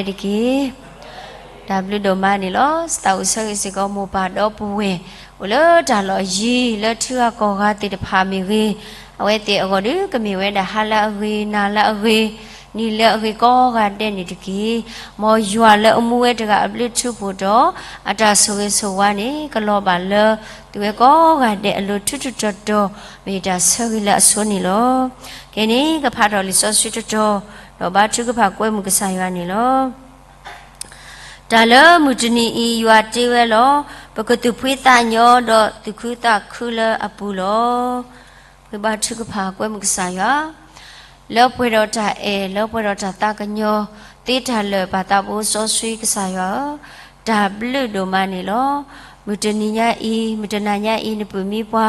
တက့ၢ်. တၢ်ဘျုးဒိၣ်မးန့ၣ်လီၤ. သးအိၣ်ဆၢဂ့ၤစ့ၢ်ကီးမိၢ်ပၢ်ဒီပုၢ်ဝဲၢ် အိၣ်လၢတၢ်လီၢ်ယံၤ လၢထံဂၤကီၢ်ဂၤသ့ၣ်တဖၣ်မ့ၢ်ဂ့ၤ, အဝဲသ့ၣ်အဂီၢ်ဒုး ကမ့ၢ်ဝဲဒၣ်ဟါလၢအဂ့ၤ, နၤလၢအဂ့ၤ, နံၤလၢအဂ့ၤကိးဂၤဒဲးန့ၣ်တက့ၢ်. မ်ယွၤလၢအမူဝဲတဂၤအဘျုးထူးဖှိၣ်ဒီး အတၢ်ဆိၣ်ဂ့ၤဆိၣ်ဝါန့ၣ် ကလီၤဘၣ်လၢ သုဝဲကိးဂၤဒဲးအလိၤထူးထူးတီၤတီၤ, မ့ၢ်တၢ်ဆၢဂ့ၤလၢအဆိန့ၣ်လီၤ. ခဲအံၤန့ၣ် ကဖးထီၣ်လံာ်စီဆှံတတီၤ, ဒီးဘါထုကဖၣ်ကွဲမုာ်ကစၢ်ယွၤန့ၣ်လီၤ. တၢ်လၢမုၢ်တနံၤအံၤ ယွၤတ့ဝဲလီၤ. ပကသူၣ်ဖှံသးညီဒီးသူၣ်ခုသးခုလၢအပူၤလီၤ. ဃ့ဘါထုကဖၣ်ကွဲမုာ်ကစၢ်ယွၤ, လၢပှဲၤဒီးတၢ်အဲၣ်, လၢပှဲၤဒီးတၢ်သးကညီၤ, သ့တၢ်လၢာ်ဘၣ်သးဘိစီဆှံကစၢ်ယွၤဧၢ, တၢ်ဘျုးဒိၣ်မးန့ၣ်လီၤ. မုၢ်တနံၤညါအံၤ, မုၢ်တနၤညါအံၤ နပုၢ်မံပှၤ,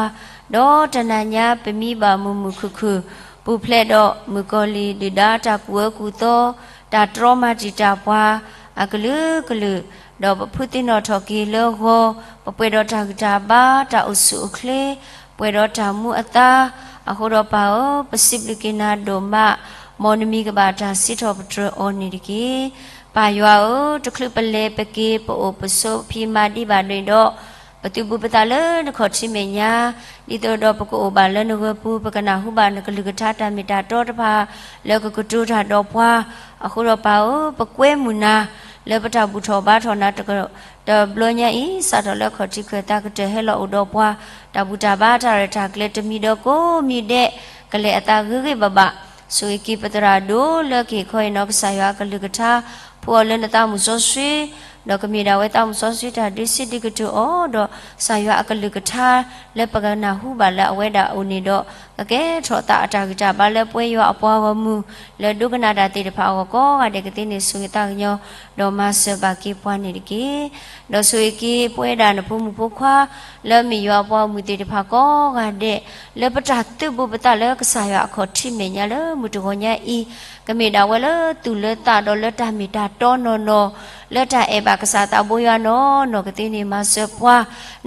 ဒီးတနၤညါပမံဘၣ်မုာ်မုာ်ခုၣ်ခုၣ်, ပူၤဖျဲးဒီးမုၣ်ကီၤလံၢ်ဒုၣ်ဒါတၢ်ကူၣ်အၢကူၣ်သီ, တၢ်တြီမၤတံာ်တာ်ပှၤ, အကလုာ်ကလုာ်, ဒီးပဖုသ့ၣ်နီၣ်ထီၣ်က့ၤလၢဂီၤ, ပပှဲၤဒီးတၢ်ဂံၢ်တၢ်ဘါ, တၢ်အိၣ်ဆူၣ်အိၣ်ချ့, ပှဲၤဒီးတၢ်မူအသါ, အဃိဒီးပၢ်ဧၢ, ပစံးဘျုးက့ၤနၤဒိၣ်မး, မ်နမံၤကဘၣ်တၢ်စံးထီၣ်ပတြၢၤအီၤန့ၣ်တက့ၢ်. ပၢ်ယွၤဧၢ, တချုးပလဲၤပက့ၤ ပအိၣ်ပဆိးပဖံးမၤဒံးဘၣ်န့ၣ်ဒီး, ပသုးဘူးပသးလၢနခီၣ်ထံးမဲာ်ညါ, ဒ်သိးဒီးပကအိၣ်ဘၣ်လၢနဂၢၤပူၤ, ပကနၢ်ဟူဘၣ်နကလုၢ်ကထါတၢ်မ့ၢ်တၢ်တီတဖၣ်, လၢကကတိၤတၢ်ဒီးပှၤ, အဃိဒီးပၢ်ဧၢ, ပကွဲမုာ်နၤ, လၢပတၢ်ဘူၣ်ထီၣ်ဘါထီၣ်နၤ တဘျီညါအံၤ, စးထီၣ်လၢခီၣ်ထံးခၢၣ်သးကတၢၢ်ဟဲလီၤအိၣ်ဒီးပှၤ, တၢ်ဘူၣ်တၢ်ဘါတၢ်ရဲၣ်တၢ်ကျဲၤတမံၤဒီးကိးမံၤဒဲး, ကလဲၤအသးဂ့ၤဂ့ၤဘၣ်ဘၣ်, ဆိၣ်ဂ့ၤက့ၤပသရၣ်ဒိၣ်လၢကဟ့ၣ်ခီဟ့ၣ်နီၤကစၢ်ယွၤအကလုၢ်ကထါ, ဖှူအီၤလၢနသးမုၣ်စီဆှံ, ဒီးကမ့ၢ်ဒၣ်ဝဲသးမုၣ်စီဆှံတၢ်ဒုးစံးဒုးကတိၤအီၤဒီး, ကစၢ်ယွၤအကလုၢ်ကထါ, လၢပကနၢ်ဟူဘၣ်လၢအဝဲဒၣ်အအိၣ်န့ၣ်ဒီး, ကကဲထီၣ်သးအတၢ်ဂံၢ်တၢ်ဘါလၢပဝဲယွၤအပှၤဂီၢ်မုၢ်, လၢဒိကနၣ်တၢ်သ့ၣ်တဖၣ်အဂီၢ်ကိးဂၤဒဲးကသ့န့ၣ် ဆိၣ်ဂ့ၤသးကညီၤ, ဒီးမၤစၢၤဘၣ်က့ၤပှၤန့ၣ်တက့ၢ်. ဒီးဆိၣ်ဂ့ၤက့ၤပဝဲဒၣ်နဖိမုၣ်ဖိခွါ, လၢမ့ၢ်ယွၤအပှၤဂီၢ်မုၢ်သ့ၣ်တဖၣ်ကိးဂၤဒဲး, လၢပတၢ်သုးဘူးပသးလၢကစၢ်ယွၤအခီၣ်ထံးမဲာ်ညါလၢမုၢ်တဂီၤညါအံၤ, ကမ့ၢ်ဒၣ်ဝဲလၢသူၣ်လၢသးဒီးလၢတၢ်မ့ၢ်တၢ်တီနီၢ်နီၢ်, လၢတၢ်အဲၣ်ဘၣ်ကစၢ်သးဘိယွၤနီၢ်နီၢ်ကသ့န့ၣ် မၤစၢၤပှၤ,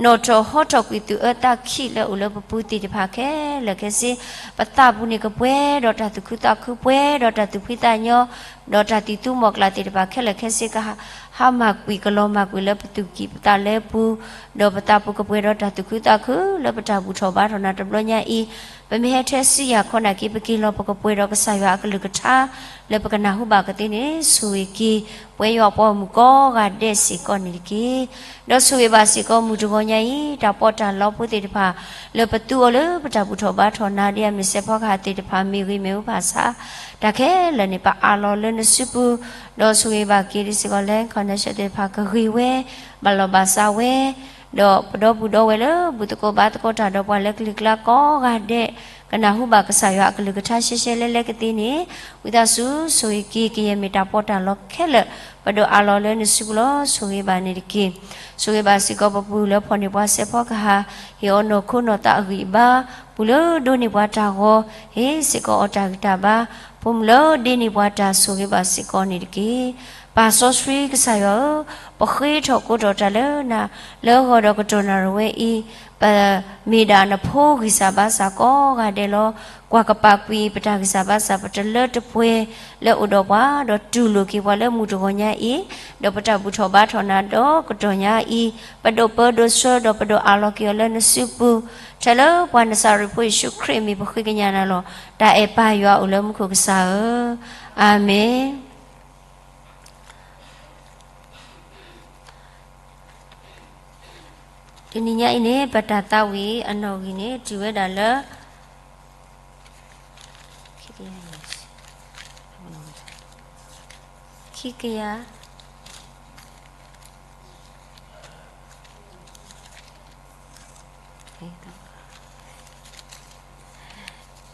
နီၣ်ထီၣ်ဟီထီၣ်ကွံာ်သူၣ်အၢသးခံလၢအိၣ်လၢပပူၤသ့ၣ်တဖၣ်ခဲလၢာ်ခဲဆ့, ပသးပူၤန့ၣ်ကပှဲၤဒီးတၢ်သူၣ်ခုသးခု ပှဲၤဒီးတၢ်သူၣ်ဖှံသးညီ, ဒီးတၢ်သံၣ်သူမီၢ်ကျၢ်သ့ၣ်တဖၣ်ခဲလၢာ်ခဲဆ့ ကဟါမၢ်ကွံာ်ကလီၤမၢ်ကွံာ်လၢပသူၣ်ကံၢ်ပသးလဲပူၤ, ဒီးပသးပူၤကပှဲၤဒီးတၢ်သူၣ်ခုသးခုလၢပတၢ်ဘူၣ်ထီၣ်ဘါထီၣ်နၤတဘျီညါအံၤ, ပမ့ၢ်ဟဲထဲစံယၤခီနာ်က့ ပက့ၤလီၤပကပှဲၤဒီးကစၢ်ယွၤအကလုၢ်ကထါ, လၢပကနၢ်ဟူဘၣ်ကသ့န့ၣ် ဆိၣ်ဂ့ၤက့ၤ ပဝဲယွၤအပှၤဂီၢ်မုၢ်ကိးဂၤဒဲးစ့ၢ်ကီးန့ၣ်တက့ၢ်. ဒီးဆိၣ်ဂ့ၤဘၣ်စ့ၢ်ကီးမုၢ်တဂီၤညါအံၤ တၢ်ပီးတၢ်လီဖိသ့ၣ်တဖၣ်, လၢပသူအီၤလၢပတၢ်ဘူၣ်ထီၣ်ဘါထီၣ်နၤဒ်အမ့ၢ်စဲးဖီကဟၣ်သ့ၣ်တဖၣ်မ့ၢ်ဂ့ၤမ့ၢ်ဝဲဘၣ်ဆၣ်, တၢ်ခဲလၢာ်န့ၣ် ပအးလီၤလၢနစုပူၤ, ဒီးဆိၣ်ဂ့ၤဘၣ်က့ၤဒ်စ့ၢ်ကီးလၢ connection သ့ၣ်တဖၣ်ကဂ့ၤဝဲ, ဘၣ်လီၤဘၣ်စးဝဲ, ဒီးပဒီပုၢ်ဒီဝဲၢ်လၢဘူၣ်သကိးဘါသကိးတၢ်ဒီးပှၤလၢကလံၤကျါကိးဂၤဒဲး, ကနၢ်ဟူဘၣ်ကစၢ်ယွၤအကလုၢ်ကထါရှဲရှဲလဲလဲကသ့န့ၣ်, ဝံသးစူၤဆိၣ်ဂ့ၤက့ၤ ကယဲၢ်မ့ၢ်တၢ်ပီးတၢ်လီခဲလၢာ်, ပဒိးအးလီၤလၢနစုပူၤလီၤ. ဆိၣ်ဂ့ၤဘၣ်န့ၣ်တက့ၢ်. ဆိၣ်ဂ့ၤဘၣ်စ့ၢ်ကီးပပုၢ်လၢဖီၣ်န့ၢ်ပှၤစဲးဖီကဟၣ်, ဟ့ၣ်အီၤနီၢ်ခိနီၢ်သးအဂံၢ်အဘါ, ပုၢ်လၢဒိးန့ၢ်ပှၤတၢ်ဂီၤ, ဟ့ၣ်စ့ၢ်ကီးအီၤတၢ်ဂံၢ်တၢ်ဘါ, ဖိမုၣ်လၢဒ့န့ၢ်ပှၤတၢ် ဆိၣ်ဂ့ၤဘၣ်စ့ၢ်ကီးန့ၣ်တက့ၢ်. ပၢ်စီဆှံကစၢ်ယွၤဧၢ, ပဃ့ထီၣ်ကိးထီၣ်တၢ်လၢနၤ, လၢဂီၤဒီးကတီၢ်နၣ်ရံၣ်ဝဲအံၤ, ပမ့ၢ်ဒၣ်နဖိဂံၢ်စၢ်ဘါစၢ်ကိးဂၤဒဲးလီၤ. ကွၢ်ကပာ်ကွံာ်ပတၢ်ဂံၢ်စၢ်ဘါစၢ် ပတလၢတပှဲၤလၢအိၣ်ဒီးပှၤ, ဒီးတူၢ်လိာ်က့ၤပှၤလၢမုၢ်တဂီၤညါအံၤ, ဒီးပတၢ်ဘူၣ်ထီၣ်ဘါထီၣ်နၤဒီးကတီၢ်ညါအံၤ, ပဒိးပၢဒိးဆှၢဒီးပဒိးအးလီၤက့ၤအီၤလၢနစုပူၤ, ထဲလၢပှၤနစၤရ့းဖိယ့ၣ်ၡူးခရံာ်အမံၤ ပဃ့ကညးနၤလီၤ. တၢ်အဲၣ်ပၢ်ယွၤအိၣ်လၢမူခိၣ်ကစၢ်ဧၢ, အၤမ့ၣ်. တနံၤညါအံၤန့ၣ် ပတၢ်သးဝံၣ်အနီၣ်ဂံၢ်န့ၣ် တုၤဝဲဒၣ်လၢ ခံကယၤ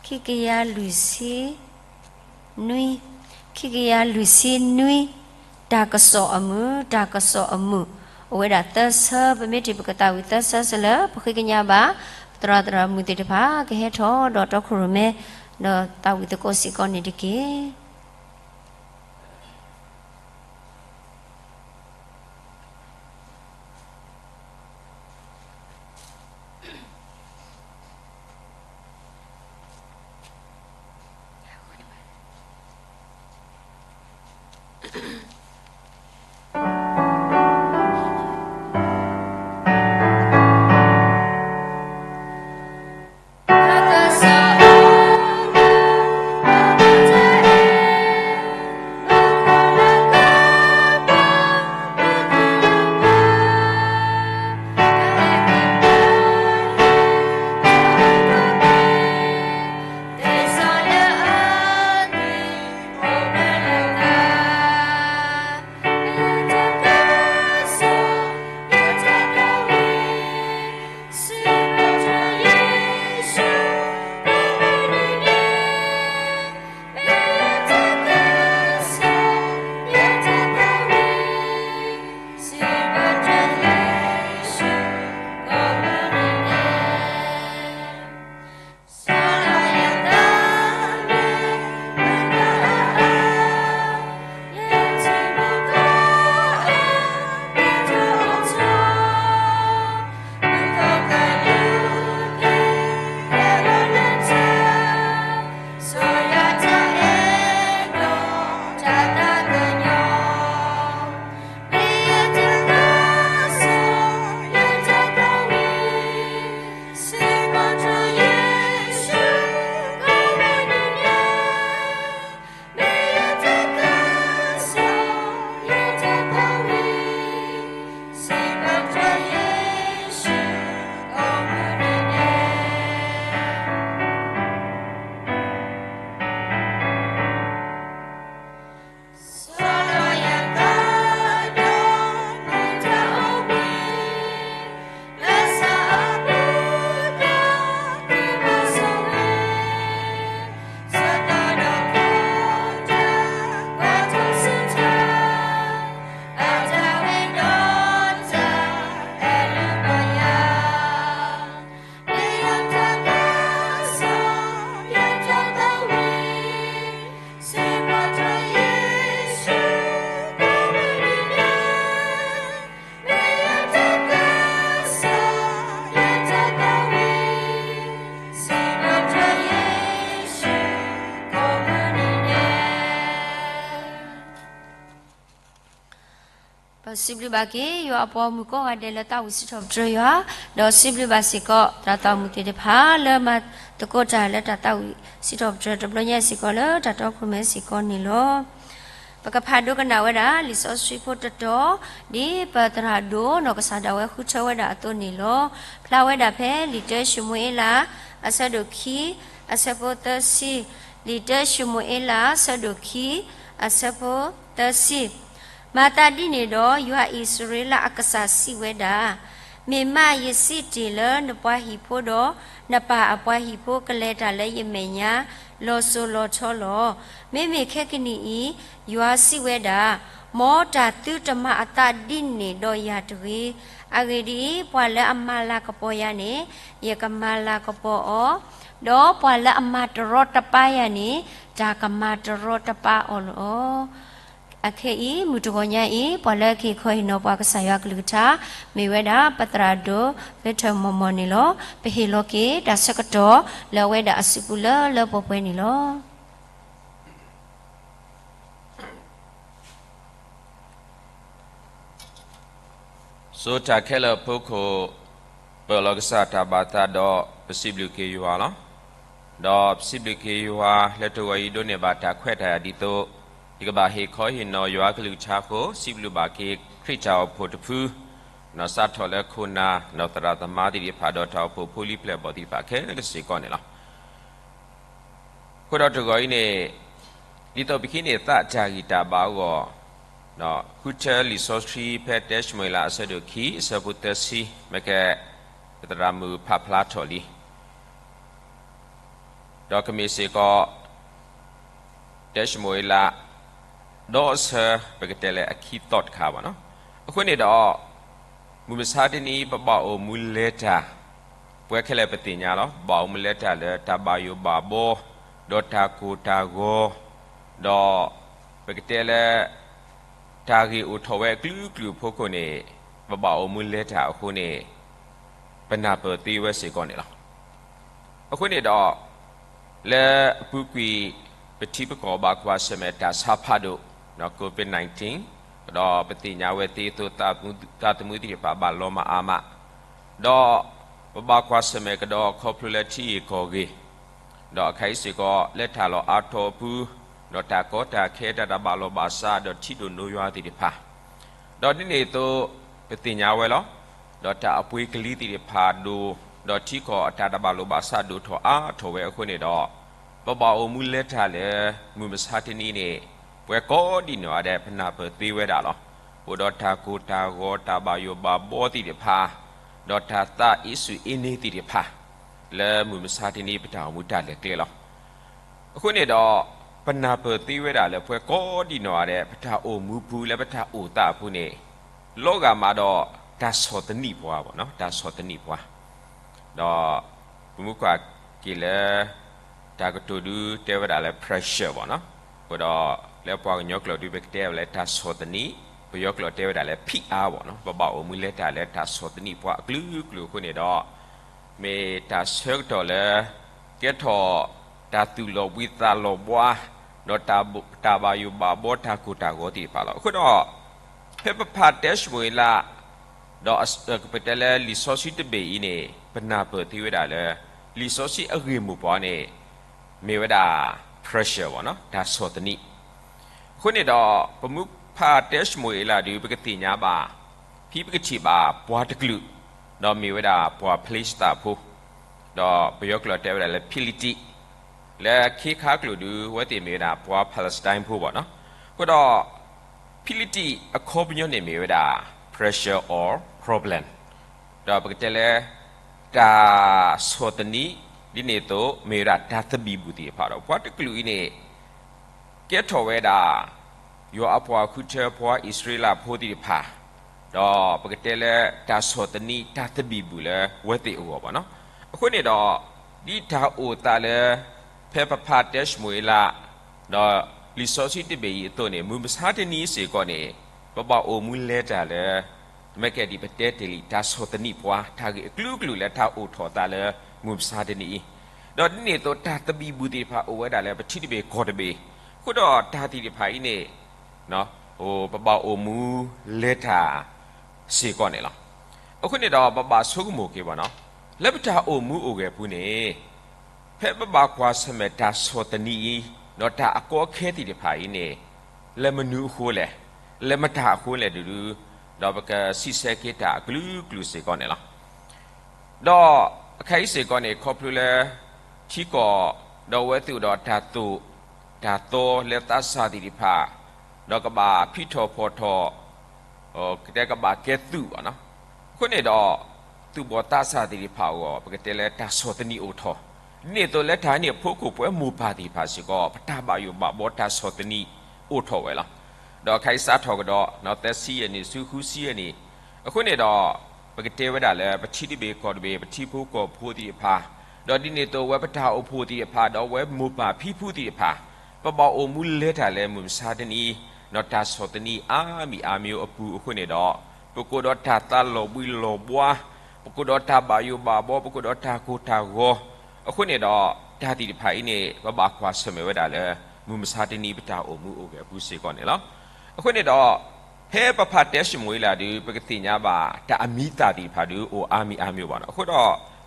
ခံကယၤလွံၢ်ဆံနွံ, ခံကယၤလွံၢ်ဆံနွံ, တၢ်ကစီၣ်အမုာ်, တၢ်ကစီၣ်အမုာ်, အိၣ်ဝဲဒၣ်သၢဆၢ, ပမ့ၢ်ထံၣ်ပကသးဝံၣ်သၢဆၢစ့ၢ်လၢ ပဃ့ကညးဘၣ် သရၣ်သရၣ်မုၣ်သ့ၣ်တဖၣ် ကဟဲထီၣ်ဒီးတီခိၣ်ရိၣ်မဲ ဒီးသးဝံၣ်သကိးစ့ၢ်ကီးန့ၣ်တက့ၢ်. ပစံးဘျုးဘၣ်က့ၤ ယွၤအပှၤဂီၢ်မုၢ်ကိးဂၤဒဲးလၢသးဝံၣ်စံးထီၣ်ပတြၢၤယွၤ, ဒီးစံးဘျုးဘၣ်စ့ၢ်ကီး တၢ်သးဝံၣ်သ့ၣ်တဖၣ်လၢမၤသကိးတၢ်လၢတၢ်သးဝံၣ်စံးထီၣ်ပတြၢၤ တဘျီညါစ့ၢ်ကီးလၢတၢ်တီခိၣ်ရိၣ်မဲစ့ၢ်ကီးန့ၣ်လီၤ. ပကဖးဒိကနၣ်ဝဲဒၣ် လံာ်စီဆှံဖိတတီၤ ဒ်ပသရၣ်ဒိၣ်နီၢ်ကစၢ်ဒၣ်ဝဲဃုထၢဝဲဒၣ်အသိးန့ၣ်လီၤ. ဖျါဝဲဒၣ်ဖဲလံာ်တၢၡမူၤအ့လး အဆၢဒိၣ်ခံ အဆၢဖိသၢဆံ, လံာ်တၢၡမူၤအ့လး အဆၢဒိၣ်ခံ အဆၢဖိသၢဆံ. မၤသးဒ်န့ၣ်ဒီး ယွၤအံၣ်စရ့လးအကစၢ်စံးဝဲဒၣ်, မ့ၢ်မးယစံးတ့ၢ်လၢနပှၤဟံၣ်ဖိဒီး နပၢ်အပှၤဟံၣ်ဖိကလဲၤတၢ်လၢယမဲာ်ညါ လီၤစိၤလီၤထီလီၤ. မ့မ့ၢ်ခဲကနံၣ်အံၤ ယွၤစံးဝဲဒၣ်, မ်တၢ်သုတမၤအသးဒ်န့ၣ်ဒီးယၤတဂ့ၤ. အဂ့ၢ်ဒ်အံၤ, ပှၤလၢအမၤလၤကပီၤယၤန့ၣ် ယကမၤလၤကပီၤအီၤ, ဒီးပှၤလၢအမၤတရီတပါယၤန့ၣ် တၢ်ကမၤတရီတပါအီၤလီၤ. အခဲအံၤ မုၢ်တဂီၤညါအံၤ ပှၤလၢကဟ့ၣ်ခီဟ့ၣ်နီၤပှၤကစၢ်ယွၤကလုၢ်ကထါ မ့ၢ်ဝဲဒၣ် ပသရၣ်ဒိၣ် ဖဲထၢၣ်မီၢ်မီၢ်န့ၣ်လီၤ. ပဟ့ၣ်လီၤက့ၤတၢ်ဆၢကတီၢ်လၢအဝဲဒၣ်အစုပူၤလၢလၢပှဲၤပှဲၤန့ၣ်လီၤ. စိၤတၢ်ခဲလၢာ်အဖီခိၣ်, ပအၢၣ်လီၤကစၢ်တၢ်ဘၣ်သးဒီး ပစံးဘျုးက့ၤယွၤလီၤ. ဒီးပစံးဘျုးက့ၤယွၤလၢတဂီၤအံၤဒိးန့ၢ်ဘၣ်တၢ်ခွဲးတၢ်ယာ်ဒ်သိး ယကဘၣ်ဟ့ၣ်ခီဟ့ၣ်နီၤယွၤကလုၢ်ကထါအဃိ စံးဘျုးဘၣ်က့ၤခရံာ်တၢ်အိၣ်ဖှိၣ်တဖု ဒီးစးထီၣ်လၢခိၣ်နၢ် ဒီးသရၣ်သမါသ့ၣ်တဖၣ် ဒီးတၢ်အိၣ်ဖှိၣ်ဖိလံၤပျဲၢ်ဘီၣ်သ့ၣ်တဖၣ်ခဲလၢာ်စ့ၢ်ကီးန့ၣ်လီၤ. အဃိဒီးတဂီၤအံၤန့ၣ် ဒ်သိးပဟံးန့ၢ်သးတၢ်ဂံၢ်တၢ်ဘါအဂီၢ်, ဃုထၢလံာ်စီဆှံဖဲတၢၡမူၤအ့လးအဆၢဒိၣ်ခံ အဆၢဖိသၢဆံ မ့ၢ်ကဲ ပသရၣ်မုၣ်ဖးဖျါထီၣ်လံ ဒီးကမ့ၢ်စ့ၢ်ကီး တၢၡမူၤအ့လး ဒီးအဆၢ ပကတဲလၢအခံသီၣ်တခါ ဘၣ်နီၤ. အဃိန့ၣ်ဒီး မုၢ်မဆါတနံၤ ပဘၣ်အိၣ်မူလဲၤတၢ် ပှၤခဲလၢာ်ပသ့ၣ်ညါလီၤ. ပဘၣ်အိၣ်မူလဲၤတၢ်လၢတၢ်ဘၣ်ယိၣ်ဘၣ်ဘီ ဒီးတၢ်ကိၢ်တၢ်ဂီၤ ဒီးပကတဲလၢ တၢ်ဂ့ၢ်အိၣ်ထီၣ်ဝဲအကလုာ်ကလုာ်အဖီခိၣ်န့ၣ် ပဘၣ်အိၣ်မူလဲၤတၢ်အဃိန့ၣ် ပနၢ်ပၢၢ်သ့ဝဲစ့ၢ်ကီးန့ၣ်လီၤ. အဃိန့ၣ်ဒီး လၢအပူၤကွံာ် ပထံပကီၢ်ဘၣ်ကွၢ်ဆၢၣ်မဲာ်တၢ်ဆါဖးဒိၣ် COVID nineteen ဒီးပသ့ၣ်ညါဝဲသ့အသိး သးသမူသ့ၣ်တဖၣ်ဘၣ်လီၤမၢ်အါမး, ဒီးပဘၣ်ကွၢ်ဆၢၣ်မဲာ်ကဒီးခီဖျိလၢထံဂ့ၢ်ကီၢ်ဂ့ၢ်, ဒီးအခါအံၤစ့ၢ်ကီး လၢတၢ်လီၢ်အါထီၣ်အပူၤ, ဒီးတၢ်ကီတၢ်ခဲ တၢ်တဘၣ်လိာ်ဘၣ်စး ဒီးထံဒိၣ်နိယွၤသ့ၣ်တဖၣ် ဒီးဒ်န့ၣ်အသိး ပသ့ၣ်ညါဝဲလီၤ. ဒီးတၢ်အပှ့ၤကလံၤသ့ၣ်တဖၣ်ဒိၣ်, ဒီးထံကီၢ်အတၢ်တဘၣ်လိာ်ဘၣ်စးဒိၣ်ထီၣ်အါထီၣ်ဝဲအဃိန့ၣ်ဒီး ပဘၣ်အိၣ်မူလဲၤတၢ်လၢ မုၢ်မဆါတနံၤန့ၣ် ပှၤကိးဒံးနီၢ်ဂၤဒဲး ပနၢ်ပၢၢ်သ့ဝဲဒၣ်လီၤ. အိၣ်ဒီးတၢ်ကိၢ်တၢ်ဂီၤ တၢ်ဘၣ်ယိၣ်ဘၣ်ဘီသ့ၣ်တဖၣ်, ဒီးတၢ်သးအ့ၣ်စူၣ်အ့န့သ့ၣ်တဖၣ် လၢမုၢ်မဆါတနံၤပတၢ်အိၣ်မူတၢ်လဲၤကျဲလီၤ. အဃိန့ၣ်ဒီး ပနၢ်ပၢၢ်သ့ဝဲဒၣ်လၢပှၤကိးဒံးနီၢ်ဂၤဒဲး ပတၢ်အိၣ်မူပူၤလၢပတၢ်အိၣ်သးအပူၤန့ၣ် လီၤဂာ်မးဒီးတၢ်ဆီၣ်သနံးပှၤဘၣ်နီၤ, တၢ်ဆီၣ်သနံးပှၤ ဒီးပမ့ၢ်ကွၢ်က့ၤလၢ တၢ်ကတိၤဒုးတဲဝဲဒၣ်လၢ pressure ဘၣ်နီၤ, အဃိဒီးလၢပှၤကညီကျိာ်ဒုး ပကတဲဝဲလၢတၢ်ဆီၣ်သနံး, ပယီၤကျိာ်တဲဝဲဒၣ်လၢ ဖိအား ဘၣ်နီၤ, ပဘၣ်အိၣ်မူလဲၤတၢ်လၢတၢ်ဆီၣ်သနံးပှၤအကလုာ်ကလုာ်အဃိန့ၣ်ဒီး မ့ၢ်တၢ်ဆၢကတီၢ်လၢ ကဲထီၣ်တၢ်သူၣ်လီၤဘှံးသးလီၤဘှါ, ဒီးတၢ်ဘၣ်ယိၣ်ဘၣ်ဘီတၢ်ကိၢ်တၢ်ဂီၤသ့ၣ်တဖၣ်လီၤ. အဃိဒီး ဖဲပဖးတၢၡမူၤအ့လး ဒီးပတဲလၢလံာ်စီဆှံတဘ့ၣ်အံၤန့ၣ် ပနၢ်ပၢၢ်သ့ဝဲဒၣ်လၢ လံာ်စီဆှံအဂ့ၢ်မိၢ်ပှၢ်န့ၣ် မ့ၢ်ဝဲဒၣ် pressure ဘၣ်နီၤ, တၢ်ဆီၣ်သနံး. အဃိန့ၣ်ဒီး ပမ့ၢ်ဖးတၢၡမူၤအ့လးဒုး ပကသ့ၣ်ညါဘၣ်, ဖဲပကထံၣ်ဘၣ်ပှၤတကလုာ်, ဒီးမ့ၢ်ဝဲဒၣ်ပှၤဖလ့ၡသးဖိ, ဒီးပယီၤကျိာ်တဲဝဲဒၣ်လၢ ဖံလံးတံး, လၢခ့ခါကျိာ်ဒုး အဝဲသ့ၣ်မ့ၢ်ဝဲဒၣ်ပှၤ Palestine ဖိဘၣ်နီၤ. အဃိဒီး ဖံလံးတံးအခီပညီန့ၣ်မ့ၢ်ဝဲဒၣ် pressure or problem, ဒီးပကတဲလၢ တၢ်ဆီၣ်သနံး, ဒ်န့ၣ်အသိး မ့ၢ်ဝဲဒၣ်တၢ်သဘံၣ်ဘုၣ်သ့ၣ်တဖၣ်ဒီး ပှၤတကလုာ်အံၤန့ၣ် ကဲထီၣ်ဝဲဒၣ် ယွၤအပှၤဃုထၢပှၤအံၣ်စရ့လးဖိသ့ၣ်တဖၣ်, ဒီးပကတဲလၢတၢ်ဆီၣ်သနံးတၢ်သဘံၣ်ဘုၣ်လၢအဝဲသ့ၣ်အဂီၢ်ဘၣ်နီၤ. အဃိန့ၣ်ဒီး ဒ်တၢ်အိၣ်သးလၢ ဖဲပဖးတၢၡမူၤအ့လး ဒီးလံာ်စီဆှံတဘ့ၣ်အံၤအသိးန့ၣ် မုၢ်မဆါတနံၤစ့ၢ်ကီးန့ၣ် ပဘၣ်အိၣ်မူလဲၤတၢ်လၢ မ့ၢ်ကဲဒ်ပတဲတ့ၢ်လံ တၢ်ဆီၣ်သနံးပှၤ တၢ်ဂ့ၢ်အကလုာ်ကလုာ်လၢတၢ်အိၣ်ထီၣ်အသးလၢမုၢ်မဆါတနံၤအံၤ, ဒီးဒ်န့ၣ်အသိးတၢ်သဘံၣ်ဘုၣ်သ့ၣ်တဖၣ်အိၣ်ဝဲဒၣ်လၢပထံတဘ့ၣ်ကီၢ်တဘ့ၣ်, အဃိဒီးတၢ်သ့ၣ်တဖၣ်အံၤန့ၣ် ပဘၣ်အိၣ်မူလဲၤတၢ်စ့ၢ်ကီးန့ၣ်လီၤ. အဃိန့ၣ်ဒီး ပဘၣ်ဆိကမိၣ်က့ၤဘၣ်နီၤ, လၢပတၢ်အိၣ်မူအိၣ်ဂဲၤပူၤန့ၣ် ဖဲပဘၣ်ကွၢ်ဆၢၣ်မဲာ်တၢ်ဆီၣ်သနံးအံၤ ဒီးတၢ်အကီအခဲသ့ၣ်တဖၣ်အံၤန့ၣ် လၢမနုၤအဃိလဲၣ်, လၢမတၤအဃိလဲၣ်ဒုး, ဒီးပကဆံးဆၢက့ၤတၢ်အကလုာ်ကလုာ်စ့ၢ်ကီးန့ၣ်လီၤ. ဒီးအခါအံၤစ့ၢ်ကီးန့ၣ် ခီဖျိလၢ ထံကီၢ် ဒီးအဝဲသ့ၣ်အိၣ်ဒီးတၢ်သိၣ် တၢ်သီလၢသးစၢ်သ့ၣ်တဖၣ်, ဒီးကဘၣ်ဖံးထီၣ်ဖီၣ်ထီၣ် ကတဲကဘၣ်ကဲသုးဘၣ်နီၤ. အဃိန့ၣ်ဒီး သုးဘီၣ်သးစၢ်သ့ၣ်တဖၣ်အဂီၢ် ပကတဲလၢတၢ်ဆီၣ်သနံးအိၣ်ထီၣ်, ဒ်န့ၣ်အသိးလၢတၢ်န့ၣ်အဖီခိၣ် ပဝဲမိၢ်ပၢ်သ့ၣ်တဖၣ်စ့ၢ်ကီး ပတၢ်ဘၣ်ယိၣ်ဘၣ်ဘီတၢ်ဆီၣ်သနံးအိၣ်ထီၣ်ဝဲလီၤ. ဒီးအခါအံၤစးထီၣ်ကဒီး သၢဆံယဲၢ်နံၣ်ဆူဃုဆံယဲၢ်နံၣ်, အဃိန့ၣ်ဒီး ပကတဲဝဲဒၣ်လၢ ပထံတဘ့ၣ်ကီၢ်တဘ့ၣ် ပထံဖိကီၢ်ဖိသ့ၣ်တဖၣ်, ဒီးဒ်န့ၣ်အသိးဝဲပတၢ်အိၣ်ဖှိၣ်သ့ၣ်တဖၣ် ဒီးဝဲမိၢ်ပၢ်ဖံဖုသ့ၣ်တဖၣ်, ပဘၣ်အိၣ်မူလဲၤတၢ်လၢမုၢ်မဆါတနံၤ ဒီးတၢ်ဆီၣ်သနံးအါမံၤအါမံၤအပူၤအဃိန့ၣ်ဒီး ပကအိၣ်ဒီးတၢ်သးလီၤဘှံးလီၤဘှါ, ပကအိၣ်ဒီးတၢ်ဘၣ်ယိၣ်ဘၣ်ဘီ, ပကအိၣ်ဒီးတၢ်ကိၢ်တၢ်ဂီၤ, အဃိန့ၣ်ဒီး တၢ်သ့ၣ်တဖၣ်အံၤန့ၣ် ပဘၣ်ကွၢ်ဆၢၣ်မဲာ်ဝဲဒၣ်လၢ မုၢ်မဆါတနံၤပတၢ်အိၣ်မူအိၣ်ဂဲၤအပူၤစ့ၢ်ကီးန့ၣ်လီၤ. အဃိန့ၣ်ဒီး ဖဲပဖးတဲၡမူၤအ့လးဒုး ပကသ့ၣ်ညါဘၣ်တၢ်အမံၤအသၣ်သ့ၣ်တဖၣ်ဒုးအိၣ်အါမံၤအါမံၤဘၣ်နီၤ. အဃိဒီး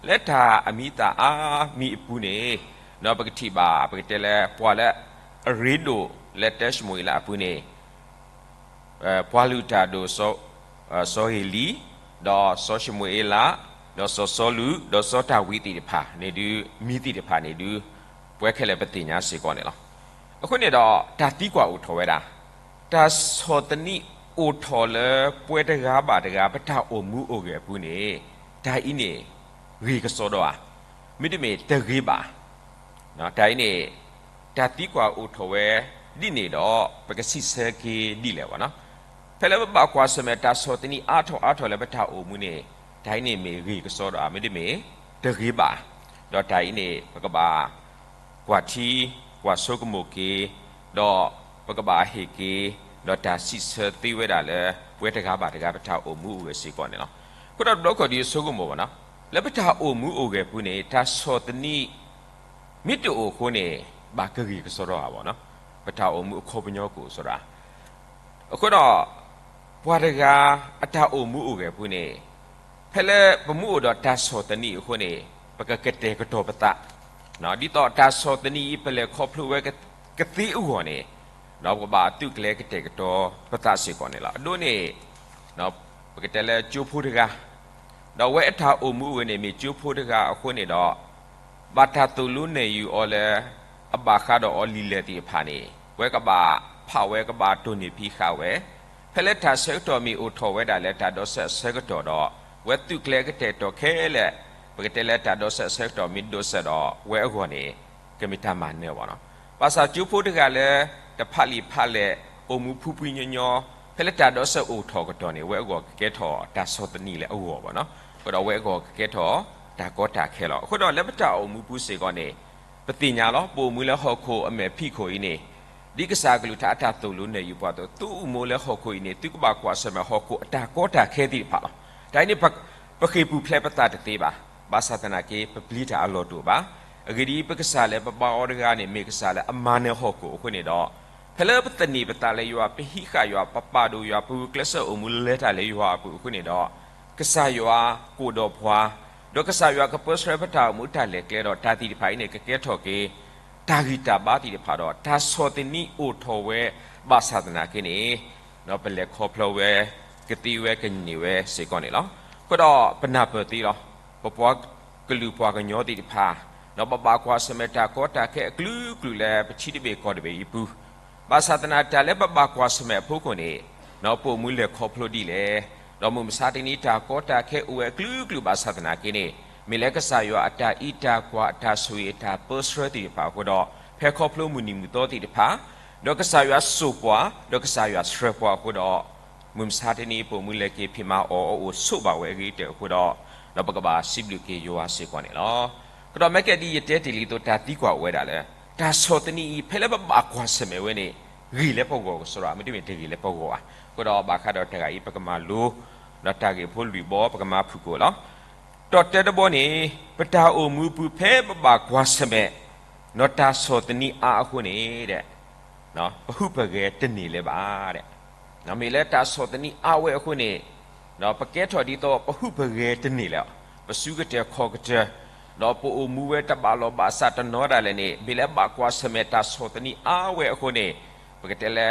လၢတၢ်အမံၤအသၣ်အါမံၤအပူၤန့ၣ် ပကထံၣ်ဘၣ် ပကတဲလၢပှၤလၢအရ့ဒိၣ်လၢတဲၡမူၤအ့လးအပူၤန့ၣ် ပှၤလုၢ်တၢ်ဒိၣ် စီၤဧ့လံ, ဒီးစီၤၡမူၤအ့လး, ဒီးစီၤစီလူး, ဒီးစီၤဒၤဝံးသ့ၣ်တဖၣ်န့ၣ်ဒုး မံၤသ့ၣ်တဖၣ်န့ၣ်ဒုး ပဝဲခဲလၢာ်ပသ့ၣ်ညါစ့ၢ်ကီးန့ၣ်လီၤ. အဃိန့ၣ်ဒီး တၢ်သံကွၢ်အိၣ်ထီၣ်ဝဲဒၣ်, တၢ်ဆီၣ်သနံးအိၣ်ထီၣ်လၢပှၤတဂၤဘၣ်တဂၤ ပတၢ်အိၣ်မူအိၣ်ဂဲၤအပူၤန့ၣ် တၢ်အံၤန့ၣ် ဂ့ၤကစီဒီဧါ, မ့တမ့ၢ်တဂ့ၤဘၣ် တၢ်အံၤန့ၣ် တၢ်သံကွၢ်အိၣ်ထီၣ်ဝဲဒ်န့ၣ်ဒီး ပကဆံးဆၢက့ၤဒ်လဲၣ်ဘၣ်နီၤ. ဖဲလၢပဘၣ်ကွၢ်ဆၢၣ်မဲာ်တၢ်ဆီၣ်သနံးအါထီၣ်အါထီၣ်လၢပတၢ်အိၣ်မူန့ၣ် တၢ်အံၤန့ၣ်မ့ၢ်ဂ့ၤကစီဒီဧါ မ့တမ့ၢ် တဂ့ၤဘၣ်. ဒီးတၢ်အံၤန့ၣ် ပကဘၣ်ကွၢ်ထံ ကွၢ်ဆိကမိၣ်က့ၤ, ဒီးပကဘၣ်ဟ့ၣ်က့ၤ, ဒီးတၢ်စံးဆၢသ့ဝဲဒၣ်လၢ ပဝဲတဂၤဘၣ်တဂၤပတၢ်အိၣ်မူအိၣ်ဂဲၤစ့ၢ်ကီးန့ၣ်လီၤ. အဃိဒီးတဘျီခီၣ်ဒုးဆိကမိၣ်ဘၣ်နီၤ, လၢပတၢ်အိၣ်မူအိၣ်ဂဲၤပူၤန့ၣ် တၢ်ဆီၣ်သနံး မ့ၢ်တအိၣ်အဃိန့ၣ် ဘၣ်ကဂ့ၤကစီဒီဧါဘၣ်နီၤ, ပတၢ်အိၣ်မူအခီပညီကအိၣ်ကစီဒီဧါ. အဃိဒီး ပှၤတဂၤအတၢ်အိၣ်မူအိၣ်ဂဲၤပူၤန့ၣ် ဖဲလၢပမ့ၢ်အိၣ်ဒီးတၢ်ဆီၣ်သနံးအဃိန့ၣ် ပကကတဲာ်ကတီၤပသး, ဒ်သိးတၢ်ဆီၣ်သနံးအံၤ ပလဲၤခီဖျိဝဲကသ့အဂီၢ်န့ၣ် ဒီးပကဘၣ်သုးကျဲၤကတဲာ်ကတီၤပသးစ့ၢ်ကီးန့ၣ်လီၤ. အဒိန့ၣ် ပကတဲလၢကၠိဖိတဂၤ ဒီးအဝဲအတၢ်အိၣ်မူအိၣ်ဂဲၤန့ၣ် မ့ၢ်ကၠိဖိတဂၤအဃိန့ၣ်ဒီး ဘၣ်တၢ်သိၣ်လိနဲၣ်ယုာ်အီၤလၢ အဘၣ်ဃးဒီးအီၤလံာ်လဲၢ်သ့ၣ်တဖၣ်န့ၣ် ဝဲကဘၣ်ဖးဝဲကဘၣ်တိၢ်နီၣ်ဖံးဃာ်ဝဲ, ဖဲလၢတၢ်ဆၢကတီၢ်မ့ၢ်အိၣ်ထီၣ်ဝဲဒၣ်လၢတၢ်ဒိးစဲးအဆၢကတီၢ်ဒီး ဝဲသုးကျဲၤကတဲာ်ကတီၤခဲလၢာ်, ပကတဲလၢတၢ်ဒိးစဲးအဆၢကတီၢ်မ့ၢ်ဒိးစဲးဒီးဝဲအဂီၢ်န့ၣ် ကမ့ၢ်တၢ်မၤနၢၤဘၣ်နီၤ. ဘၣ်ဆၣ်ကၠိဖိတဂၤလၢ တဖးလံာ်ဖးလဲၢ် အိၣ်မူဖှံဖှံညီညီ, ဖဲလၢတၢ်ဒိးစဲးအိၣ်ထီၣ်ကတီၢ်န့ၣ် ဝဲအဂီၢ်ကကဲထီၣ်တၢ်ဆီၣ်သနံးလၢအဂီၢ်ဘၣ်နီၤ. အဃိဒီးဝဲအဂီၢ်ကကဲထီၣ်တၢ်ကီတၢ်ခဲလီၤ. အဃိဒီးလၢပတၢ်အိၣ်မူပူၤစ့ၢ်ကီးန့ၣ် ပသ့ၣ်ညါလီၤ, ပအိၣ်မူလၢဟီၣ်ခိၣ်အမဲာ်ဖံးခိၣ်အံၤန့ၣ် ဒ်ကစၢ်အကလုၢ်ကထါအတၢ်သိၣ်လိနဲၣ်ယုာ်ပှၤအသိး သုအိၣ်မူလၢဟီၣ်ခိၣ်အံၤန့ၣ် သုကဘၣ်ကွၢ်ဆၢၣ်မဲာ်ဟီၣ်ခိၣ်အတၢ်ကီတၢ်ခဲသ့ၣ်တဖၣ်လီၤ. တၢ်အံၤန့ၣ် ပဃ့ၢ်ပူၤဖျဲးပသးတသ့ဘၣ်. ဘၣ်ဆၣ်သနာ်က့ ပပျံၤတၢ်အလီၢ်တအိၣ်ဘၣ်. အဂ့ၢ်ဒ်အံၤ, ပကစၢ်လၢပဘါအီၤတဂၤန့ၣ် မ့ၢ်ကစၢ်လၢအမၤနၢၤဟီၣ်ခိၣ်အဃိန့ၣ်ဒီး, ဖဲလၢပသန့ၤပသးလၢယွၤ, ပဟံးဃာ်ယွၤ, ပပာ်ဒိၣ်ယွၤ, ပဂုာ်ကျဲးစၢးအိၣ်မူလဲၤတၢ်လၢယွၤအပူၤအဃိန့ၣ်ဒီး, ကစၢ်ယွၤကိးဒီးပှၤ, ဒီးကစၢ်ယွၤကပၢဆှၢပတၢ်အိၣ်မူတၢ်လဲၤကျဲဒီး တၢ်သ့ၣ်တဖၣ်အံၤန့ၣ် ကကဲထီၣ်က့ၤ တၢ်ဂံၢ်တၢ်ဘါသ့ၣ်တဖၣ်ဒီး တၢ်ဆီၣ်သနံးအိၣ်ထီၣ်ဝဲ ဘၣ်ဆၣ်သနာ်က့န့ၣ် ဒီးပလဲၤခီဖျိဝဲ ကသ့ဝဲကန့ၢ်ဝဲစ့ၢ်ကီးန့ၣ်လီၤ. အဃိဒီးပနၢ်ပၢၢ်သ့လီၤ. ပပှၤကလုာ်ပှၤကညီသ့ၣ်တဖၣ် ဒီးပဘၣ်ကွၢ်ဆၢၣ်မဲာ်တၢ်ကီတၢ်ခဲအကလုာ်ကလုာ်လၢပထံတဘ့ၣ်ကီၢ်တဘ့ၣ်အံၤပူၤ, ဘၣ်ဆၣ်သနာ်က့တၢ်လၢပဘၣ်ကွၢ်ဆၢၣ်မဲာ်အဖီခိၣ်န့ၣ် ပအိၣ်မူလဲၤခီဖျိဒ်လဲၣ်, ဒီးမုၢ်မဆါတနံၤတၢ်ကီတၢ်ခဲအိၣ်ဝဲအကလုာ်ကလုာ်ဘၣ်ဆၣ်သနာ်က့န့ၣ် မ့ၢ်လၢကစၢ်ယွၤအတၢ်အံးတၢ်ကွၢ်အတၢ်ဆိၣ်ဂ့ၤအတၢ်ပၢဆှၢသ့ၣ်တဖၣ်အဃိဒီး ဖဲခီဖျိမုၢ်နံၤမုၢ်သီသ့ၣ်တဖၣ် ဒီးကစၢ်ယွၤစိာ်ပှၤ ဒီးကစၢ်ယွၤဆှၢပှၤအဃိဒီး မုၢ်မဆါတနံၤပအိၣ်မူလဲၤက့ၤဖံးမၤအီၣ်အီအိၣ်ဆိးဘၣ်ဝဲအဂ့ၤကတၢၢ်အဃိဒီး ဒီးပကဘၣ်စံးဘျုးက့ၤယွၤစ့ၢ်ကီးန့ၣ်လီၤ. ကဒီးမ့ၢ်ကဲဒ်ယတဲတ့ၢ်လံအသိး တၢ်သံကွၢ်အိၣ်ဝဲဒၣ်လၢ တၢ်ဆီၣ်သနံးအံၤ ဖဲလၢပဘၣ်ကွၢ်ဆၢၣ်မဲာ်ဝဲန့ၣ် ဂ့ၤလၢပဂီၢ်ကစီဒီ မ့တမ့ၢ်တဂ့ၤလၢပဂီၢ်ဘၣ်. အဃိဒီးဘၣ်ဃးဒီးတဂၤအံၤ ပကမၤလိ ဒီးတၢ်ဂ့ၢ်ဖိလွံၢ်ဘီ ပကမၤဖုၣ်ကိာ်လီၤ. ဒီးတၢတဘီန့ၣ် ပတၢ်အိၣ်မူအပူၤဖဲပဘၣ်ကွၢ်ဆၢၣ်မဲာ် ဒီးတၢ်ဆီၣ်သနံးအါအဃိန့ၣ် ပဟုပဂဲၤတန့ၢ်လၢၤဘၣ်ဒီး မ့ၢ်လၢတၢ်ဆီၣ်သနံးအါဝဲအဃိန့ၣ်, ပကဲထီၣ်ဒ်သိးပဟူးပဂဲၤတန့ၢ်လၢၤ, ပစုကတၢၢ်ခီၣ်ကတၢၢ်, ဒီးပအိၣ်မူဝဲတဘၣ်လီၢ်ဘၣ်စးတနီၤဒၣ်လဲာ်န့ၣ် မ့ၢ်လၢဘၣ်ကွၢ်ဆၢၣ်မဲာ်တၢ်ဆီၣ်သနံးအါဝဲအဃိန့ၣ်, ပကတဲလၢ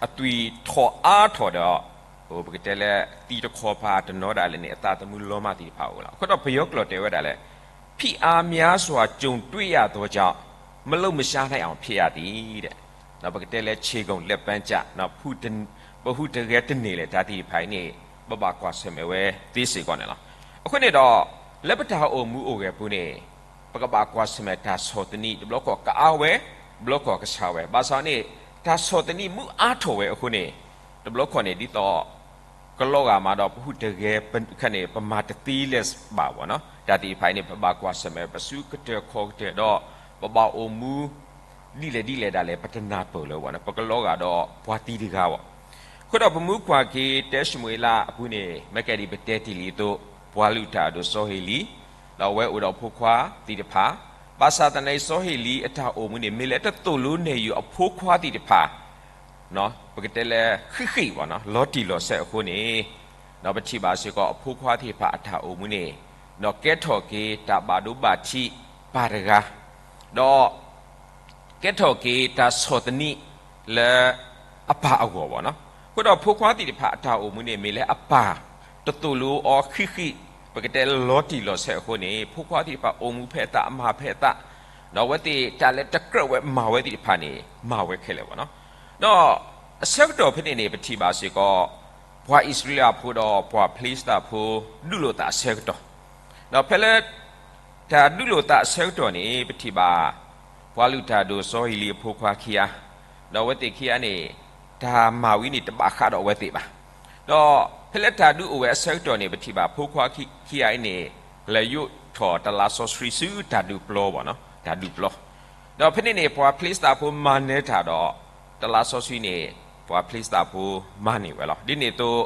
အသွံၣ်ထီၣ်အါထီၣ်ဒီး, ပကတဲလၢ သံတခီပၤတနီၤဒၣ်လဲာ်န့ၣ် အသးသမူလီၤမၢ်သ့ၣ်တဖၣ်အိၣ်လီၤ. အဃိဒီးပယီၤကျိာ်တဲဝဲဒၣ်လၢ ဖိအားများစွာ ကြုံတွေ့ရသောကြောင့် မလှုပ်မရှားနိုင်အောင် ဖြစ်ရသည် ဒီးပကတဲလၢ ခြေကုန်လက်ပန်းကျ, ပဟူးတဂဲၤတန့ၢ်လၢၤတၢ်သ့ၣ်တဖၣ်အံၤန့ၣ် ပဘၣ်ကွၢ်ဆၢၣ်မဲာ်ဝဲသ့စ့ၢ်ကီးန့ၣ်လီၤ. အဃိန့ၣ်ဒီး လၢပတၢ်အိၣ်မူအိၣ်ဂဲၤပူၤန့ၣ် ပကဘၣ်ကွၢ်ဆၢၣ်မဲာ်တၢ်ဆီၣ်သနံး တဘျီခီၣ်ကအါဝဲ, တဘျီခီၣ်ကဆါဝဲ, ဘၣ်ဆၣ်န့ၣ် တၢ်ဆီၣ်သနံးမ့ၢ်အါထီၣ်ဝဲအဃိန့ၣ် တဘျီခီၣ်န့ၣ်ဒ်သိး ကလီၤဂာ်မးဒီး ပဟူးတဂဲၤခဲန့ၣ် ပမၤတသ့လၢၤဘၣ်ဘၣ်နီၤ. တၢ်သ့ၣ်တဖၣ်အံၤန့ၣ် ပဘၣ်ကွၢ်ဆၢၣ်မဲာ် ပစုကတၢၢ်ခီၣ်ကတၢၢ်ဒီး ပဘၣ်အိၣ်မူ ဒ်လဲၣ်ဒ်လဲၣ်ဒၣ်လဲာ် ပတနၢ်ပၢၢ်လၢၤဘၣ်နီၤ, ပကလီၤဂာ်ဒီးပှၤသံတဂၤဘၣ်. အဃိဒီးပမူကွၢ်က့ၤ တၢၡမူၤအ့လးအပူၤန့ၣ် မ့ၢ်ကဲဒ်ပတဲတ့ၢ်လံအသိး ပှၤလုၢ်တၢ်အဒိၣ်စီၤဧ့လံ, ဒီးအဝဲအိၣ်ဒီးဖိခွါသ့ၣ်တဖၣ်, ဘၣ်ဆၣ်သနာ်က့ စီၤဧ့လံအတၢ်အိၣ်မူန့ၣ် မ့ၢ်လၢတသိၣ်လိနဲၣ်ယုာ်အဖိခွါသ့ၣ်တဖၣ် ပကတဲလၢ ဃံးဃံးဘၣ်နီၤ, လီၤတံၢ်လီၤဆဲးအဃိန့ၣ်, ဒီးပထံၣ်ဘၣ်စ့ၢ်ကီး အဖိခွါသ့ၣ်တဖၣ်အတၢ်အိၣ်မူန့ၣ်, ဒီးကဲထီၣ်က့ၤတၢ်ဘၣ်ဒိဘၣ်ထံးပၢ်တဂၤ, ဒီး ကဲထီၣ်က့ၤတၢ်ဆီၣ်သနံးလၢ အပၢ်အဂီၢ်ဘၣ်နီၤ. အဃိဒီးဖိခွါသ့ၣ်တဖၣ်အတၢ်အိၣ်မူန့ၣ် မ့ၢ်လၢအပၢ် တသိၣ်လိအီၤဃံးဃံး, ပကတဲလၢလီၤတံၢ်လီၤဆဲးအဃိန့ၣ် ဖိခွါသ့ၣ်တဖၣ်အိၣ်မူဖဲအသး အမၤဖဲအသး, ဒီးအဝဲသ့ၣ်တၢ်လၢတကြၢးဝဲမၤဝဲသ့ၣ်တဖၣ်န့ၣ် မၤဝဲခဲလၢာ်ဘၣ်နီၤ. ဒီးအဆၢကတီၢ်ဖဲန့ၣ်န့ၣ် ပထံၣ်ဘၣ်စ့ၢ်ကီး ပှၤအံၣ်စရ့လးဖိဒီးပှၤဖလံးစတံဖိ ဒုးလိာ်သးအဆၢကတီၢ်, ဒီးဖဲလၢ တၢ်ဒုးလိာ်သးအဆၢကတီၢ်န့ၣ် ပထံၣ်ဘၣ် ပှၤလုၢ်တၢ်ဒိၣ်စီၤဧ့လံအဖိခွါခံဂၤ, ဒီးအဝဲသ့ၣ်ခံဂၤန့ၣ် တၢ်မၤဝဲန့ၣ်တဘၣ်ဃးဒီးအဝဲသ့ၣ်ဘၣ်. ဒီးဖဲလၢတၢ်ဒုးအိၣ်ဝဲအဆၢကတီၢ်န့ၣ် ပထံၣ်ဘၣ်ဖိခွါခံဂၤအံၤန့ၣ် လဲၤယိးထီၣ်တလါစီဆှံဆူတၢ်ဒုးပျီဘၣ်နီၤ, တၢ်ဒုးပျီ, ဒီးဖဲန့ၣ်န့ၣ် ပှၤဖလံးစတံဖိမၤနၢၤတၢ်ဒီး တလါစီဆှံန့ၣ် ပှၤဖလံးစတံဖိမၤန့ၢ်ဝဲလီၤ. ဒ်န့ၣ်အသိး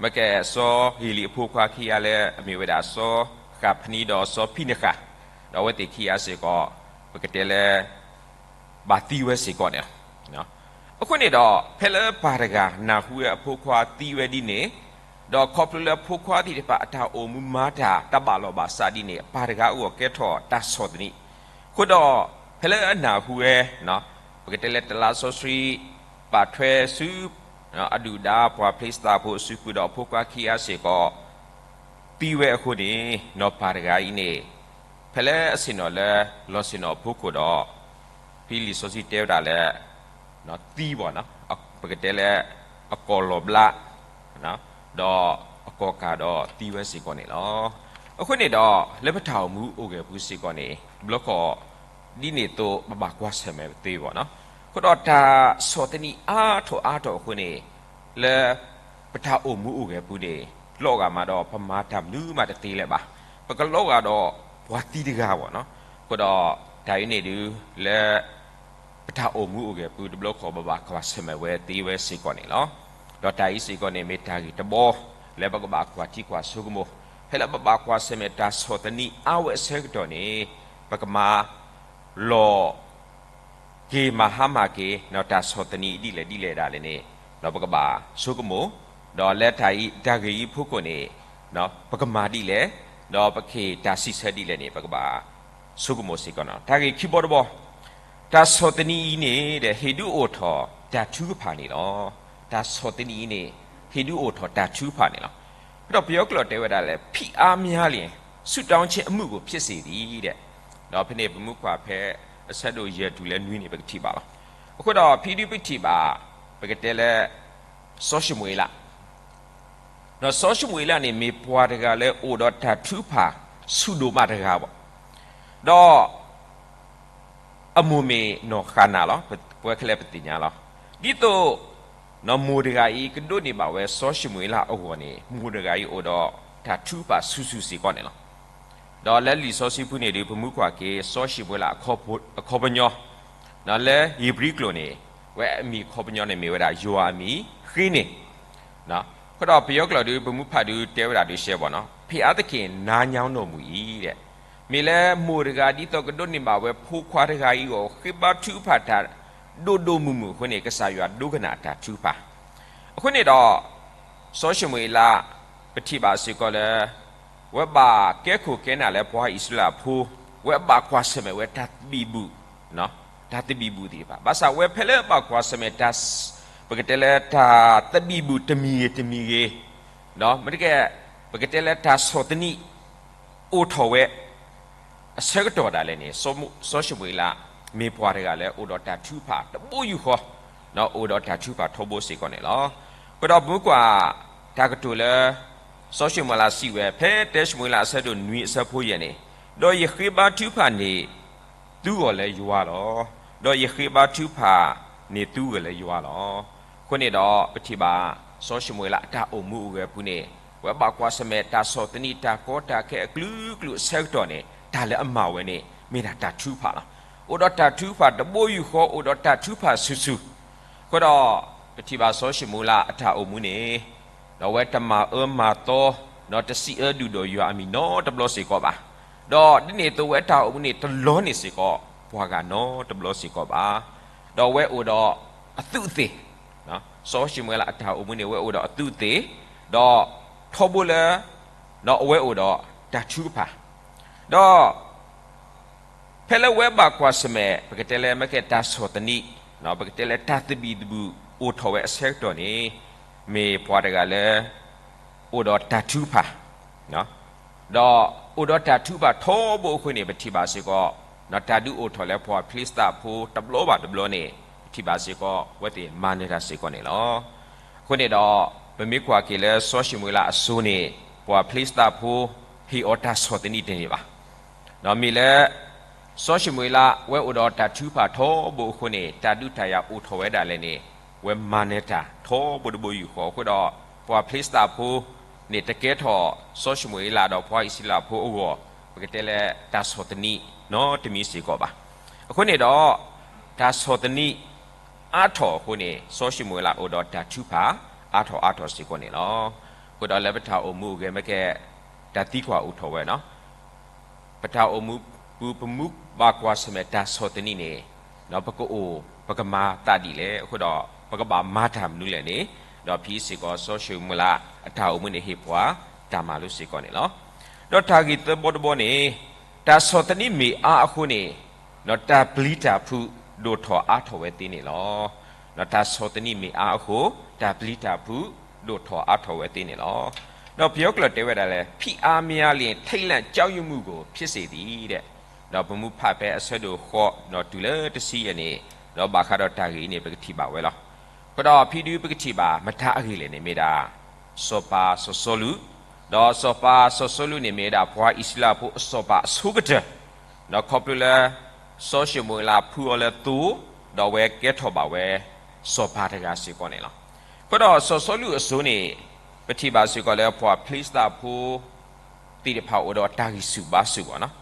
မ့ၢ်ကဲစီၤဧ့လံအဖိခွါခံဂၤလၢအမ့ၢ်ဝဲဒၣ်စီၤဃးဖနံဒီးစီၤဖံနဃၤ, ဒီးအဝဲသ့ၣ်ခံဂၤစ့ၢ်ကီး ပကတဲလၢ ဘၣ်သံဝဲစ့ၢ်ကီးန့ၣ်လီၤ. အဃိန့ၣ်ဒီး ဖဲလၢပၢ်တဂၤနၢ်ဟူဝဲအဖိခွါသံဝဲဒ်န့ၣ်, ဒီးခီဖျိလၢအဖိခွါသ့ၣ်တဖၣ်အတၢ်အိၣ်မူမၤတၢ်တဘၣ်လီၢ်ဘၣ်စးဒ်န့ၣ် အပၢ်တဂၤအဂီၢ်ကဲထီၣ်တၢ်ဆီၣ်သနံး, အဃိဒီး ဖဲလၢအနၢ်ဟူဝဲ ပကတဲလၢတလါစီဆှံ ပာ်ထွဲဆူ အဒုၣ်ဒါပှၤဖလံးစတံဖိအစုပူၤဒီးအဖိခွါခံဂၤစ့ၢ်ကီး သံဝဲအဃိန့ၣ် နီၢ်ပၢ်တဂၤအံၤန့ၣ် ဖဲလၢအဆ့ၣ်နီၤလၢ လီၤဆ့ၣ်နီၤအဖီခိၣ်ဒီး ဖဲလံာ်စီဆှံတဲဝဲဒၣ်လၢ သံဘၣ်နီၤ, ပကတဲလၢ အကိာ်လီၤဘျး ဒီးအကိာ်ကၢ်ဒီးသံဝဲစ့ၢ်ကီးန့ၣ်လီၤ. အဃိန့ၣ်ဒီး လၢပတၢ်အိၣ်မူအိၣ်ဂဲၤပူၤစ့ၢ်ကီးန့ၣ် တဘျီခီၣ် ဒ်န့ၣ်အသိး ပဘၣ်ကွၢ်ဆၢၣ်မဲာ်ပသ့ဘၣ်နီၤ. အဃိဒီးတၢ်ဆီၣ်သနံးအါထီၣ်အါထီၣ်အဃိန့ၣ် လၢပတၢ်အိၣ်မူအိၣ်ဂဲၤပူၤန့ၣ် လီၤဂာ်မးဒီးပမၤတၢ်မနုၤမးတသ့လၢၤဘၣ်. ပကလီၤဂာ်ဒီးပှၤသံတဂၤဘၣ်နီၤ. အဃိဒီးတၢ်အံၤန့ၣ်ဒုး လၢ ပတၢ်အိၣ်မူအိၣ်ဂဲၤပူၤတဘျီခီၣ် ပဘၣ်ကွၢ်ဆၢၣ်မဲာ်ဝဲသ့ဝဲစ့ၢ်ကီးန့ၣ်လီၤ. ဒီးတၢ်အံၤစ့ၢ်ကီးန့ၣ် မ့ၢ်တၢ်ဂ့ၢ်တဘီ လၢပကဘၣ်ကွၢ်ထံကွၢ်ဆိကမိၣ်, ဖဲလၢပဘၣ်ကွၢ်ဆၢၣ်မဲာ်တၢ်ဆီၣ်သနံးအါဝဲအဆၢကတီၢ်န့ၣ် ပကမၤ လီၤ က့ၤမၤဟါမၢ်က့ၤ တၢ်ဆီၣ်သနံးဒ်လဲၣ်ဒ်လဲၣ်ဒၣ်လဲာ်န့ၣ် ဒီးပကဘၣ်ဆိကမိၣ်, ဒီးလၢတၢ်အံၤ တၢ်ဂ့ၢ်အံၤအဖီခိၣ်န့ၣ် ပကမၤဒ်လဲၣ်, ဒီးပကဟ့ၣ်တၢ်စံးဆၢဒ်လဲၣ်န့ၣ် ပကဘၣ်ဆိကမိၣ်စ့ၢ်ကီးနီၤ. တၢ်ဂ့ၢ်ခံဘီတဘီ, တၢ်ဆီၣ်သနံးအံၤန့ၣ်ဒီး ဟ့ၣ်ဒုးအိၣ်ထီၣ်တၢ်ထုကဖၣ်န့ၣ်လီၤ. တၢ်ဆီၣ်သနံးအံၤန့ၣ် ဟ့ၣ်ဒုးအိၣ်ထီၣ်တၢ်ထုကဖၣ်န့ၣ်လီၤ. အဃိဒီးပယီၤကျိာ်တဲဝဲဒၣ်လၢ ဖိအားများလျှင် ဆုတောင်းခြင်းအမှုကို ဖြစ်စေသည် ဒီးဖဲန့ၣ် ပမူကွၢ်ဖဲအဆၢဒိၣ်ယဲၢ်တုၤလၢနွံန့ၣ် ပကထံၣ်ဘၣ်လီၤ. အဃိဒီးဖဲဒုးပထံၣ်ဘၣ် ပကတဲလၢ စီၤၡမူၤအ့လး, ဒီးစီၤၡမူၤအ့လးန့ၣ် မ့ၢ်ပှၤတဂၤလၢအိၣ်ဒီးတၢ်ထုကဖၣ်ဆူၣ်ဒိၣ်မးတဂၤဘၣ်. ဒီး အမိၢ်မ့ၢ်နီၢ်ဃၤနၤလီၤ. ပဝဲခဲလၢာ်ပသ့ၣ်ညါလီၤ. ဒ်သိး မိၢ်တဂၤအံၤ ကဒိးန့ၢ်ဘၣ်ဝဲစီၤၡမူၤအ့လးအဂီၢ်န့ၣ် မိၢ်တဂၤအံၤအိၣ်ဒီးတၢ်ထုကဖၣ်ဆူၣ်ဆူၣ်စ့ၢ်ကီးန့ၣ်လီၤ. ဒီးလၢလံာ်စီဆှံပူၤန့ၣ်ဒုး ပမူကွၢ်က့ၤ စီၤၡမူၤအ့လးအခီပညီ, လၢဧ့ၤဘြံၤကျိာ်န့ၣ် အဝဲအမံၤအခီပညီန့ၣ်မ့ၢ်ဝဲဒၣ် ယွၤအမံၤဃ့န့ၣ် အဃိဒီးပယီၤကျိာ်ဒုး ပမူဖးဒုးတဲဝဲဒၣ်ဒုးရှဲဘၣ်နီၤ, ဘုရားသခင်နားညောင်းတော်မူ မ့ၢ်လၢမိၢ်တဂၤဒ်သိးကဒိးန့ၢ်ဘၣ်ဝဲဖိခွါတဂၤအံၤအဂီၢ် ဃ့ဘါထုကဖၣ်တၢ် ဒိၣ်ဒိၣ်မုၢ်မုၢ်အဃိန့ၣ် ကစၢ်ယွၤဒိကနၣ်အတၢ်ထုကဖၣ်. အဃိန့ၣ်ဒီး စီၤၡမူၤအ့လး ပထံၣ်ဘၣ်စ့ၢ်ကီးလၢ ဝဲဘၣ်ကဲခိၣ်ကဲနၢ်လၢပှၤအံၣ်စရ့လးဖိ, ဝဲဘၣ်ကွၢ်ဆၢၣ်မဲာ်ဝဲတၢ်သဘံၣ်ဘုၣ်, တၢ်သဘံၣ်ဘုၣ်သ့ၣ်တဖၣ်. ဘၣ်ဆၣ်ဝဲဖဲလၢဘၣ်ကွၢ်ဆၢၣ်မဲာ်တၢ်, ပကတဲလၢတၢ်သဘံၣ်ဘုၣ်တမံၤဂ့ၤတမံၤဂ့ၤ, မ့တကဲ ပကတဲလၢတၢ်ဆီၣ်သနံး အိၣ်ထီၣ်ဝဲ အဆၢကတီၢ်ဒၣ်လဲာ်န့ၣ် စီၤၡမူၤအ့လး မ့ၢ်ပှၤတဂၤလၢအိၣ်ဒီးတၢ်ထုကဖၣ်တဘိယူၢ်ဃီ, အိၣ်ဒီးတၢ်ထုကဖၣ်ထီဘိစ့ၢ်ကီးန့ၣ်လီၤ. အဃိဒီးပမ့ၢ်ကွၢ် တၢ်ကတိၤလၢ စီၤၡမူၤအ့လးစံးဝဲ ဖဲတၢၡမူၤအ့လးအဆၢဒိၣ်နွံအဆၢဖိယဲၢ်န့ၣ်, ဒီးယဃ့ဘါထုကဖၣ်န့ၣ် သုဂီၢ်လၢယွၤလီၤ. ဒီးယဃ့ဘါထုကဖၣ်န့ၣ်သုဂီၢ်လၢယွၤလီၤ. အဃိန့ၣ်ဒီးပထံၣ်ဘၣ် စီၤၡမူၤအ့လးအတၢ်အိၣ်မူအိၣ်ဂဲၤအပူၤန့ၣ် ဝဲဘၣ်ကွၢ်ဆၢၣ်မဲာ်တၢ်ဆီၣ်သနံးတၢ်ကီတၢ်ခဲအကလုာ်ကလုာ်အဆၢကတီၢ်န့ၣ် တၢ်လၢအမၤဝဲန့ၣ် မ့ၢ်ဒၣ်တၢ်ထုကဖၣ်လီၤ. အိၣ်ဒီးတၢ်ထုကဖၣ်တဘိယူၢ်ဃီ အိၣ်ဒီးတၢ်ထုကဖၣ်ဆူၣ်ဆူၣ်. အဃိဒီး ပထံၣ်ဘၣ်စီၤၡမူၤအ့လးအတၢ်အိၣ်မူန့ၣ် ဒီးအဝဲတမၤအၢမၤသီ, ဒီးတစံးအၢဒုၣ်ဒီးယွၤအမံၤနီတဘျီစ့ၢ်ကီးဘၣ်. ဒီးဒ်န့ၣ်အသိးဝဲတၢ်အိၣ်မူန့ၣ် တလီန့ၢ်စ့ၢ်ကီး ပှၤဂၤနီတဘျီစ့ၢ်ကီးဘၣ်. ဒီးအဝဲအိၣ်ဒီးအသူးအသ့ၣ်, စီၤၡမူၤအ့လးအတၢ်အိၣ်မူန့ၣ် အဝဲအိၣ်ဒီးအသူးအသ့ၣ်, ဒီးထီဘိလၢ ဒီးအဝဲအိၣ်ဒီးတၢ်ထုကဖၣ်, ဒီး ဖဲလၢဝဲဘၣ်ကွၢ်ဆၢၣ်မဲာ် ပကတဲလၢမ့ၢ်ကဲတၢ်ဆီၣ်သနံး, ပကတဲလၢတၢ်သဘံၣ်သဘုၣ်အိၣ်ထီၣ်ဝဲအဆၢကတီၢ်န့ၣ် မ့ၢ်ပှၤတဂၤလၢ အိၣ်ဒီးတၢ်ထုကဖၣ်, ဒီးအိၣ်ဒီးတၢ်ထုကဖၣ်ထီဘိအဃိန့ၣ် ပထံၣ်ဘၣ်စ့ၢ်ကီး တၢ်ဒုးအိၣ်ထီၣ်လၢပှၤဖလံးစတံဖိတဘျီဘၣ်တဘျီန့ၣ် ပထံၣ်ဘၣ်စ့ၢ်ကီး အဝဲသ့ၣ်မၤနၢၤတၢ်စ့ၢ်ကီးန့ၣ်လီၤ. အဃိန့ၣ်ဒီး ပမ့ၢ်ကွၢ်က့ၤလၢစီၤၡမူၤအ့လးအစိၤန့ၣ် ပှၤဖလံးစတံဖိ ဟ့ၣ်အီၤတၢ်ဆီၣ်သနံးတန့ၢ်ဘၣ်. ဒီးမ့ၢ်လၢ စီၤၡမူၤအ့လး ဝဲအိၣ်ဒီးတၢ်ထုကဖၣ်ထီဘိအဃိန့ၣ် တၢ်ဒုးတၢ်ယၤအိၣ်ထီၣ်ဝဲဒၣ်လဲာ်န့ၣ် ဝဲမၤနၢၤတၢ်ထီဘိတဘိယူၢ်ဃီအဃိဒီး ပှၤဖလံးစတံဖိန့ၣ် တကဲထီၣ်စီၤၡမူၤအ့လးဒီးပှၤအံၣ်စရ့လးဖိအဂီၢ် ပကတဲလၢတၢ်ဆီၣ်သနံးနီတမံၤစ့ၢ်ကီးဘၣ်. အဃိန့ၣ်ဒီး တၢ်ဆီၣ်သနံးအါထီၣ်အဃိန့ၣ် စီၤၡမူၤအ့လးအိၣ်ဒီးတၢ်ထုကဖၣ် အါထီၣ်အါထီၣ်စ့ၢ်ကီးန့ၣ်လီၤ. အဃိဒီးလၢပတၢ်အိၣ်မူအဂ့ၤ မ့ၢ်ကဲ တၢ်သံကွၢ်အိၣ်ထီၣ်ဝဲန့ၣ် ပတၢ်အိၣ်မူပူၤ ပမ့ၢ်ဘၣ်ကွၢ်ဆၢၣ်မဲာ်တၢ်ဆီၣ်သနံးန့ၣ် ပကအိၣ် ပကမၤသးဒ်လဲၣ် အဃိဒီး ပကဘၣ်မၤတၢ်မနုၤလဲၣ်န့ၣ် ဒီးဖဲအံၤစ့ၢ်ကီး စီၤၡမူၤအ့လးအတၢ်အိၣ်မူန့ၣ် ဟ့ၣ်ပှၤတၢ်မၤလိစ့ၢ်ကီးန့ၣ်လီၤ. ဒီးတၢ်ဂ့ၢ်သၢဘီတဘီန့ၣ် တၢ်ဆီၣ်သနံးမ့ၢ်အါအဃိန့ၣ် ဒီးတၢ်ပျံၤတၢ်ဖုးဒိၣ်ထီၣ်အါထီၣ်ဝဲသ့န့ၣ်လီၤ. ဒီးတၢ်ဆီၣ်သနံးမ့ၢ်အါအဃိ တၢ်ပျံၤတၢ်ဖုးဒိၣ်ထီၣ်အါထီၣ်ဝဲသ့န့ၣ်လီၤ. ဒီးပယီၤကျိာ်တဲဝဲဒၣ်လၢ ဖိအားများရင် ထိတ်လန့်ကြောက်ရွံ့မှုကို ဖြစ်စေသည် ဒီးပမ့ၢ်ဖးဖဲအဆၢဒိၣ်ဃိး ဒီးတုၤလၢတဆံယဲၢ်န့ၣ် ဒီးဘၣ်ဃးဒီးတၢ်ဂ့ၢ်အံၤန့ၣ် ပကထံၣ်ဘၣ်ဝဲလီၤ. အဃိဒီးဖဲဒုးပကထံၣ်ဘၣ် မတၤအဂ့ၢ်လဲၣ်န့ၣ် မ့ၢ်ဒၣ် စီၤပၤစီၤစီလူး, ဒီးစီၤပၤစီၤစီလူးန့ၣ် မ့ၢ်ဝဲဒၣ်ပှၤအံၣ်စရ့လးဖိအစီၤပၤအဆိကတၢၢ်, ဒီးခီဖျိလၢ စီၤၡမူၤအ့လးဖုအီၤလၢသိ, ဒီးအဝဲကဲထီၣ်ဘၣ်ဝဲ စီၤပၤတဂၤစ့ၢ်ကီးန့ၣ်လီၤ. အဃိဒီးစီၤစီလူးအစိၤန့ၣ် ပထံၣ်ဘၣ်စ့ၢ်ကီးလၢပှၤဖလံးစတံဖိ သ့ၣ်တဖၣ်အိၣ်ဒီးတၢ်ဂံၢ်ဆူၣ်ဘါဆူၣ်ဘၣ်န့ၣ်,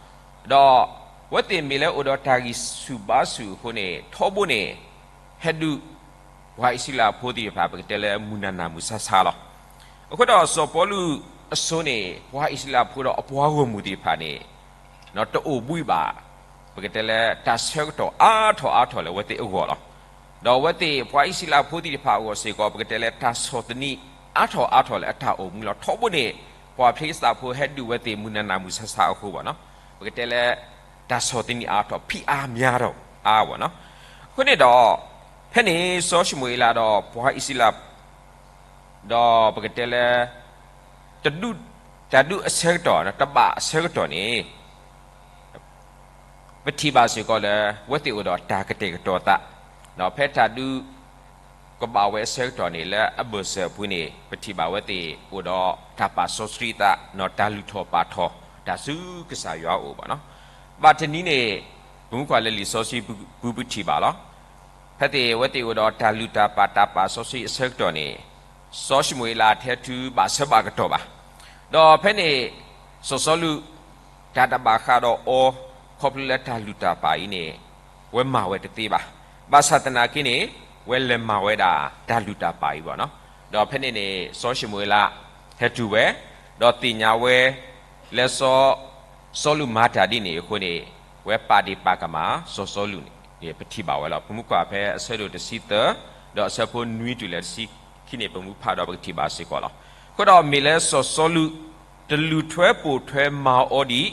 ဒီးအဝဲသ့ၣ်မ့ၢ်လၢအိၣ်ဒီးတၢ်ဂံၢ်ဆူၣ်ဘါဆူၣ်အဃိန့ၣ် ထီဘိန့ၣ် ဟဲဒုး ပှၤအံၣ်စရ့လးဖိသ့ၣ်တဖၣ် ပကတဲလၢမုၢ်နၤနၤမုၢ်ဆါဆါလီၤ. အဃိဒီးစီၤပီလူးအစိၤန့ၣ် ပှၤအံၣ်စရ့လးဖိဒီးအပှၤဂီၢ်မုၢ်သ့ၣ်တဖၣ်န့ၣ် တအိၣ်ဘှံးဘၣ် ပကတဲလၢတၢ်ဆၢကတီၢ်အါထီၣ်အါထီၣ်လၢအဝဲသ့ၣ်အဂီၢ်လီၤ. ဒီးအဝဲသ့ၣ်ပှၤအံၣ်စရ့လးဖိသ့ၣ်တဖၣ်အဂီၢ်စ့ၢ်ကီး ပကတဲလၢတၢ်ဆီၣ်သနံးအါထီၣ်အါထီၣ်လၢအတၢ်အိၣ်မူလီၤ. ထီဘိန့ၣ် ပှၤဖလံးစတံဖိဟဲဒုးအဝဲသ့ၣ်မုၢ်နၤနၤမုၢ်ဆါဆါအဃိဘၣ်န့ၣ်, ပကတဲလၢ တၢ်ဆီၣ်သနံးအါထီၣ် ဖိအားများတော့ အါဘၣ်န့ၣ်, အဃိန့ၣ်ဒီး ဖဲန့ၣ်စီၤၡမူၤအ့လးဒီးပှၤအံၣ်စရ့လး ဒီးပကတဲလၢ တဒုး တၢ်ဒုးအဆၢကတီၢ် တဘၣ်အဆၢကတီၢ်န့ၣ် ပထံၣ်ဘၣ်စ့ၢ်ကီးလၢ အဝဲသ့ၣ်အိၣ်ဒီးတၢ်ကတဲာ်ကတီၤသး, ဒီးဖဲတၢ်ဒုးကဘၣ်ဝဲအဆၢကတီၢ်န့ၣ် လၢအဘၢၣ်စၢၤအပူၤန့ၣ် ပထံၣ်ဘၣ်အဝဲသ့ၣ်အိၣ်ဒီးတၢ်ပာ်စီဆှံသး ဒီးတၢ်လုၢ်ထီၣ်ပာ်ထီၣ်တၢ်ဆူကစၢ်ယွၤအအိၣ်ဘၣ်န့ၣ်, ဘၣ်တနံၤန့ၣ် ပမ့ၢ်ကွၢ်လၢလံာ်စီဆှံပူၤပထံၣ်ဘၣ်လီၤ. ဖဲသ့ၣ်အဝဲသ့ၣ်အိၣ်ဒီးတၢ်လုၢ်တၢ်ပာ်တၢ်ပာ်စီဆှံအဆၢကတီၢ်န့ၣ် စီၤၡမူၤအ့လးထဲထုဘၣ်ဆၢဘၣ်ကတီၢ်ဘၣ်. ဒီးဖဲန့ၣ် စီၤစီလူး တၢ်တဘၣ်ဃးဒီးအီၤ ခီဖျိလၢတၢ်လုၢ်တၢ်ပာ်အံၤန့ၣ် ဝဲမၤဝဲတသ့ဘၣ်. ဘၣ်ဆၣ်သနာ်က့န့ၣ် ဝဲလဲၤမၤဝဲဒၣ်တၢ်လုၢ်တၢ်ပာ်အံၤဘၣ်န့ၣ်, ဒီးဖဲန့ၣ်န့ၣ် စီၤၡမူၤအ့လး ဟဲတုၤဝဲ, ဒီးသ့ၣ်ညါဝဲ လၢစီၤ စီလူးမၤတၢ်ဒ်န့ၣ်အဃိန့ၣ် ဝဲပာ်ဒ့ၣ်ပာ်ကမၣ်စီၤစီလူးန့ၣ် ပထံၣ်ဘၣ်ဝဲလီၤ. ပမ့ၢ်ကွၢ်ဖဲအဆၢဒိၣ်တဆံသၢ ဒီးအဆၢဖိနွံတုၤလၢတဆံခံန့ၣ် ပမ့ၢ်ဖးဒီးပကထံၣ်ဘၣ်စ့ၢ်ကီးလီၤ. အဃိဒီးမ့ၢ်လၢစီၤစီလူး တလူၤထွဲပိာ်ထွဲမၤအီၤဒ်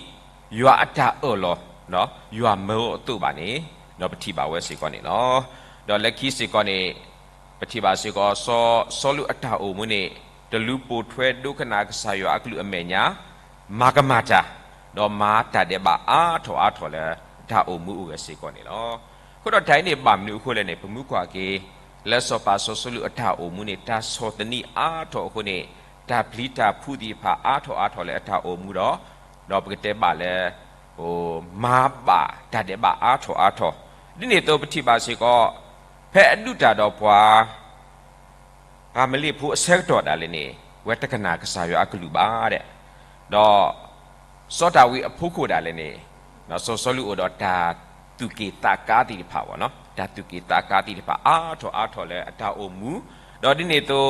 ယွၤအတၢ်အၢၣ်လီၤ ယွၤမၢအီၤအသိးဘၣ်န့ၣ် ဒီးပထံၣ်ဘၣ်ဝဲစ့ၢ်ကီးန့ၣ်လီၤ. ဒီးလၢခံစ့ၢ်ကီးန့ၣ် ပထံၣ်ဘၣ်စ့ၢ်ကီး စီၤစီလူးအတၢ်အိၣ်မူန့ၣ် တလူၤပိာ်ထွဲဒိကနၣ်ကစၢ်ယွၤအကလုၢ်အမဲာ်ညါ မၤကမၣ်တၢ် ဒီးမၤတၢ်ဒဲးဘးအါထီၣ်အါထီၣ်လၢတၢ်အိၣ်မူအိၣ်ဂဲၤစ့ၢ်ကီးန့ၣ်လီၤ. အဃိဒီးတၢ်အံၤန့ၣ်ဘၣ်မနုၤအဃိလဲၣ်န့ၣ် ပမ့ၢ်ကွၢ်က့ၤ လၢစီၤပၤစီၤစီလူးအတၢ်အိၣ်မူန့ၣ် တၢ်ဆီၣ်သနံးအါထီၣ်အဃိန့ၣ် တၢ်ပျံၤတၢ်ဖုးသ့ၣ်တဖၣ်အါထီၣ်အါထီၣ်လၢအတၢ်အိၣ်မူဒီး ဒီးပကတဲဘၣ်လၢ မၤဘၣ်တၢ်ဒဲးဘးအါထီၣ်အါထီၣ် ဒ်န့ၣ်အသိးပထံၣ်ဘၣ်စ့ၢ်ကီး ဖဲအဒုးတၢ်ဒီးပှၤ ပှၤမလ့ၣ်ဖိအဆၢကတီၢ်ဒၣ်လဲာ်န့ၣ် ဝဲတကနၣ်ကစၢ်ယွၤအကလုၢ်ဘၣ်ဒီး ဒီးစီၤဒၤဝံးအဖီခိၣ်ဒၣ်လဲာ်န့ၣ် စီၤစီလူးအိၣ်ဒီးတၢ်သူၣ်က့ၣ်သးကါသ့ၣ်တဖၣ်ဘၣ်နီၤ, တၢ်သူၣ်က့ၣ်သးကါသ့ၣ်တဖၣ်အါထီၣ်အါထီၣ်လၢအတၢ်အိၣ်မူ, ဒီးဒ်န့ၣ်အသိး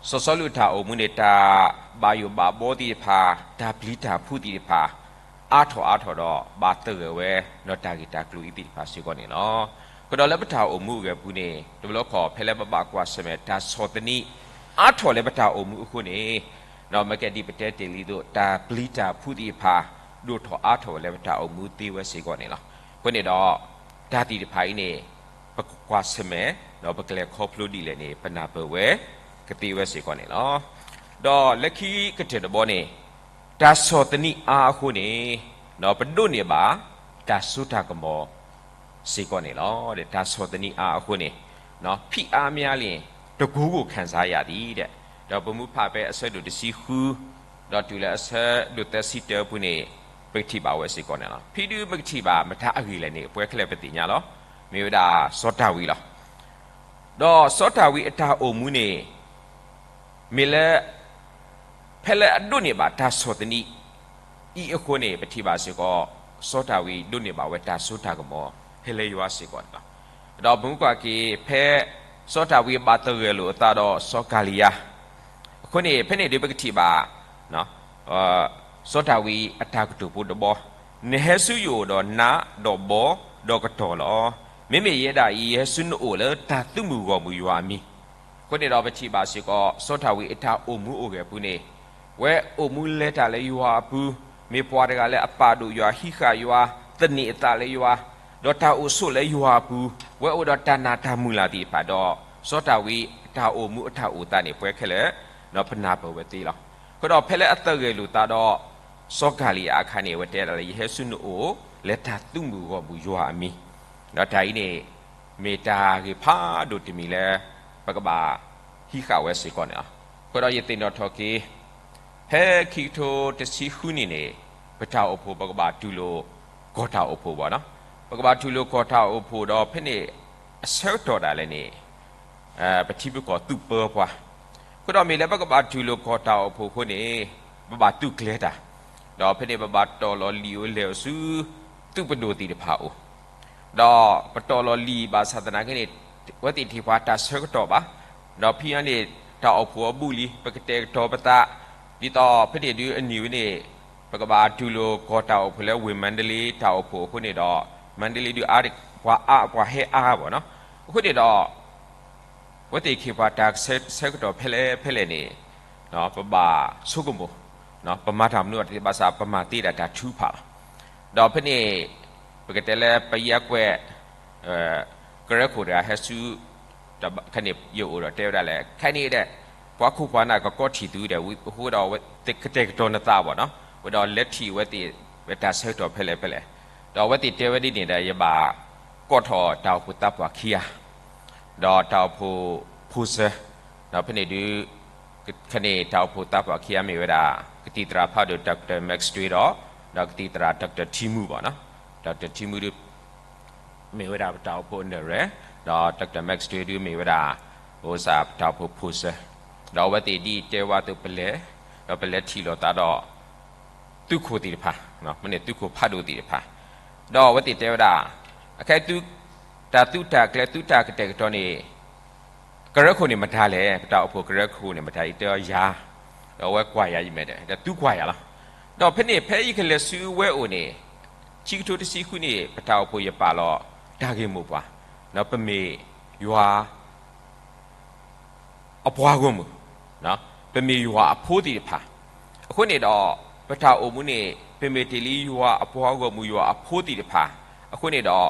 စီၤစီလူးအတၢ်အိၣ်မူန့ၣ် တၢ်ဘၣ်ယိၣ်ဘၣ်ဘီသ့ၣ်တဖၣ်, တၢ်ပျံၤတၢ်ဖုးသ့ၣ်တဖၣ် အါထီၣ်အါထီၣ်ဒီး ဘၣ်သဂၢၢ်ဝဲ ဒီးတၢ်ဂ့ၢ်တၢ်ကျိၤအံၤသ့ၣ်တဖၣ်စ့ၢ်ကီးန့ၣ်လီၤ. အဃိဒီးလၢပတၢ်အိၣ်မူအဂ့ၢ်အပူၤန့ၣ် တဘျီခီ ဖဲလၢပဘၣ်ကွၢ်ဆၢၣ်မဲာ် တၢ်ဆီၣ်သနံးအါထီၣ်လၢပတၢ်အိၣ်မူအဃိန့ၣ်, ဒီးမ့ၢ်ကဲဒ်ပတဲတ့ၢ်လံအသိး တၢ်ပျံၤတၢ်ဖုးသ့ၣ်တဖၣ် ဒိၣ်ထီၣ်အါထီၣ်ဝဲလၢပတၢ်အိၣ်မူသ့ဝဲစ့ၢ်ကီးန့ၣ်လီၤ. အဃိန့ၣ်ဒီး တၢ်သ့ၣ်တဖၣ်အံၤန့ၣ် ပကကွၢ်ဆၢၣ်မဲာ် ဒီးပကလဲၤခီဖျိဒ်လဲၣ်န့ၣ် ပနၢ်ပၢၢ်ဝဲကသ့ဝဲစ့ၢ်ကီးန့ၣ်လီၤ. ဒီးလၢခံကတၢၢ်တဘီန့ၣ် တၢ်ဆီၣ်သနံးအါအဃိန့ၣ် ပဒိးန့ၢ်ဘၣ် တၢ်စိတၢ်ကမီၤစ့ၢ်ကီးန့ၣ်လီၤ. တၢ်ဆီၣ်သနံးအါအဃိန့ၣ် ဖံးအါမါလံတကူကူခံစားရသံဒီး ဒီးပမူဖးဖဲအဆၢဒိၣ်တဆံဃု ဒီးတုၤလၢအဆၢဒိၣ်သၢဆံတၢအပူၤန့ၣ် ပကထံၣ်ဘၣ်ဝဲစ့ၢ်ကီးန့ၣ်လီၤ. ဖံဒုးပကထံၣ်ဘၣ်မတၤအဂ့ၢ်လဲၣ်န့ၣ် ပှၤခဲလၢာ်ပသ့ၣ်ညါလီၤ. မ့ၢ်ဝဲဒၣ်စီၤဒၤဝံးလီၤ. ဒီးစီၤဒၤဝံးအတၢ်အိၣ်မူန့ၣ် မ့ၢ်လၢ ဖဲလၢအဒိးန့ၢ်ဘၣ်တၢ်ဆီၣ်သနံးအံၤအဃိန့ၣ် ပထံၣ်ဘၣ်စ့ၢ်ကီး စီၤဒၤဝံးဒိးန့ၢ်ဘၣ်ဝဲတၢ်စိတၢ်ကမီၤ ဟဲလၢယွၤစ့ၢ်ကီးန့ၣ်လီၤ. ဒီးပမူကွၢ်က့ၤ ဖဲစီၤဒၤဝံးဘၣ်သဂၢၢ်လိာ်အသးဒီးစီၤကၤလံယၤအဃိန့ၣ် ဖဲန့ၣ်ဒုးပကထံၣ်ဘၣ် စီၤဒၤဝံးအတၢ်ကတိၤဖိတဘီ, နဟဲဆူယအိၣ်ဒီးနးဒီးဘီ ဒီးကတီၢ်လီၤ. မ့မ့ၢ်ယဲဒၣ်အံၤ ယဟဲဆူနအိၣ်လၢတၢ်သုးမုၢ်ဂီၢ်မုၢ်ယွၤအမံၤ. အဃိန့ၣ်ဒီးပထံၣ်ဘၣ်စ့ၢ်ကီး စီၤဒၤဝံးအတၢ်အိၣ်မူအိၣ်ဂဲၤအပူၤန့ၣ် ဝဲအိၣ်မူလဲၤတၢ်လၢယွၤအပူၤ, မ့ၢ်ပှၤတဂၤလၢအပာ်ဒိၣ်ယွၤ ဟံးဃာ်ယွၤ သန့ၤအသးလၢယွၤ, ဒီးတၢ်အိၣ်ဆိးလၢယွၤအပူၤ, ဝဲအိၣ်ဒီးတၢ်နာ်တၢ်မုၢ်လၢ်သ့ၣ်တဖၣ်ဒီး စီၤဒၤဝံးအတၢ်အိၣ်မူအတၢ်အိၣ်သးန့ၣ် ပှၤခဲလၢာ် ပနၢ်ပၢၢ်ဝဲသ့လီၤ. အဃိဒီးဖဲလၢအသဂၢၢ်လိာ်သးဒီး စီၤကၤလံယၤအခါန့ၣ် အဝဲတဲဒၣ်လၢ ယဟဲဆူနအိၣ် လၢတၢ်သုးမုၢ်ဂီၢ်မုၢ်ယွၤအမံၤ, ဒီးတၢ်အံၤန့ၣ် မ့ၢ်တၢ်ဂ့ၢ်ဖးဒိၣ်တမံၤလၢ ပကဘၣ်ဟံးဃာ်ဝဲစ့ၢ်ကီးန့ၣ်လီၤ. အဃိဒီးယသ့ၣ်နီၣ်ထီၣ်က့ၤ ဖဲခံကထိတဆံဃုနံၣ်န့ၣ် ပတၢ်အိၣ်ဖှိၣ် ပကဘၣ်တူၢ်လိာ်ကီၢ်တၢ်အိၣ်ဖှိၣ်ဘၣ်နီၤ. ပကဘၣ်တူၢ်လိာ်ကီၢ်တၢ်အိၣ်ဖှိၣ်ဒီး ဖဲန့ၣ်အဆၢကတီၢ်ဒၣ်လဲာ်န့ၣ် ပထံပကီၢ်သူၣ်ပၢပှၤ, အဃိဒီးမ့ၢ်လၢပကဘၣ်တူၢ်လိာ်ကီၢ်တၢ်အိၣ်ဖှိၣ်အဃိန့ၣ် ပဘၣ်သူၣ်ကျဲၤတၢ်, ဒီးဖဲန့ၣ်ပဘၣ်တီၢ်လီၤလံာ်အိၣ်လဲၢ်အိၣ်ဆူ သုးပဒိၣ်သ့ၣ်တဖၣ်အအိၣ်, ဒီးပတီၢ်လီၤလံာ်ဘၣ်ဆၣ်သနာ်က့န့ၣ် အဝဲသ့ၣ်တဟ့ၣ်ပှၤတၢ်ဆၢကတီၢ်ဘၣ်, ဒီးဖဲအံၤန့ၣ် တၢ်အိၣ်ဖှိၣ်အဘူးလံ ပကတဲာ်ကတီၤပသး, ဒ်သိးဖဲန့ၣ်ဒုးအနံၤဝဲန့ၣ် ပကဘၣ်တူၢ်လိာ်ကီၢ်တၢ်အိၣ်ဖှိၣ်လၢဝ့ၢ်မါဒလ့တၢ်အိၣ်ဖှိၣ်အဃိန့ၣ်ဒီး မါဒလ့ဒုးအါ ပှၤအါပှၤဟဲအါဘၣ်နီၤ. အဃိန့ၣ်ဒီး အဝဲသ့ၣ်ကဟ့ၣ်ပှၤတၢ်ဆၢကတီၢ်ဖဲလဲၣ်ဖဲလဲၣ်န့ၣ် ပဘၣ်ဆိကမိၣ်, ပမၤတၢ်မနုၤအတသ့ဘၣ်ဆၣ် ပမၤသ့ဒၣ်တၢ်ထုကဖၣ်လီၤ. ဒီးဖဲန့ၣ် ပကတဲလၢပယဲၢ်ကွဲး ကရၢခိၣ်တဂၤဟဲဆူ ခဲန့ၣ်ယအိၣ်ဒီးတဲဝဲဒၣ်လဲၣ် ခဲန့ၣ်ဒီး ပှၤခိၣ်ပှၤနၢ်ကကီထံၣ်သုဒီး အဃိဒီးကတဲာ်ကတီၤနသးဘၣ်နီၤ, ဝဲဒီးလဲၤထံၣ်အဝဲသ့ၣ် ဝဲတၢ်ဆၢကတီၢ်ဖဲလဲၣ်ဖဲလဲၣ်, ဒီးအဝဲသ့ၣ်တဲဝဲဒ်န့ၣ်ဒီး ယဘၣ်ကိးထီၣ်တၢ်အိၣ်ဖှိၣ်သးပှၢ်ခံဂၤ ဒီးတၢ်အိၣ်ဖှိၣ်ဖိစၢၤ, ဒီးဖဲန့ၣ်ဒုး ခဲန့ၣ်တၢ်အိၣ်ဖှိၣ်သးပှၢ်ခံဂၤမ့ၢ်ဝဲဒၣ် ကသံၣ်သရၣ်ဖးဒိၣ် Doctor Max Dway ဒီး ဒီးကသံၣ်သရၣ် Doctor ထံမူဘၣ်နီၤ, Doctor ထံမူဒုး မ့ၢ်ဝဲဒၣ်ပတၢ်အိၣ်ဖှိၣ်အနၢ်ရဲၣ်, ဒီး Doctor Max Dway ဒုးမ့ၢ်ဝဲဒၣ် အိၣ်စၢ်ပတၢ်အိၣ်ဖှိၣ်ဖိစၢၤ, ဒီးအဝဲသ့ၣ်ဒ်တဲဝဲအသိးပလဲၤ, ဒီးပလဲၤထံၣ်လိာ်သးဒီး သုးခိၣ်သ့ၣ်တဖၣ်, မ့ၢ်န့ၣ်သုးခိၣ်ဖးဒိၣ်သ့ၣ်တဖၣ်, ဒီးအဝဲသ့ၣ်တဲဝဲဒၣ်, အခဲအံၤ တၢ်သုးတၢ်ကျဲၤသုးတၢ်ကတဲာ်ကတီၤန့ၣ် ကရၢခိၣ်န့ၣ်မတၤလဲၣ်, ပတၢ်အိၣ်ဖှိၣ်ကရၢခိၣ်န့ၣ်မတၤ ယတဲအီၤယၤ, ဒီးအဝဲကွၢ်ယၤယမဲာ်ဒီး ဒီးသုကွၢ်ယၤလီၤ. ဒီးဖဲန့ၣ် ဖဲယကလဲၤဆူဝဲအိၣ်န့ၣ် ခံကထိတဆံဃုန့ၣ် ပတၢ်အိၣ်ဖှိၣ်ယပာ်လီၤ တၢ်ဂ့ၢ်မိၢ်ပှၢ်, ပမ့ၢ်ယွၤ အပှၤဂီၢ်မုၢ်, ပမ့ၢ်ယွၤအဖိသ့ၣ်တဖၣ်. အဃိန့ၣ်ဒီး ပတၢ်အိၣ်မူန့ၣ် ပမ့ၢ်တ့ၢ်လံယွၤအပှၤဂီၢ်မုၢ် ယွၤအဖိသ့ၣ်တဖၣ်, အဃိန့ၣ်ဒီး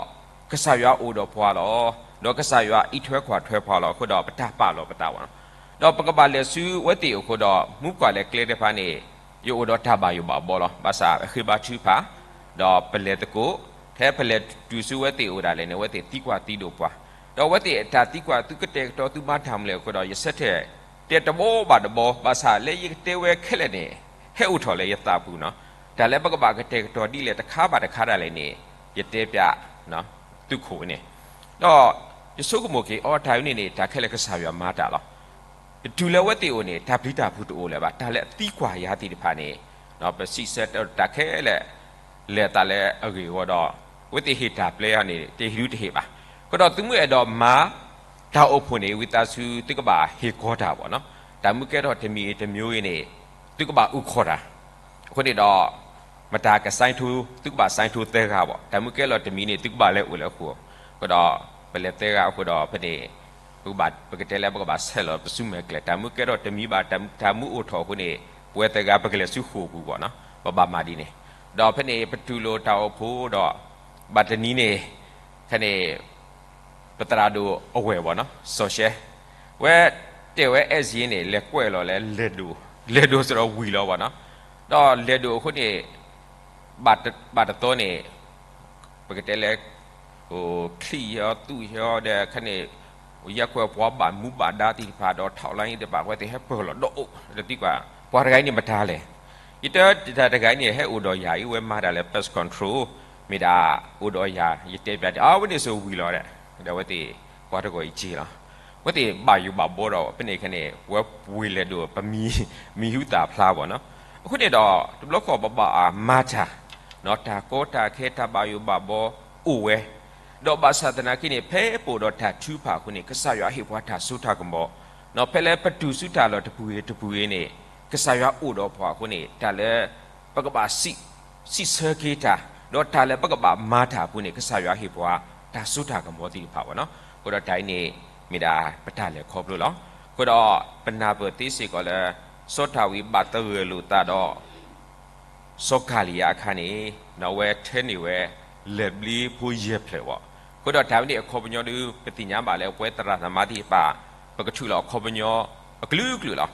ကစၢ်ယွၤအိၣ်ဒီးပှၤလီၤ. ဒီးကစၢ်ယွၤအံးထွဲကွၢ်ထွဲပှၤလီၤ. အဃိဒီး ပတၢ်ပာ်လီၤပသးဘၣ်နီၤ. ဒီးပကဘၣ်လဲၤဆူဝဲသ့ၣ်အအိၣ်အဃိဒီး မူကွၢ်လဲၤကျဲတဖၣ်န့ၣ် ယအိၣ်ဒီးတၢ်ဘၣ်ယိၣ်ဘၣ်ဘီလီၤ. ဘၣ်ဆၣ်အဃ့ဘါထုကဖၣ်, ဒီးပလဲၤသကိး, ထဲပလဲၤတုၤဆူဝဲသ့ၣ်အအိၣ်ဒၣ်လဲာ်န့ၣ် အဝဲသ့ၣ်သံကွၢ်သံဒိးပှၤ, ဒီးအဝဲသ့ၣ်အတၢ်သံကွၢ် သုကတဲာ်ကတီၤ သုမၤတၢ်မနုၤလဲၣ်အဃိဒီး ယဆၢထၢၣ်တဲတဘီဘၣ်တဘီ, ဘၣ်ဆၣ်လၢယကတဲဝဲခဲလၢာ်န့ၣ် ဟဲအိၣ်ထီၣ်လၢယသးပူၤနီၤ. တၢ်လၢပကဘၣ်ကတဲာ်ကတီၤဒ်လဲၣ်တခါဘၣ်တခါဒၣ်လဲာ်န့ၣ် ယတဲပျးသုခိၣ်န့ၣ်, ဒီးယဆိကမိၣ်က့ၤ အီ တၢ်ဝဲန့ၣ်န့ၣ် တၢ်ခဲလၢာ်ကစၢ်ယွၤမၤတၢ်လီၤ. ပတုၤလၢအဝဲသ့ၣ်အအိၣ်န့ၣ် တၢ်ပျံၤတၢ်ဖုးတအိၣ်လၢၤဘၣ်. တၢ်လၢအသံကွၢ်ယၤသ့ၣ်တဖၣ်န့ၣ် ပစံးဆၢတၢ်ခဲလၢာ် လဲၤအသးလၢအဂ့ၢ်အဂီၢ်ဒီး အဝဲသ့ၣ်ဟ့ၣ်တၢ်ပျဲအီၤန့ၣ် တဟ့ၣ်ဒုတဟ့ၣ်ဘၣ်. အဃိဒီးသုမ့ၢ်အဲၣ်ဒိးမၤတၢ်အိၣ်ဖှိၣ်န့ၣ် ဝံသးစူၤသုကဘၣ်ဟ့ၣ်ကီတၢ်ဘၣ်နီၤ. တၢ်မ့ၢ်ကဲထီၣ်တမံၤတမံၤအံၤန့ၣ် သုကဘၣ်အုၣ်ခီၣ်တၢ်. အဃိန့ၣ်ဒီး မတၤက sign ထိ သုကဘၣ် sign ထိသၢဂၤဘၣ်. တၢ်မ့ၢ်ကဲလီၤတမံၤန့ၣ် သုကဘၣ်လဲၤအိၣ်လဲၤဃုာ်. အဃိဒီး ပလဲၤသၢဂၤအဃိဒီး ဖဲန့ၣ် ပကတဲလၢ ပကဘၣ်ဆဲးလီၤပစုမဲာ်ကျဲၤ, တၢ်မ့ၢ်ကဲထီၣ်တမံၤဘၣ်, တၢ်မ့ၢ်အိၣ်ထီၣ်အဃိန့ၣ် ပဝဲသၢဂၤ ပကလဲၤဆူဃိာ်ပူၤဘၣ်နီၤ. ပဘၣ်မၤဒ်န့ၣ်. ဒီးဖဲန့ၣ် ပတူၢ်လိာ်တၢ်အိၣ်ဖှိၣ်ဒီး ဘၣ်တနံၤန့ၣ် ခဲန့ၣ် ပသရၣ်ဒိၣ်အဝဲၢ်ဘၣ်နီၤ စီၤရှဲ ဝဲတဲဝဲအဲၣ်စ့န့ၣ် လဲၤကွဲးလီၤလၢ လဲၤဒိၣ်စရီဝံၤလီၤဘၣ်နီၤ. ဒီးလဲၤဒိၣ်အဃိန့ၣ် ဘၣ်တသီန့ၣ် ပကတဲလၢ ချံၣ်ဟီသူၣ်ဟီဒီးခဲန့ၣ် ယကွဲးပှၤဘၣ်မူဘၣ်ဒါသ့ၣ်တဖၣ်ဒီး ထောက်လှမ်းရေး တဖၣ် အဝဲသ့ၣ်ဟဲပၢၢ်လီၤဒီးအိၣ် တသံကွၢ် ပှၤတဂၤအံၤန့ၣ်မတၤလဲၣ်. ယတဲတၢ်တဂၤအံၤန့ၣ် ဟဲအိၣ်ဒီးယၤအံၤ ဝဲမၤတၢ်လၢ pest control မ့ၢ်ဒၣ် အိၣ်ဒီးယၤ ယတဲပျးတဲ အဝဲန့ၣ်စိၤဝံၤလီၤဒီး ဒီးအဝဲသ့ၣ် ပှၤတဂၤအံၤက့ၤလီၤ. အဝဲသ့ၣ်ဘၣ်ယိၣ်ဘၣ်ဘီဒီး ဖဲန့ၣ်ခဲန့ၣ် ဝဲပှ့ၤလဲၤဒိၣ် ပမံၤဟူသၣ်ဖျါဘၣ်နီၤ. အဃိန့ၣ်ဒီး တဘျီဃီပဘၣ်အမၤတၢ် တၢ်ကီတၢ်ခဲ တၢ်ဘၣ်ယိၣ်ဘၣ်ဘီအိၣ်ဝဲ ဒီးဘၣ်ဆၣ်သနာ်က့န့ၣ် ဖဲပအိၣ်ဒီးတၢ်ထုကဖၣ်အဃိန့ၣ် ကစၢ်ယွၤဟ့ၣ်ပှၤတၢ်စိတၢ်ကမီၤ, ဒီးဖဲလၢပတုၤဆူတၢ်လီၢ်တပူၤဂ့ၤတပူၤဂ့ၤန့ၣ် ကစၢ်ယွၤအိၣ်ဒီးပှၤအဃိန့ၣ် တၢ်လၢ ပကဘၣ်စံးဆၢက့ၤတၢ်, ဒီးတၢ်လၢပကဘၣ်မၤတၢ်အပူၤန့ၣ် ကစၢ်ယွၤဟ့ၣ်ပှၤတၢ်စိတၢ်ကမီၤသ့ၣ်တဖၣ်ဘၣ်နီၤ. အဃိဒီးတၢ်အံၤန့ၣ် မ့ၢ်ဒၣ်ပတၢ်လဲၤခီဖျိလီၤ. အဃိဒီးပနၢ်ပၢၢ်သ့စ့ၢ်ကီးလၢ စီၤဒၤဝံးဘၣ်သဂၢၢ်လိာ်သးဒီး စီၤကၤလံယါအခါန့ၣ် အဝဲထၢန့ၢ်ဝဲ လၢၢ်ဘျ့ဖိယဲၢ်ဖျၢၣ်ဘၣ်. အဃိဒီးတၢ်ဝဲန့ၣ်အခီပညီဒုး ပသ့ၣ်ညါဘၣ်လၢပဝဲသရၣ်သမါသ့ၣ်တဖၣ် ပကထုးလီၤအခီပညီအကလုာ်ကလုာ်လီၤ.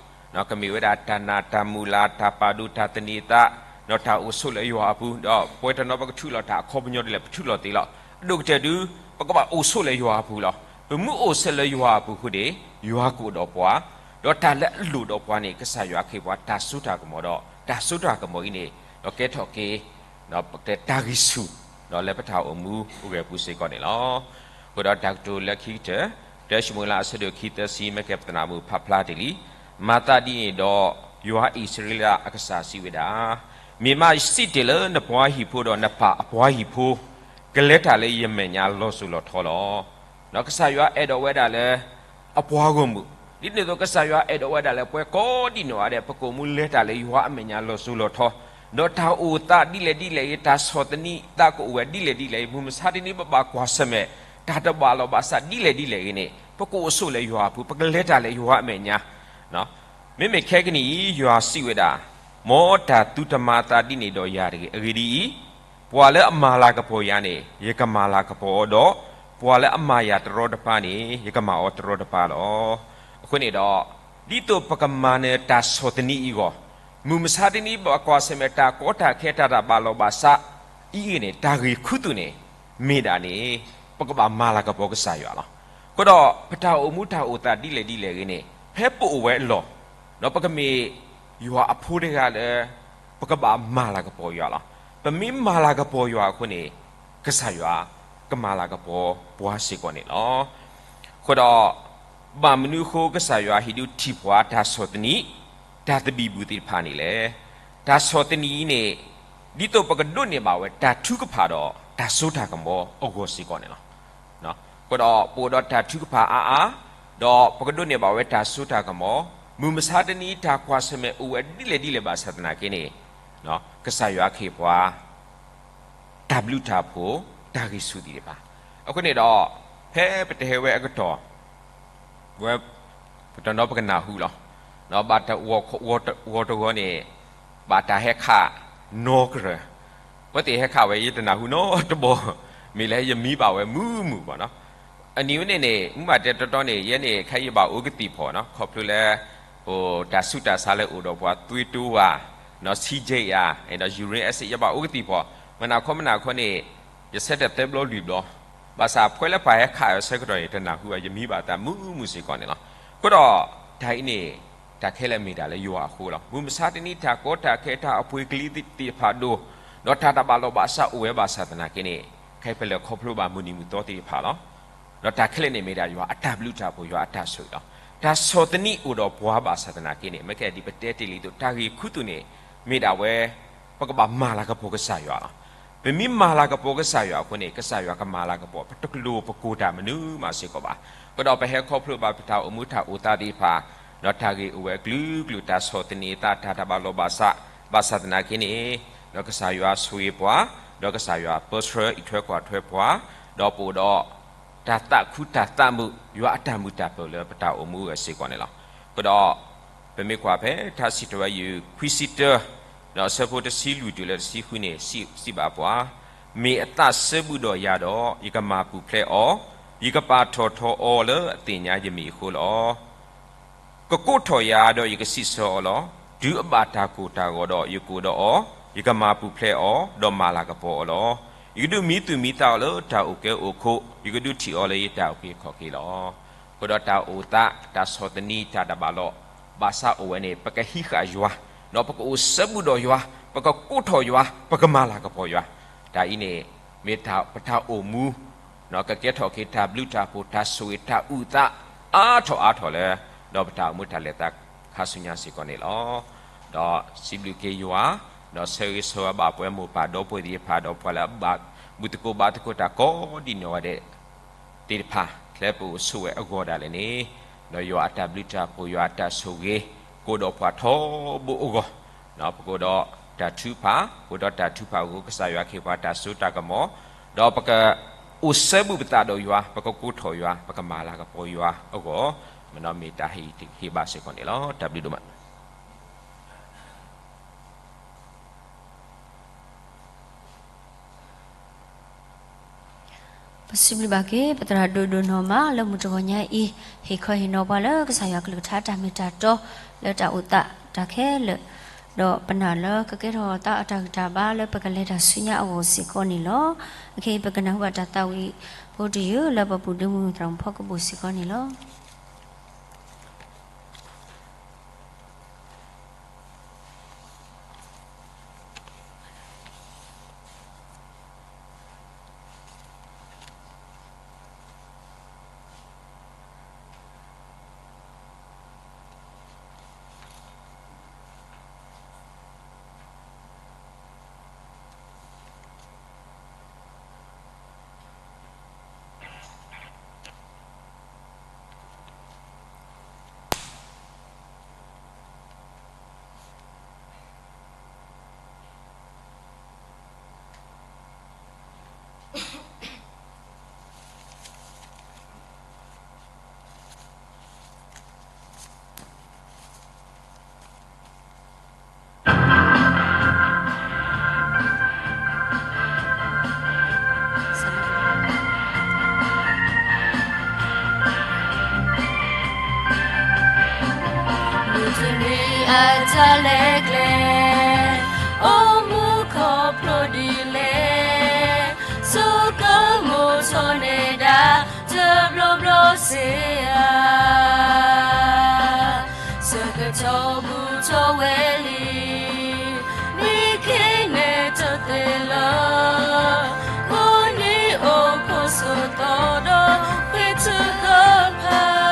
ကမ့ၢ်ဝဲဒၣ်တၢ်နာ်တၢ်မုၢ်လၢ် တၢ်ပာ်ဒိၣ်တၢ်သန့ၤသး ဒီးတၢ်အိၣ်ဆိးလၢယွၤအပူၤ ဒီးပဝဲတနီၤပကထုးလီၤတၢ်အခီပညီဒ်လဲၣ် ပထုးလီၤသ့လီၤ. အဒိၣ်ကတၢၢ်ဒုး ပကဘၣ်အိၣ်ဆိးလၢယွၤအပူၤလီၤ. ပမ့ၢ်အိၣ်ဆိးလၢယွၤအပူၤအဃိန့ၣ် ယွၤကအိၣ်ဒီးပှၤ ဒီးတၢ်လၢအလိၣ်ဒီးပှၤန့ၣ် ကစၢ်ယွၤကဟ့ၣ်ပှၤတၢ်စိတၢ်ကမီၤဒီး တၢ်စိတၢ်ကမီၤအံၤန့ၣ် ဒီးကဲထီၣ်က့ၤ ဒီးပကတဲတၢ်ဂံၢ်ဆူၣ် ဒီးလၢပတၢ်အိၣ်မူအိၣ်ဂဲၤပူၤစ့ၢ်ကီးန့ၣ်လီၤ. အဃိဒီးတၢ်ကတိၤလၢခံကတၢၢ် တၢၡမူၤအ့လးအဆၢဒိၣ်ခံသၢဆံ မ့ၢ်ကဲပသနၢ်မုၣ်ဖးဖျါတ့ၢ်လံ. မၤသးဒ်န့ၣ်ဒီး ယွၤအံၣ်စရ့လးအကစၢ်စံးဝဲဒၣ်, မ့ၢ်မးယစံးတ့ၢ်လၢနပှၤဟံၣ်ဖိဒီးနပၢ်အပှၤဟံၣ်ဖိ ကလဲၤတၢ်လၢယမဲာ်ညါလီၤစိၤလီၤထီလီၤ. ဒီးကစၢ်ယွၤအဲၣ်ဒိးဝဲဒၣ်လၢ အပှၤဂီၢ်မုၢ်, ဒ်န့ၣ်အသိးကစၢ်ယွၤအဲၣ်ဒိးဝဲဒၣ်လၢပှၤကိးဒံးနီၢ်ဂၤဒဲး ပကအိၣ်မူလဲၤတၢ်လၢယွၤအမဲာ်ညါလီၤစိၤလီၤထီ, ဒီးတၢ်အိၣ်သးဒ်လဲၣ်ဒ်လဲၣ်ဂ့ၤ တၢ်ဆီၣ်သနံးသးကအိၣ်ဝဲဒ်လဲၣ်ဒ်လဲၣ်ဂ့ၤ မုၢ်မဆါတနံၤပဘၣ်ကွၢ်ဆၢၣ်မဲာ် တၢ်တဘၣ်လီၤဘၣ်စးဒ်လဲၣ်ဒ်လဲၣ်ဂ့ၤန့ၣ် ပကအိၣ်ဆိးလၢယွၤအပူၤ ပကလဲၤတၢ်လၢယွၤအမဲာ်ညါ မ့မ့ၢ်ခဲကနံၣ်အံၤ ယွၤစံးဝဲဒၣ်, မ်တၢ်သုတမၤသးဒ်န့ၣ်ဒီးယၤတဂ့ၤ. အဂ့ၢ်ဒ်အံၤ, ပှၤလၢအမၤလၤကပီၤယၤန့ၣ် ယကမၤလၤကပီၤအီၤဒီး ပှၤလၢအမၤယၤတရီတပါန့ၣ် ယကမၤအီၤတရီတပါလီၤ. အဃိန့ၣ်ဒီး ဒ်သိးပကမၤနၢၤတၢ်ဆီၣ်သနံးအံၤအဂီၢ်, မုၢ်မဆါတနံၤဘၣ်ကွၢ်ဆၢၣ်မဲာ်တၢ်ကီတၢ်ခဲတၢ်တဘၣ်လီၤဘၣ်စးအံၤန့ၣ် တၢ်ဂ့ၢ်ခူသူၣ်န့ၣ် မ့ၢ်ဒၣ်န့ၣ် ပကဘၣ်မၤလၤကပီၤကစၢ်ယွၤလီၤ. အဃိဒီး ပတၢ်အိၣ်မူတၢ်အိၣ်သးဒ်လဲၣ်ဒ်လဲၣ်ဂ့ၤန့ၣ် ဖဲပအိၣ်ဝဲအလီၢ် ဒီးပကမ့ၢ်ယွၤအဖိတဂၤလၢ ပကဘၣ်မၤလၤကပီၤယွၤလီၤ. ပမ့ၢ်မၤလၤကပီၤယွၤအဃိန့ၣ် ကစၢ်ယွၤကမၤလၤကပီၤပှၤစ့ၢ်ကီးန့ၣ်လီၤ. အဃိဒီး ဘၣ်မနုၤအဃိကစၢ်ယွၤဟ့ၣ်ဒုးထံၣ်ပှၤတၢ်ဆီၣ်သနံး တၢ်သဘံၣ်ဘုၣ်သ့ၣ်တဖၣ်န့ၣ်လဲၣ်. တၢ်ဆီၣ်သနံးအံၤန့ၣ် ဒ်သိးပကဒိးန့ၢ်ဘၣ်ဝဲတၢ်ထုကဖၣ်ဒီးတၢ်စိတၢ်ကမီၤအဂီၢ်စ့ၢ်ကီးန့ၣ်လီၤ. အဃိဒီးပအိၣ်ဒီးတၢ်ထုကဖၣ်အါအါ, ဒီးပကဒိးန့ၢ်ဘၣ်ဝဲတၢ်စိတၢ်ကမီၤ, မုၢ်မဆါတနံၤတၢ်ကွၢ်ဆၢၣ်မဲာ်အိၣ်ဝဲဒ်လဲၣ်ဒ်လဲၣ်ဘၣ်ဆၣ်သနာ်က့န့ၣ် ကစၢ်ယွၤကဟ့ၣ်ပှၤ တၢ်ဘျုးတၢ်ဖှိၣ် တၢ်ဂံၢ်ဆူၣ်သ့ၣ်တဖၣ်, အဃိန့ၣ်ဒီး ဖဲပတဟဲဝဲအကတီၢ် ဝဲ ပတနီၤပကနၢ်ဟူလီၤ. ဘၣ်တဂီၤတဂီၤန့ၣ် ဘၣ်တၢ်ဟဲခးနီၢ်ကရၢၢ်, အဝဲသ့ၣ်ဟဲခးဝဲ ယတနၢ်ဟူနီတဘီ, မ့ၢ်လၢယမံဘၣ်ဝဲမုာ်မုာ်ဘၣ်နီၤ. အနံၣ်ဝဲန့ၣ်န့ၣ် မ့ၢ်ဘၣ်တဲတီတီန့ၣ် ယဲန့ၣ် ခဲအံၤယဘၣ်အိၣ်ကသံၣ်ဖီၣ်နီၤ, ခီဖျိလၢ တၢ်ဆူးတၢ်ဆါလၢအိၣ်ဒီးပှၤသွံတိဝါ နီၤ ဆံးကဲးယၤ ဒီး urine acid ယဘၣ်အိၣ်ကသံၣ်ဖီၣ်, မနၤခီမနၤခီန့ၣ် ယဆၢထၢၣ်သၢဘျီလွံၢ်ဘျီ, ဘၣ်ဆၣ်ဖဲလၢပှၤဟဲခးအဆၢကတီၢ်န့ၣ် တနၢ်ဟူဘၣ် ယမံဘၣ်သးမုာ်မုာ်စ့ၢ်ကီးန့ၣ်လီၤ. အဃိဒီး တၢ်အံၤန့ၣ် တၢ်ခဲလၢာ်မ့ၢ်ဒၣ်လၢယွၤအဃိလီၤ. မုၢ်မဆါတနံၤ တၢ်ကီတၢ်ခဲ တၢ်အပှ့ၤကလံၤသ့ၣ်တဖၣ်ဒိၣ်, ဒီးတၢ်တဘၣ်လိာ်ဘၣ်စးအိၣ်ဝဲဘၣ်ဆၣ်သနာ်က့န့ၣ် ခဲအံၤပလဲၤခီဖျိဘၣ်မုၢ်နံၤမုၢ်သီသ့ၣ်တဖၣ်လီၤ. ဒီးတၢ်ခဲလၢာ်န့ၣ်မ့ၢ်ဒၣ်ယွၤအတၢ်ဘျုးတၢ်ဖှိၣ် ယွၤအတၢ်ဆိၣ်ဂ့ၤလီၤ. တၢ်ဆီၣ်သနံးအိၣ်ဒီးပှၤဘၣ်ဆၣ်သနာ်က့န့ၣ် မ့ၢ်ကဲဒ်ပတဲတ့ၢ်လံအသိး တၢ်ဂ့ၢ်ခူသူၣ်န့ၣ် မ့ၢ်ဒၣ်ဝဲ ပကဘၣ်မၤလၤကပီၤကစၢ်ယွၤလီၤ. ပမ့ၢ်မၤလၤကပီၤကစၢ်ယွၤအဃိန့ၣ် ကစၢ်ယွၤကမၤလၤကပီၤ ပတကလိၤပကိၢ်တၢ်မနုၤမးစ့ၢ်ကီးဘၣ်. အဃိဒီးပဟဲခီဖျိဘၣ်ပတၢ်အိၣ်မူတၢ်အိၣ်သးသ့ၣ်တဖၣ်, ဒီးတၢ်ဂ့ၢ်အိၣ်ဝဲအကလုာ်ကလုာ် တၢ်ဆီၣ်သနံးအသး တၢ်တဘၣ်လိာ်ဘၣ်စး ဘၣ်ဆၣ်သနာ်က့န့ၣ် ဒီးကစၢ်ယွၤဆိၣ်ဂ့ၤပှၤ, ဒီးကစၢ်ယွၤပၢဆှၢအံးထွဲကွၢ်ထွဲပှၤ, ဒီးပအိၣ်ဒီး တၢ်သးခုတၢ်သးမုာ် ယွၤအတၢ်မုာ်တၢ်ပၢၤလၢပတၢ်အိၣ်မူအစ့ၢ်ကီးန့ၣ်လီၤ. အဃိဒီး ပမ့ၢ်ကွၢ်ဖဲထါစံးထီၣ်ပတြၢၤ ခွံဆံတၢ ဒီးအဆၢဖိတဆံလွံၢ်တုၤလၢတဆံဃုန့ၣ် စံးဘၣ်ပှၤ, မ့ၢ်အသးစၢဘူးဒီးယၤဒီး ယကမၤပူၤဖျဲးအီၤ, ယကပာ်ထီၣ်ထီအီၤလၢအသ့ၣ်ညါယမံၤအဃိလီၤ. ကကိးထီၣ်ယၤဒီးယကစံးဆၢအီၤလီၤ. တုၤအဘၣ်တၢ်ကိၢ်တၢ်ဂီၤဒီး ယကအိၣ်ဒီးအီၤ, ယကမၤပူၤဖျဲးအီၤ, ဒီးမၤလၤကပီၤအီၤလီၤ. ယကဒုးမံသူၣ်မံသးအီၤလၢတၢ်အိၣ်ကဲအိၣ်ခိၣ်, ယကဒုးထံၣ်အီၤလၢယတၢ်အုၣ်က့ၤခီၣ်က့ၤလီၤ. အဃိဒီးတၢ်အိၣ်သး တၢ်ဆီၣ်သနံး တၢ်တဘၣ်လိာ်ဘၣ်စးအိၣ်ဝဲန့ၣ် ပကဟံးဃာ်ယွၤ, ဒီးပကအိၣ်စၢဘူးဒီးယွၤ, ပကကိးထီၣ်ယွၤ, ပကမၤလၤကပီၤယွၤ, တၢ်အံၤန့ၣ် မ့ၢ်ပတၢ်အိၣ်မူ ကကဲထီၣ်က့ၤတၢ်ဘျုးတၢ်ဖှိၣ် တၢ်ဆိၣ်ဂ့ၤတၢ်အုၣ်သး အါထီၣ်အါထီၣ်လၢ ဒီးပတၢ်အိၣ်မူတၢ်လဲၤသးခါဆူညါစ့ၢ်ကီးန့ၣ်လီၤ. ဒီးစံးဘျုးက့ၤယွၤ, ဒီးဆၢဂ့ၤဆၢဝါဘၣ်ပဝဲမိၢ်ပၢ်ဒီပုၢ်ဝဲၢ်သ့ၣ်တဖၣ် ဒီးပှၤလၢအဘၣ်ဘူၣ်သကိးဘါသကိးတၢ်ကိးဒံးနီၢ်ဂၤဒဲးသ့ၣ်တဖၣ် လၢပအိၣ်ဆိးဝဲအဂီၢ်ဒၣ်လဲာ်န့ၣ်, ဒီးယွၤအတၢ်ဘျုးတၢ်ဖှိၣ် ယွၤအတၢ်ဆိၣ်ဂ့ၤ ကအိၣ်ဒီးပှၤထီဘိအဂီၢ်, ပကအိၣ်ဒီးတၢ်ထုကဖၣ်, ပကအိၣ်ဒီးတၢ်ထုကဖၣ်အဃိ ကစၢ်ယွၤကဟ့ၣ်ပှၤတၢ်စိတၢ်ကမီၤ, ဒီးပကအိၣ်စၢဘူးပသးဒီးယွၤ, ပကကိးထီၣ်ယွၤ, ပကမၤလၤကပီၤယွၤအဂီၢ်, မ့ၢ်နီၢ်မ့ၢ်တၢ်ဟ့ၣ်ဂံၢ်ဟ့ၣ်ဘါစ့ၢ်ကီးန့ၣ်လီၤ. တၢ်ဘျုးဒိၣ်မး. ပစံးဘျုးဘၣ်က့ၤ ပသရၣ်ဒိၣ်ဒိၣ်နီၢ်မး လၢမုၢ်တဂီၤညါအံၤ ဟ့ၣ်ခီဟ့ၣ်နီၤပှၤလၢကစၢ်ယွၤကလုၢ်ကထါတၢ်မ့ၢ်တၢ်တီ လၢတၢ်အိၣ်သးတၢ်ခဲလၢာ်, ဒီးပနာ်လၢကကဲထီၣ်သးအတၢ်ဂံၢ်တၢ်ဘါလၢပကလဲၤတၢ်ဆူညါအဂီၢ်စ့ၢ်ကီးန့ၣ်လီၤ. အခဲအံၤပကနၢ်ဟူဘၣ်တၢ်သးဝံၣ်ဖိတယုၢ်လၢပပူၤဒုမုၢ်သရၣ်မုၣ်ဖီကပူၤစ့ၢ်ကီးန့ၣ်လီၤ. မုၢ်တနံၤအတၢ်လဲၤကျဲ, အိၣ်မူခီဖျိဒ်လဲၣ်, ဆိကမိၣ်ထီၣ်န့ၢ်ဒၣ် တဘျီဘျီစ့ၢ်ဧါ. ဆၢကတီၢ်ဘူးထီၣ်ဝဲလံ, မ့ၢ်က့ၤနဲၣ်တသ့လၢၤ, ကိးနံၤအိၣ်ခိၣ်စိၤသီဒီးဃ့ထုကဖၣ်,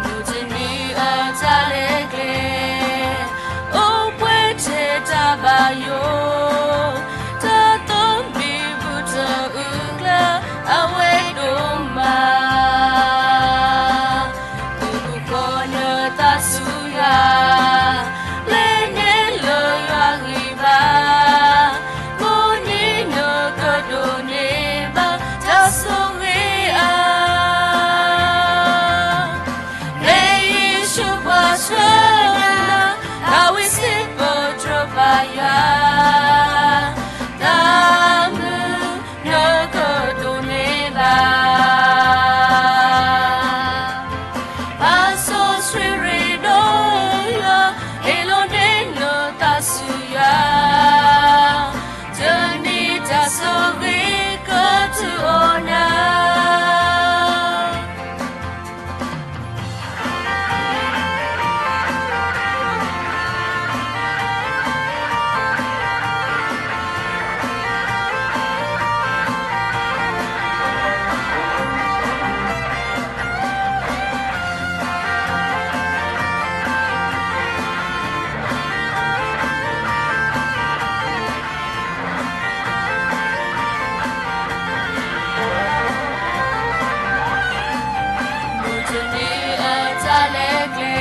မုၢ်တနံၤအတၢ်လဲၤကျဲ, အိၣ်ပှဲၤထဲတၢ်ဘၣ်ယိၣ်, တၢ်သီၣ်မံၤဘူးတအုၣ်ကျၢၤ အဝဲဒိၣ်မး, သုးခိၣ်နၢသးဆူယွၤ ဆှၢနၤ, တၢ်ဝံစံးပတြၢၤပၢ်ယွၤ, တၢ်မုာ်နကဒိးန့ၢ်ဘၣ် ပၢ်စီဆှံရ့ဒီးယွၤ, ဟ့ၣ်လီၤန့ၢ်နသးဆူယွၤ, တနံၤတၢ်ဆိၣ်ဂ့ၤကတုၤအီၤနၤ. မုၢ်တနံၤအတၢ်လဲၤကျဲ,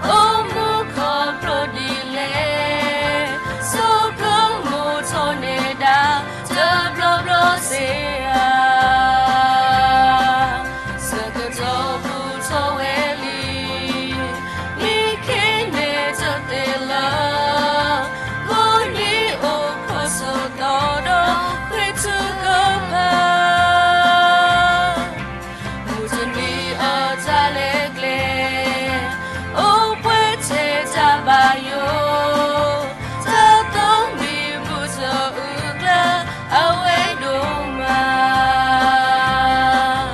အိၣ်မူခီဖျိဒ်လဲၣ်, ဆိကမိၣ်ထီၣ်န့ၢ်ဒၣ် တဘျီဘျီစ့ၢ်ဧါ. ဆၢကတီၢ်ဘူးထီၣ်ဝဲလံ, မ့ၢ်ခဲန့ၣ်တသ့လၢ ကိးနံၤအိၣ်ခိးဆိးသီဒီး ဃ့ထုကဖၣ်, မုၢ်တနံၤအတၢ်လဲၤကျဲ, အိၣ်ပှဲၤထဲတၢ်ဘၣ်ယိၣ်, တၢ်သီမံၤမုၢ်တအုၣ်ကျၢၤ အဝဲဒိၣ်မး.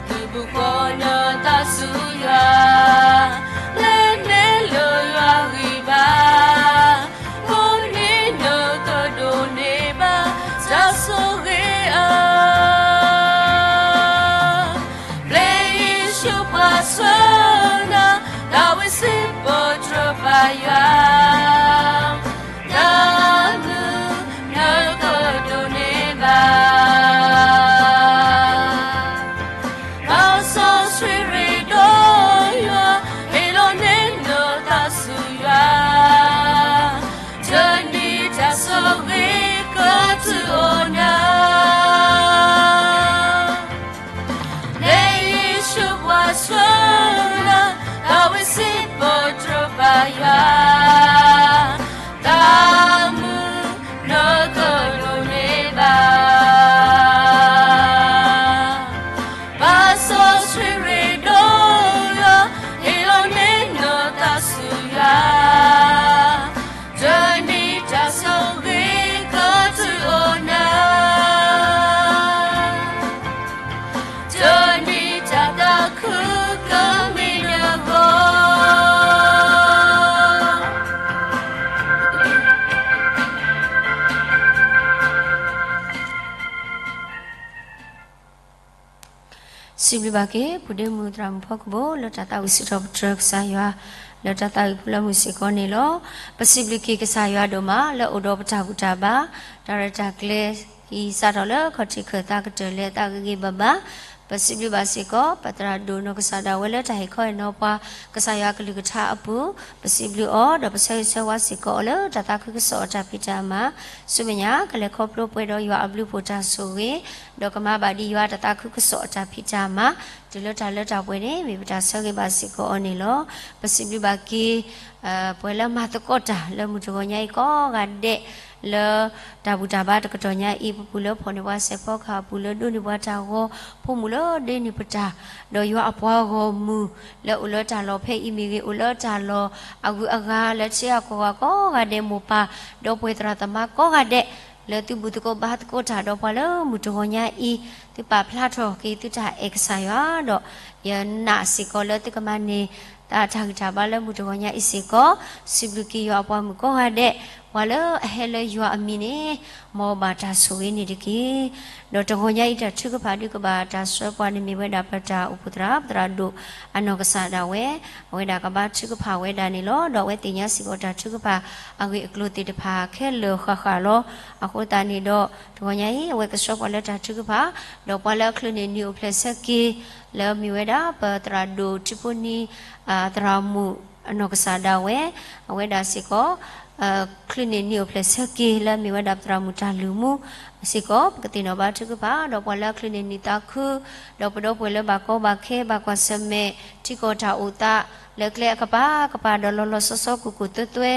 သုးဘူးဃီၤနသးဆူယွၤ, လဲၤန့ၢ်လၢယွၤဂံၢ်ဘါ, ကိးနံၤနကဒိးန့ၢ်ဘၣ် တၢ်ဆိၣ်ဂ့ၤဧါ. ဘျဲယ့ၣ်ၡူးပှၤဆှၢနၤ, တၢ်ဝံစံးပတြၢၤပၢ်ယွၤ, တၢ်မုာ်နကဒိးန့ၢ်ဘၣ်. ပၢ်စီဆှံရ့ဒီးယွၤ, ဟ့ၣ်လီၤန့ၢ်နသးဆူယွၤ, တနံၤတၢ်ဆိၣ်ဂ့ၤကတုၤအီၤနၤ. ဘျဲယ့ၣ်ၡူးပှၤဆှၢနၤ, တၢ်ဝံစံးပတြၢၤပၢ်ယွၤ, တၢ်မုာ်နကဒိးန့ၢ်ဘၣ်. ပၢ်စီဆှံရ့ဒီးယွၤ, ဟ့ၣ်လီၤန့ၢ်နသးဆူယွၤ, တနံၤတၢ်ဆိၣ်ဂ့ၤကတုၤအီၤနၤ, တနံၤတၢ်သးခုကမ့ၢ်နဂီၢ်. စံးဘျုးဘၣ်က့ၤ ပုၢ်ဒ့မုၣ်သရၣ်မုၣ်ဖီကဘိ လၢတၢ်သးဝံၣ်စံးထီၣ်ပတြၢၤကစၢ်ယွၤ လၢတၢ်သးဝံၣ်ပူၤလၢမုၢ်စ့ၢ်ကီးန့ၣ်လီၤ. ပစံးဘျုးက့ၤကစၢ်ယွၤဒိၣ်မး လၢအိၣ်ဒီးပတၢ်ဘူၣ်တၢ်ဘါ, တၢ်ရဲၣ်တၢ်ကျဲၤ ဟံးစးထီၣ်လၢခီၣ်ထံးခၢၣ်သးကတၢၢ်လၢအသးဂ့ၤဂ့ၤဘၣ်ဘၣ်. ပစံးဘျုးဘၣ်စ့ၢ်ကီး ပသရၣ်ဒိၣ်နီၢ်ကစၢ်ဒၣ်ဝဲလၢတၢ်ဟ့ၣ်ခီဟ့ၣ်နီၤပှၤ ကစၢ်ယွၤကလုၢ်ကထါအပူၤ, ပစံးဘျုးအီၤ ဒီးပဆၢဂ့ၤဆၢဝါစ့ၢ်ကီးအီၤလၢတၢ်သးခုကစီၣ်အတၢ်ဖံးတၢ်မၤ, ဆူမဲာ်ညါ ကလဲၤခီဖျိပှဲၤဒီးယွၤအဘျုးအဖှိၣ်တၢ်ဆိၣ်ဂ့ၤ, ဒီးကမၤဘၣ်ဒံးယွၤတၢ်သးခုကစီၣ်အတၢ်ဖံးတၢ်မၤ, တုၤလၢတၢ်လၢတၢ်ပှဲၤန့ၣ် မ့ၢ်ပတၢ်ဆၢဂ့ၤဘၣ်စ့ၢ်ကီးအီၤန့ၣ်လီၤ. ပစံးဘျုးဘၣ်က့ၤ ပှၤလၢမၤသကိးတၢ်လၢမုၢ်တဂီၤညါအံၤကိးဂၤဒဲး, လၢတၢ်ဘူၣ်တၢ်ဘါတကတီၢ်ညါအံၤ ပပူၤလၢဖီၣ်န့ၢ်ပှၤစဲးဖီကဟၣ်, ပူၤလၢဒိးန့ၢ်ပှၤတၢ်ဂီၤ, ဖိမုၣ်လၢဒ့န့ၢ်ပတၢ်, ဒီးယွၤအပှၤဂီၢ်မုၢ်လၢအိၣ်လၢတၢ်လီၢ်ဖဲအံၤမ့ၢ်ဂ့ၤ, အိၣ်လၢတၢ်လီၢ်အဂုၤအဂၤလၢထံဂၤကီၢ်ဂၤကိးဂၤဒဲး, မိၢ်ပၢ်, ဒီပုၢ်ဝဲၢ်သရၣ်သမါကိးဂၤဒဲး, လၢသုဘူၣ်သကိးဘါသကိးတၢ်ဒီးပှၤလၢမုၢ်တဂီၤညါအံၤ, သုပာ်ဖျါထီၣ်က့ၤသုတၢ်အဲၣ်ကစၢ်ယွၤဒီး ယနာ်စ့ၢ်ကီးလၢသုကမၤန့ၢ် တၢ်တၢ်ဂံၢ်တၢ်ဘါလၢမုၢ်တဂီၤညါအံၤစ့ၢ်ကီး, စံးဘျုးက့ၤယွၤအပှၤမုၣ်ကိးဂၤဒဲး, ပှၤလၢအဟဲလၢယွၤအမံၤန့ၣ်, မ်ဘၣ်တၢ်ဆိၣ်ဂ့ၤန့ၣ်တက့ၢ်. ဒီးတဂီၤညါအံၤတၢ်ထုကဖၣ်ဒုးကဘၣ်တၢ်ဆှၢပှၤန့ၣ်မ့ၢ်ဝဲဒၣ်ပတၢ်အိၣ်ဖှိၣ်သရၣ်, ပသရၣ်ဒိၣ်အနီၢ်ကစၢ်ဒၣ်ဝဲ, အဝဲဒၣ်ကဘါထုကဖၣ်ဝဲဒၣ်န့ၣ်လီၤ. ဒီးအဝဲသ့ၣ်ညါစ့ၢ်ကီးတၢ်ထုကဖၣ်အဂ့ၢ်အကျိၤသ့ၣ်တဖၣ်ခဲလၢာ်ဃၣ်ဃၣ်လီၤ. အဃိသတးန့ၣ်ဒီး တဂီၤညါအံၤ အဝဲကဆှၢပှၤလၢတၢ်ထုကဖၣ်, ဒီးပှၤလၢအချုးန့ၢ်နံၤအိၣ်ဖျဲၣ်ဆၢက့ၤ လၢမ့ၢ်ဝဲဒၣ်ပသရၣ်ဒိၣ်ထံဖိနံၤ, သရၣ်မုၣ်အနီၢ်ကစၢ်ဒၣ်ဝဲ, အဝဲဒၣ်စ့ၢ်ကီး ချုးန့ၢ်နံၣ်အိၣ်ဖျဲၣ်ဆၢက့ၤ လၢအမ့ၢ်ဝဲဒၣ်ပသရၣ်မုၣ်တၢ်လုၢ်မူစ့ၢ်ကီး ပကသ့ၣ်နီၣ်ဘါထုကဖၣ် ဒီးပှၤလၢအချုးန့ၢ်နံၣ်သးခု ဒီးပဒီပုၢ်ဝဲၢ်လၢဘၣ်ကီဘၣ်ခဲ ဘၣ်ကွၢ်ဆၢၣ်မဲာ် ထံကီၢ်တၢ်အိၣ်သး လၢကျဲအကပၤကပၤ ဒီးလီၤလီၤဆီဆီ ကိၢ်ကိၢ်သွဲသွဲ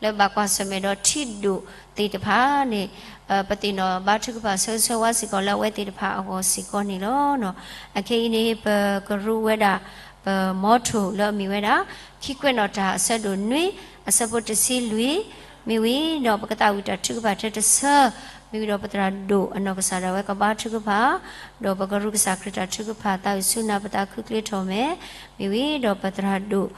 လၢဘၣ်ကွၢ်ဆၢၣ်မဲာ်ဒီးထံဒိၣ်သ့ၣ်တဖၣ်န့ၣ် ပသ့ၣ်နီၣ်ဘါထုကဖၣ်ဆၢဂ့ၤဆၢဝါစ့ၢ်ကီးလၢအဝဲသ့ၣ်တဖၣ်အဂီၢ်စ့ၢ်ကီးန့ၣ်လီၤ. အခဲအံၤန့ၣ် ပကရူးဝဲဒၣ် ပမီထိၣ်လၢအမ့ၢ်ဝဲဒၣ် ခံကွဲးနီၣ်တၢ်အဆၢဒိၣ်နွံ အဆၢဖိတဆံလွံၢ် မ့ၢ်ဝံၤဒီးပကသးဝံၣ်တၢ်ထုကဖၣ်ထဲတဆၢ မ့ၢ်ဝံၤဒီးပသရၣ်ဒိၣ်အနီၢ်ကစၢ်ဒၣ်ဝဲကဘါထုကဖၣ် ဒီးပကရူးကစၢ်ခရံာ်တၢ်ထုကဖၣ်သးဝံၣ်ဆူနၢ်ပသးခုကျ့ထီၣ်မဲာ် မ့ၢ်ဝံၤဒီးပသရၣ်ဒိၣ်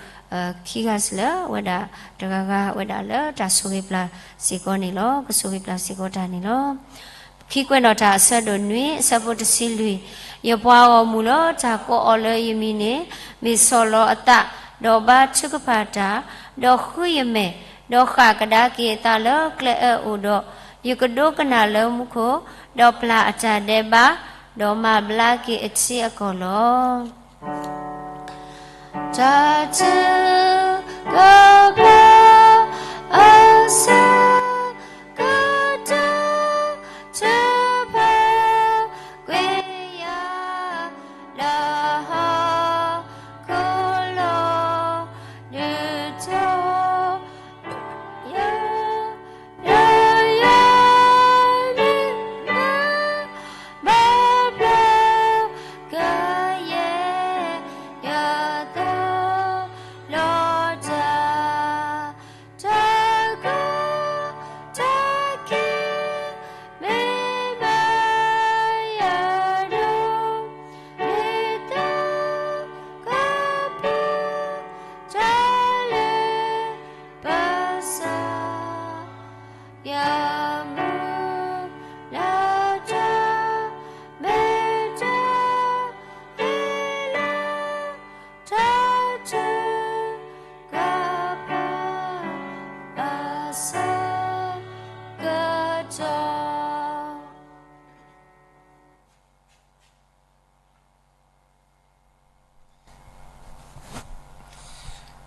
ခံဂၤစ့ၢ်လၢအဝဲဒၣ်တဂၤဂၤဝဲဒၣ်လၢတၢ်ဆိၣ်ဂ့ၤပျၢ်စ့ၢ်ကီးန့ၣ်လီၤ. ကဆိၣ်ဂ့ၤပျၢ်စ့ၢ်ကီးတၢ်န့ၣ်လီၤ. ခံကွဲးနီၣ်တၢ်အဆၢဒိၣ်နွံ အဆၢဖိတဆံလွံၢ် ယပှၤဂီၢ်မုၢ်လီၤ. တၢ်ကိးအီၤလၢယမံၤန့ၣ် မ့ၢ်ဆီၣ်လီၤအသး ဒီးဘါထုကဖၣ်တၢ် ဒီးဃုယမဲာ် ဒီးဃၣ်ကဒါက့ၤအသးလၢကျဲအၢအိၣ်ဒီး ယကဒိကနၣ်လၢမူခိၣ် ဒီးပျၢ်အတၢ်ဒဲးဘး ဒီးမၤဘျါက့ၤအထံအကီၢ်လီၤ. တၢ်ထုကဖၣ်အဆၢကတီၢ် ထုကဖၣ်ကွံာ်ယၤ လၢဟီၣ်ခိၣ်လီၤ ဒုးထီၣ် ယၤ လၢယၤန့ၣ် ဘၣ်ဘျါကယဲၢ် ယသိၣ်လိတၢ် တၢ်ကီတၢ်ခဲ မ့ၢ်ဘၣ်ယၤဒီး မ့ၢ်တၢ်ကပီၤ တၢ်လၢ ပစၢ် ယမူလၢတၢ် မ့ၢ်တၢ်အ့လၢ တၢ်ထုကဖၣ်အဆၢကတီၢ်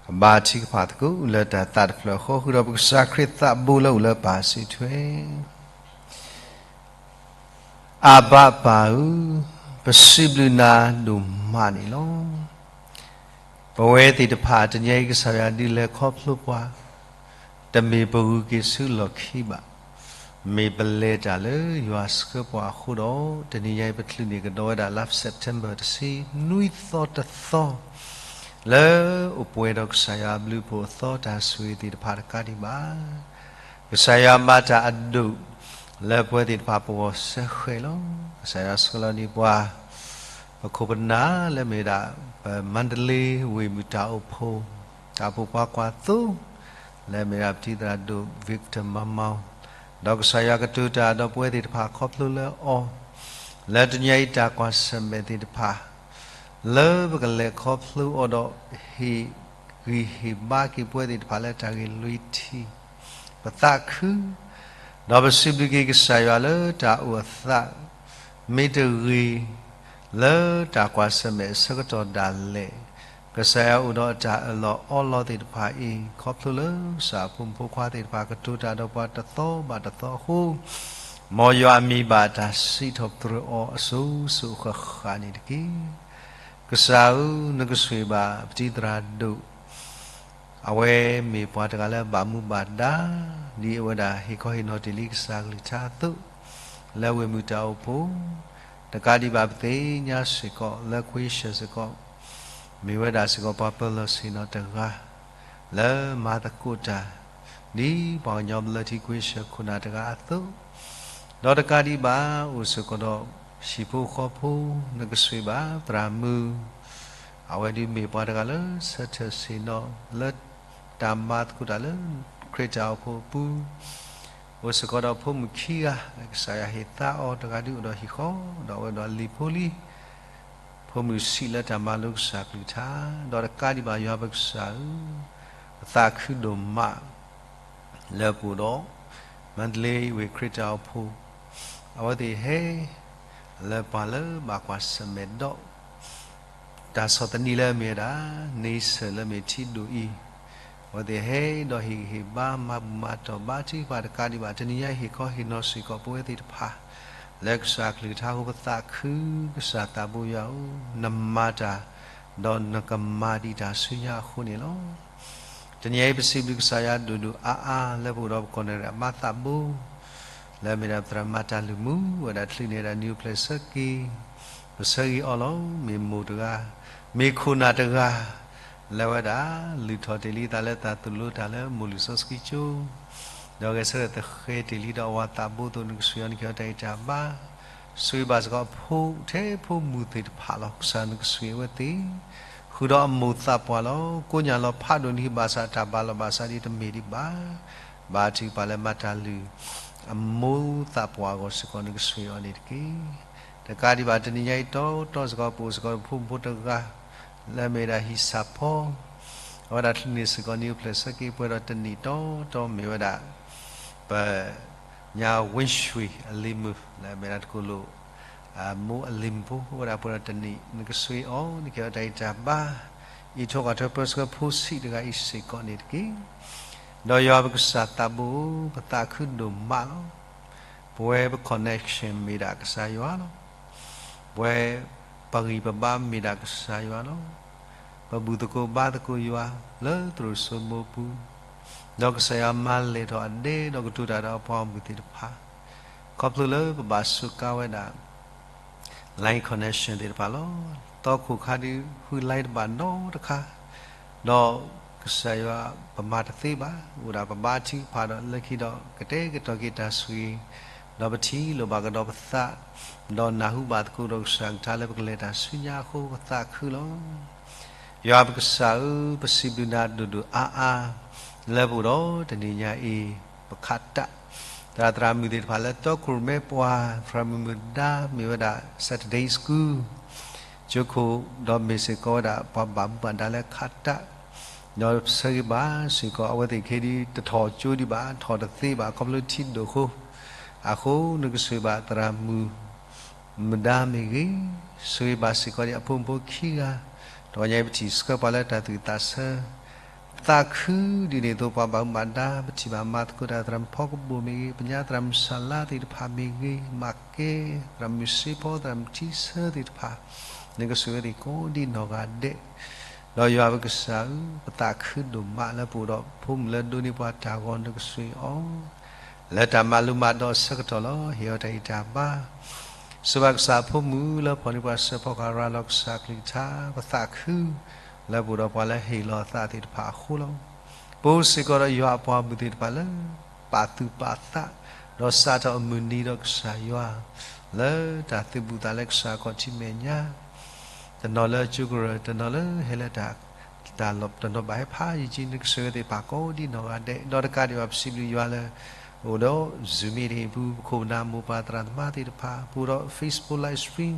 ကဘါထုကဖၣ်သကိးလၢတၢ်သးတဖျၢၣ်အဃိ ဃုာ်ဒီးပကစၢ်ခရံာ်သးဘိလၢအိၣ်လၢပၢ်စံးထွဲ, အၢ်ဘၤပၢ်ဧၢ, ပစံးဘျုးနၤဒိၣ်မးန့ၣ်လီၤ. ပဝဲသ့ၣ်တဖၣ်တနံၤအံၤ ကစၢ်ယွၤဒုးလဲၤခီဖျိပှၤ, တမ့ၢ်ပဂုၤက့ၤဆူလီၢ်ခံဘၣ်. မ့ၢ်ပလဲၤတၢ်လၢယွၤဆှၢပှၤအဃိဒီး တနံၤညါအံၤ ပချုးန့ၢ်ကဒီးဝဲဒၣ်လါစဲးပထ့ဘၢၣ်တဆံနွံသီတသီ လၢအိၣ်ပှဲၤဒီးကစၢ်ယွၤအဘျုးအဖှိၣ်အသီတၢ်ဆိၣ်ဂ့ၤသ့ၣ်တဖၣ်တကးဒံးဘၣ်. ကစၢ်ယွၤမၤတၢ်အဒိၣ် လၢပဝဲသ့ၣ်တဖၣ်ပဂီၢ်စဲဃဲးလီၤ. ကစၢ်ယွၤဆှၢလီၤန့ၢ်ပှၤ ပခိၣ်ပနၢ်လၢမ့ၢ်ဝဲဒၣ် ပမါတလ့ဝ့ၢ်မုၢ်တၢ်အိၣ်ဖှိၣ် တၢ်အိၣ်ဖှိၣ်ပှၤကွၢ်သိ လၢမ့ၢ်ဝဲဒၣ်ပတံၤသရၣ်ဒိၣ် Victor Mamau ဒီးကစၢ်ယွၤကတိၤတၢ်ဒီးပဝဲသ့ၣ်တဖၣ်ခီဖျိလၢအီၤ လၢတနံၤအံၤတၢ်ကွၢ်ဆၢၣ်မဲာ်သ့ၣ်တဖၣ် လၢပကလဲၤခီဖျိအီၤဒီး ဟ့ၣ်ဂံၢ်ဟ့ၣ်ဘါက့ၤပဝဲသ့ၣ်တဖၣ်လၢတၢ်ဂ့ၢ်လွံၢ်ထံၣ် ပသးခု ဒီးပစံးဘျုးက့ၤကစၢ်ယွၤလၢတၢ်အိၣ်အသး မ့ၢ်တဂ့ၤ လၢတၢ်ကွၢ်ဆၢၣ်မဲာ်အဆၢကတီၢ်ဒၣ်လဲာ် ကစၢ်ယွၤအိၣ်ဒီးအတၢ်အၢၣ်လီၤအီလီၤသ့ၣ်တဖၣ်အံၤ ခီဖျိလၢကစၢ်အဖိမုၣ်ဖိခွါသ့ၣ်တဖၣ်ကတိၤတၢ်ဒီးပှၤတသီဘၣ်တသီအဃိ မ်ယွၤအမံၤဘၣ်တၢ်စံးထီၣ်ပတြၢၤအီၤအစိၤစိၤအဃၣ်ဃၣ်န့ၣ်တက့ၢ်. ကစၢ်ဧၢ, နကဆိၣ်ဂ့ၤဘၣ်ပတံၤသရၣ်ဒိၣ် အဝဲမ့ၢ်ပှၤတဂၤလၢအဘၣ်မူဘၣ်ဒါ ဒ်အဝဲဒၣ်ဟ့ၣ်ခီဟ့ၣ်နီၤတ့ၢ်လံကစၢ်ကလုၢ်ကထါအသိး လၢဝ့ၢ်မုၢ်တၢ်အိၣ်ဖှိၣ် တကးဒံးဘၣ်ပသ့ၣ်ညါစ့ၢ်ကီး လၢခွံဆၢၣ်စ့ၢ်ကီး မ့ၢ်ဝဲဒၣ်စ့ၢ်ကီးပှၤပၢၤလီၢ်ဆ့ၣ်နီၤတဂၤ လၢမၤသကိးတၢ် ဒ်ပှၤကညီဘျၢထံခွံဆၢၣ်ခိၣ်နၢ်တဂၤအသိး ဒီးတကးဒံးဘၣ် အိၣ်စ့ၢ်ကီးဒီးဟံၣ်ဖိဃီဖိ နကဆိၣ်ဂ့ၤဘၣ်သရၣ်မုၣ် အဝဲဒုးမ့ၢ်ပှၤတဂၤလၢဆၢထၢၣ်ဆ့ၣ်နီၤ လၢတၢ်မၤသကိးတၢ်လၢ ခရံာ်တၢ်အိၣ်ဖှိၣ်အပူၤ အိၣ်စ့ၢ်ကီးဒီးဖိမုၣ်ခံဂၤ ကစၢ်ယွၤဟ့ၣ်သါအီၤတဂၤဒုးအိၣ်ဒီးဟံၣ်ဃီ ဒီးအဝဲဒၣ်လံၤဖိလံၤ ဖိမုၣ်ဆံးလၢတၢ်မၤလိကစၢ်ကလုၢ်ကထါ ဒီးတကးဒံးဘၣ်ယွၤပကစၢ်ဧၢ, ပသးခုဒိၣ်မး လၢပအိၣ်ဒီး မန္တလေးဝ့ၢ်ခရံာ်တၢ်အိၣ်ဖှိၣ် အဝဲသ့ၣ်ဟဲ လၢပှၤလၢဘၣ်ကွၢ်ဆၢၣ်မဲာ်ဒီး တၢ်ဆီၣ်သနံးလၢအမ့ၢ်ဝဲဒၣ် န့ဆၢၣ်လၢမ့ၢ်ထံဒိၣ်အံၤ အဝဲသ့ၣ်ဟဲဒီးဟ့ၣ်ဂံၢ်ဟ့ၣ်ဘါ မၤဘူၣ်မၤတီၢ်ဘါထုကဖၣ်တကးဒံးဘၣ် တနံၤညါအံၤ ဟ့ၣ်ခီဟ့ၣ်နီၤစ့ၢ်ကီးပဝဲသ့ၣ်တဖၣ် လၢကစၢ်အကလုၢ်ကထါအဃိ ပသးခု ကစၢ်သးဘိယွၤဧၢ, နမၤတၢ် ဒီးနကမၤဒံးတၢ်ဆူညါအဃိန့ၣ်လီၤ. တနံၤညါအံၤ ပစံးဘျုးကစၢ်ယွၤဒိၣ်ဒိၣ်အါအါ လၢပအိၣ်ဒီးပကီၢ်နဲၣ်အမါသးဘိ လၢအမ့ၢ်ဒၣ်ပသရၣ်မၤတၢ်လုၢ်မူ ဝဲဒၣ်ချုးန့ၢ်ဒၣ်နံၤအိၣ်ဖျဲၣ်ဆၢက့ၤ ပဆၢဂ့ၤအီၤလီၤ. မ့ၢ်မိၢ်တဂၤ မ့ၢ်ခိၣ်နၢ်တဂၤ လၢဝဲဒၣ် လုၢ်ထီၣ်တ့ၢ်လံသးလၢတၢ်သိၣ်လိတၢ်လၢမိၢ်လုၢ်စီဆှံကၠိ ဒီးဂဲၤဆၢထၢၣ်သဃဲၤတ့ၢ်လံဒီးအဝၤသးဘိအသိး နကဆှၢအီၤ နကဟ့ၣ်အီၤတၢ်ဂံၢ်တၢ်ဘါ ဆိၣ်ဂ့ၤဘၣ်စ့ၢ်ကီးအဖိထဲဖိမုၢ်သ့ၣ်တဖၣ်လီၤ. ကစၢ်နကဆှၢအဝဲသ့ၣ် ဃုာ်ဒီးအမိၢ်သးပှၢ်လီၤ. ကိညၢ်လီၤဖးဒိၣ်န့ၣ် ဘၣ်ဆၣ်တၢ်ဘၣ်လီၤဘၣ်စးဒ်တမ့ၢ်ဒံးဘၣ် ဘါထုကဖၣ်လၢမၤတၢ်လုၢ် အမိၢ်သးပှၢ်အဂီၢ်စ့ၢ်ကီး နကဆှၢအီၤန့ၣ်တက့ၢ်. တကးဒံးဘၣ် တနံၤညါအံၤတီတီစ့ၢ်ကီး ပအိၣ်စ့ၢ်ကီးဒီးဖိမုၣ်ဖိတဂၤ လၢအမ့ၢ်ဝဲဒၣ်ဟံၣ်ဆၣ်ဖီ အဝဲဒၣ်ချုးန့ၢ်စ့ၢ်ကီးနံၤအိၣ်ဖျဲၣ်ဆၢက့ၤ ပှဲၤဒီးတနံၣ်တီတီ မ့ၢ်ဝဲဒၣ် ပ ညါဝ့ၢ်ဆှံအလံၤမုၣ် လၢအမ့ၢ်ဒၣ်တကိၣ်လိၣ် အမိၢ်အလံၤမုၣ်ဖိ အိၣ်ဝဲဒၣ်ပှဲၤဒီးတနံၣ် နကဆှၢအီၤ နကဟ့ၣ်အီၤတၢ်ဂံၢ်တၢ်ဘါ အံးထွဲကွၢ်ထွဲပၢဆှၢဖိဆံးတဂၤအံၤစ့ၢ်ကီးန့ၣ်တက့ၢ်. ဒီးယွၤပကစၢ်သးဘိဧၢ, ပသးခုဒိၣ်မးလီၤ. ပဝဲပ connection မ့ၢ်ဒၣ်ကစၢ်ယွၤလီၤ. ပဝဲပဂံၢ်ပဘါမ့ၢ်ဒၣ်ကစၢ်ယွၤလီၤ. ပဘူၣ်သကိးဘါသကိးယွၤ လၢသရိာ်စိမိပူၤ, ဒီးကစၢ်ယွၤမၤလဲၢ်ထီၣ်အဒဲ ဒီးကတိၤတၢ်ဒီးအပှၤဂီၢ်မုၢ်သ့ၣ်တဖၣ် ခီဖျိလၢပဘၣ်စူးကါဝဲဒၣ် line connection သ့ၣ်တဖၣ်လီၤ. သီခိၣ်ခါဒုး ဃု line တဘၣ်နီတခါ, ဒီးကစၢ်ယွၤပမၤတသ့ဘၣ်, အိၣ်ဒၣ်ပဘါထုကဖၣ်ဒီးလၢခံဒီး ကတဲာ်ကတီၤက့ၤတၢ်ဆိၣ်ဂ့ၤ, ဒီးပထံၣ်လိာ်ဘၣ်ကဒီးပသး, ဒီးနၢ်ဟူဘၣ်သကိးဒီးကစၢ်ကထါလၢပကလဲၤတၢ်ဆူညါအဃိ ပသးခုလီၤ. ယွၤပကစၢ်ဧၢ, ပစံးဘျုးနၤဒိၣ်ဒိၣ်အါအါ လၢပအိၣ်ဒီးတနံၤညါအံၤ ပခးတၢ် သရၣ်သရၣ်မုၣ်သ့ၣ်တဖၣ်လၢတီခိၣ်ရိၣ်မဲပှၤ သရၣ်မုၣ်မုၣ်ဒါမ့ၢ်ဝဲဒၣ် Saturday School ကၠိခိၣ် ဒီးမ့ၢ်စ့ၢ်ကီးဝဲဒၣ်ပှၤဘၣ်မူဘၣ်ဒါလၢခးတၢ်, ဒီးဆၢဂ့ၤဘၣ်စ့ၢ်ကီးအဝဲသ့ၣ်ခဲအံၤ တထီၣ်ကၠိဒံးဘၣ် ထီၣ်တသ့ဘၣ် ခီဖျိထံဒိၣ်ဃိ အဃိ နကဆိၣ်ဂ့ၤဘၣ်သရၣ်မုၣ် မုၣ်ဒါမ့ၢ်ဂ့ၤ, ဆိၣ်ဂ့ၤဘၣ်စ့ၢ်ကီးဒံးအဖိမုၣ်ဖိခံဂၤ, တဂီၤညါအံၤပထံၣ်ဆှၢပှၤလၢတၢ်သူၣ်အုးသးဆၢ, သးခုဒ်န့ၣ်အသိး ပှၤဘၣ်မူဘၣ်ဒါ ပထံၣ်ဘၣ်မၤသကိးတၢ် သရၣ်မုၣ်ဖီကဘိၣ်မ့ၢ်ဂ့ၤ, ပညါသရၣ်မုၣ်ဆၣ်လါသ့ၣ်တဖၣ်မ့ၢ်ဂ့ၤ, မၤကဲ, သရၣ်မုၣ်စ့ဖီ သရၣ်မုၣ်ထံဆၢသ့ၣ်တဖၣ်, နကဆိၣ်ဂ့ၤဝဲသ့ၣ်ကိးဒံနီၢ်ဂၤဒဲး ဒီးယွၤပကစၢ်ဧၢ, ပသးခုဒိၣ်မးလၢပအိၣ်ဒီးဖိမုၣ်လၢဒိးန့ၢ်ပှၤတၢ်ဂီၤ နကဆိၣ်ဂ့ၤအီၤ လၢတၢ်မၤလိမၤဒိးအဆၢကတီၢ်လီၤ. ဟ့ၣ်အီၤတၢ်ဂံၢ်တၢ်ဘါ, စၢၤဘၣ်ကစၢ်အဖိမုၣ်လၢဖီၣ်န့ၢ်ပှၤစၢၤဖီကရၤလီၤကစၢ်ကလုၢ်ကထါ, ပသးခု လၢပအိၣ်ဒီးပှၤလၢဟ့ၣ်လီၤအသးသ့ၣ်တဖၣ်အဃိလီၤ. ပအိၣ်စ့ၢ်ကီးဒီးယွၤအပှၤမုၣ်သ့ၣ်တဖၣ်လၢ ပာ်သူၣ်ပာ်သး, ဒီးစးထီၣ်အမုၢ်နံၤဒီးကစၢ်ယွၤ လၢတၢ်သုးဘူးသးလၢကစၢ်အခီၣ်ထံးမဲာ်ညါ တနီၤလၢကၠိကရၢၢ် တနီၤလၢဟဲလၢတၢ် တၢ်လီၢ်တနီၤဘၣ်ဟဲဖးယံာ်ကံ နကဆိၣ်ဂ့ၤသ့ၣ်တဖၣ်ကိးဒံနီၢ်ဂၤဒဲး, ဒီးတကးဒံးဘၣ်ပစံးဘျုးယွၤလၢ အိၣ်ဒီး Zoom meeting အပူၤ ပခိၣ်ပနၢ်မိၢ်ပၢ်သရၣ်သမါသ့ၣ်တဖၣ်, ပအိၣ်ဒီး Facebook live stream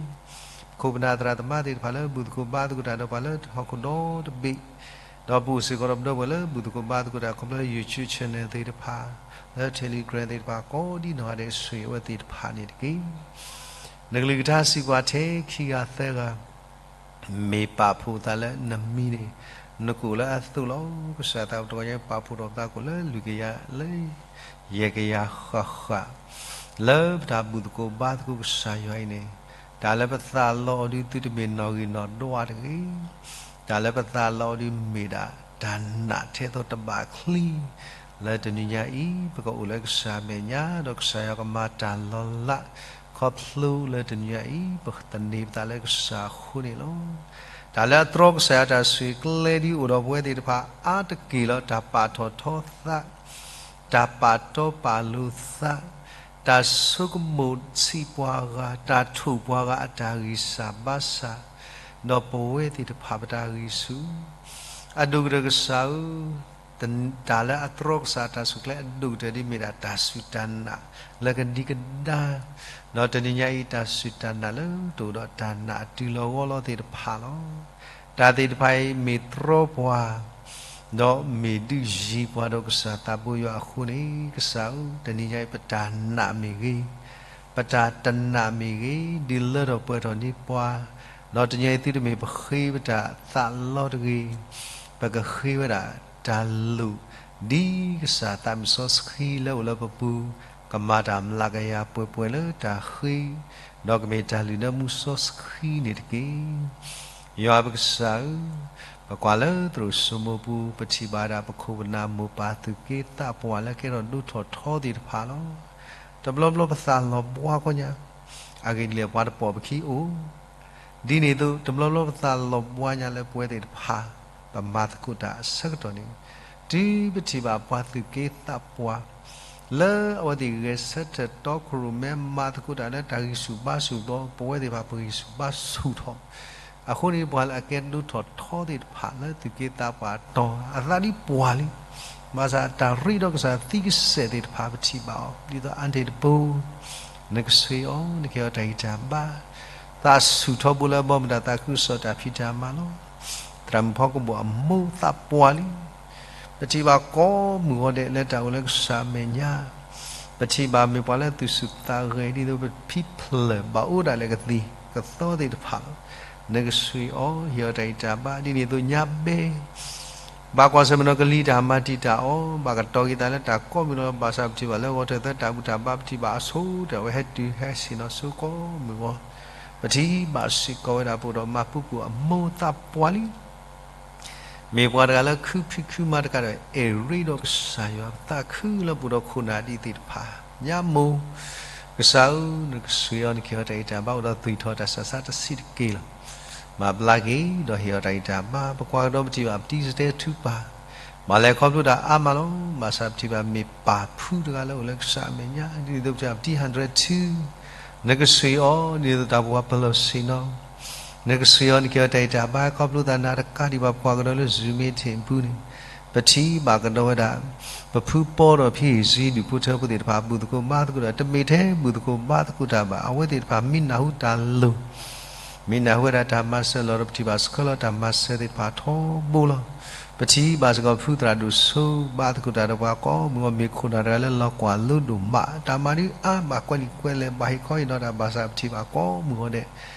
ပခိၣ်ပနၢ်သရၣ်သမါသ့ၣ်တဖၣ်လၢဘူၣ်သကိးဘါသကိးတၢ်ဒီးပှၤလၢဟီၣ်ခိၣ်ဒီတဘ့ၣ်, ဒီးပအိၣ်စ့ၢ်ကီးဒီးပဒီပုၢ်ဝဲၢ်လၢဘူၣ်သကိးဘါသကိးတၢ်ခီဖျိလၢ YouTube channel သ့ၣ်တဖၣ်, လၢ Telegram သ့ၣ်တဖၣ် ကိးဒံနီၢ်ဂၤဒဲး ဆိၣ်ဂ့ၤအဝဲသ့ၣ်တဖၣ်န့ၣ်တက့ၢ်. နကလုၢ်ကထါစံးပှၤထဲခံဂၤသၢဂၤ မ့ၢ်ပာ်ဖှိၣ်သးလၢနမံၤန့ၣ် နကအိၣ်လၢအသိးလီၤ. ကစၢ်သးတဂီၤညါ ပာ်ဖှိၣ်ထီၣ်ပသးကအိၣ်လၢလွံၢ်ကယၤလၢ ယဲၢ်ကယၤဃၣ်ဃၣ် လၢပတၢ်ဘူၣ်သကိးဘါသကိးကစၢ်ယွၤအံၤန့ၣ်, တၢ်လၢပသးလီအီၤဒုး သုတမ့ၢ်နီၣ်ဂံၢ်နီၣ်ဒွးတဂ့ၤ. တၢ်လၢပသးလီအီၤဒုးမ့ၢ်ဒၣ် တၢ်နာ်ထဲသိးတဘၣ်ချံ လၢတနံၤညါအံၤ ပကအိၣ်လၢကစၢ်မဲာ်ညါ ဒီးကစၢ်ယွၤကမၤတၢ်လီၤလး ခီဖျိလၢတနံၤညါအံၤ ပသန့ၤပသးလၢကစၢ်အဃိန့ၣ်လီၤ. တၢ်လၢအတြီကစၢ်ယွၤတၢ်ဆိၣ်ဂ့ၤကျဲဒုးအိၣ်ဒီးပဝဲသ့ၣ်တဖၣ်အါတက့ၢ်လၢ တၢ်ပာ်ထီၣ်ထီသး, တၢ်ပာ်တီပာ်လိၤသး, တၢ်ဆိကမိၣ်ဆံးပှၤဂၤ, တၢ်ထိၣ်ပှၤဂၤအတၢ်ဂံၢ်စၢ်ဘါစၢ်, ဒီးပဝဲသ့ၣ်တဖၣ်ပတၢ်ဂံၢ်ဆူၣ် အဒိၣ်ကတၢၢ်ကစၢ်ဧၢ, တၢ်လၢအတြီကစၢ်တၢ်ဆိၣ်ဂ့ၤကျဲအဒိၣ်ကတၢၢ်ဒ်မ့ၢ်ဒၣ်တၢ်စူၢ်တၢ်နာ်လၢကဒံကဒါ, ဒီးတနံၤညါအံၤ တၢ်စူၢ်တၢ်နာ်လၢတအိၣ်ဒီးတၢ်နာ်အတုၤလီၤဂီၤလီၤသ့ၣ်တဖၣ်လီၤ. တၢ်သ့ၣ်တဖၣ်အံၤမ့ၢ်တြီပှၤ ဒီးမ့ၢ်ဒုးယံၤပှၤဒီးကစၢ်သးဘိယွၤအဃိန့ၣ်, ကစၢ်ဧၢ, တနံၤညါအံၤ ပတၢ်နာ်မ့ၢ်ဂ့ၤ, ပတၢ်တနာ်မ့ၢ်ဂ့ၤ, ဒုးလၢထီၣ်ပှဲၤထီၣ်န့ၢ်ပှၤ, ဒီးတနံၤညါအံၤသုတမ့ၢ်ပဃ့ပတၢ်သးလီတဂ့ၤ, ပကဃ့ဝဲဒၣ် တၢ်လိၣ်ဒ်ကစၢ်သးမုၢ်စီဆှံလၢအိၣ်လၢပပူၤ, ကမၤတၢ်မျးကယၤပှဲၤပှဲၤလၢတၢ်ဃ့, ဒီးကမ့ၢ်တၢ်လုၢ်နၢမူစီဆှံန့ၣ်တက့ၢ်. ယွၤပကစၢ်ဧၢ, ပကွၢ်လၢသရိာ်စိမိပူၤ ပထံၣ်ဘၣ်ဒၣ်ပခိၣ်ပနၢ်မိၢ်ပၢ်သူၣ်က့သးပှၢ်လၢကဲထီၣ်ဒိၣ်ထီၣ်ထီသ့ၣ်တဖၣ်လီၤ. တဘျီဘျီပသးလီၤဘှါကီညါ, အဂ့ၢ်ဒ်လဲၣ်ပှၤတပိာ်ပခံအိၣ် ဒ်န့ၣ်အသိး တဘျီဘျီပသးလီၤဘှါညါလၢပဝဲသ့ၣ်တဖၣ် ပမၤသကိးတၢ်အဆၢကတီၢ်န့ၣ်, တုၤပထံၣ်ဘၣ်ပှၤသူၣ်က့သးပှၢ် လၢအဝဲသ့ၣ်ဂဲၤဆၢထၢၣ်တီခိၣ်ရိၣ်မဲမၤသကိးတၢ်လၢတၢ်ဂံၢ်ဆူၣ်ဘါဆူၣ်အဘျီ ပဝဲသ့ၣ်တဖၣ်ပဂံၢ်ဆူၣ်ဘါဆူၣ်ထီၣ်. အဃိန့ၣ် ပှၤလၢအကဲဒိၣ်ထီၣ်ထီသ့ၣ်တဖၣ်လၢသူၣ်က့သးပှၢ်တီၤ အသးဒ်ပှၢ်လံ. ဘၣ်ဆၣ်တၢ်ရ့ဒီးကစၢ်သံကစဲးသ့ၣ်တဖၣ်ပထံၣ်ဘၣ်အီၤ ဒ်သိးအါန့ၢ်တပူၤ နကဆှ့အီၤ နကဟ့ၣ်အီၤတၢ်ဂံၢ်တၢ်ဘါ, သးဆူၣ်ထီဘိလၢအဘီမုၢ်တၢ်သးခုကစီၣ်တၢ်ဖံးတၢ်မၤလီၤ. သရၣ်မုၣ်ဖီကဘီၣ်အမိၢ်သးပှၢ်လံ. ပထံၣ်ဘၣ်ကိးမုၢ်ဂီၤဒဲးလၢတၢ်အိၣ်လၢကစၢ်အမဲာ်ညါ, ပထံၣ်ဘၣ်မ့ၢ်ပှၤလၢသူၣ်ဆူၣ်သးဂဲၤ ဒ်သိးပဖံဖျၢၣ်ဘၣ်အိၣ်ဒၣ်လဲာ်ကသံၣ် ကသီသ့ၣ်တဖၣ်လီၤ. နကဆှ့အီၤ ဟ့ၣ်အီၤတၢ်ဂံၢ်တၢ်ဘါ ဒ်န့ၣ်အသိးညါဘဲ ဘၣ်ကွၢ်ဆၢၣ်မဲာ်နီၢ်ကလံၤတၢ်မၤတံာ်တာ်အီၤ ဘၣ်ကတီၤက့ၤသးလၢတၢ်ကိးမုၢ်လီၤ. ဘၣ်ဆၣ်ပထံၣ်ဘၣ်လၢဂီၤထၢၣ်သၢ တၢ်ဘူၣ်တၢ်ဘါ ပထံၣ်ဘၣ်အဆိ တၢ်ဝဲဟဲတုၤဟဲဆ့ၣ်နီၤဆိကိးမုၢ်ဂီၤ, ပထံၣ်ဘၣ်စ့ၢ်ကီးဝဲဒၣ်ပအိၣ်ဒီးမၤပူၤပူၤအမိၢ်သးပှၢ်လံ. မ့ၢ်ပှၤတဂၤလၢခုဖံးခုမၤတကးဒီး အဲၣ်ရ့ဒီးကစၢ်ယွၤပသးခုလၢပအိၣ်ဒီးခိၣ်နၢ်ဒ်သ့ၣ်တဖၣ် ညါမိၢ် ကစၢ်ဧၢ, နကဆှ့အီၤ နကဟ့ၣ်အီၤတၢ်ဂံၢ်တၢ်ဘါ အိၣ်ဒီးသွံၣ်ထီၣ်တၢ်ဆးဆးတဆံးတက့ၢ်လီၤ. မၤဘျါက့ၤ ဒီးဟ့ၣ်အီၤတၢ်ဂံၢ်တၢ်ဘါ ပကွၢ်ကဒီးပထံၣ်ဘၣ်ပတံၤစတဲထူပၢ် မၤလဲၤခီဖျိတၢ်အါမးလီၤ. ဘၣ်ဆၣ်ပထံၣ်ဘၣ်မ့ၢ်ပၢ်ဖုတဂၤလၢအိၣ်လၢကစၢ်အမဲာ်ညါ ဒ်သိးပထံၣ်ဘၣ်ပတံၤ hundred two နကဆှ့အီၤ ဒ်သိးတၢ်ပဝါပလီၢ်ဆ့ၣ်နီၤ နကဆှ့အီၤ နကဟ့ၣ်အီၤတၢ်ဂံၢ်တၢ်ဘါ ခီဖျိသးနၤတကးဒံးဘၣ် ပကွၢ်ကဒီးလၢ Zoom meeting အပူၤန့ၣ် ပထံၣ်ဘၣ်ကဒီးဝဲဒၣ် ပဖုပီဒီးဖံဟ့ၣ်ဆံ ဒူၣ်ဖိထၢဖိသ့ၣ်တဖၣ် ဘူၣ်သကိးဘါသကိးတၢ် တမ့ၢ်ထဲဘူၣ်သကိးဘါသကိးတၢ်ဘၣ် အဝဲသ့ၣ်တဖၣ်မ့ၢ်နၢ်ဟူတၢ်လိၣ် မ့ၢ်နၢ်ဟူဝဲဒၣ်တၢ်မၤစၢၤလီၤဒီး ပထံၣ်ဘၣ်စခၢလီၤတၢ်မၤစၢၤသ့ၣ်တဖၣ်ထီဘိလီၤ. ပထံၣ်ဘၣ်စ့ၢ်ကီးဖုသရၣ်ဒိၣ်စိ ဘါသကိးတၢ်ဒီးပှၤကိးမုၢ်ဂီၤ မ့ၢ်ခိၣ်နၢ်တဂၤလၢလီၤကွၢ်လိဒိၣ်မး တၢ်မၤဒ်အါဘၣ်ကွဲးလံာ်ကွဲးလဲၢ် ဘၣ်ဟ့ၣ်ခီဟ့ၣ်နီၤတၢ်ဘၣ်ဆၣ် ပထံၣ်ဘၣ်ကိးမုၢ်ဂီၤဒဲး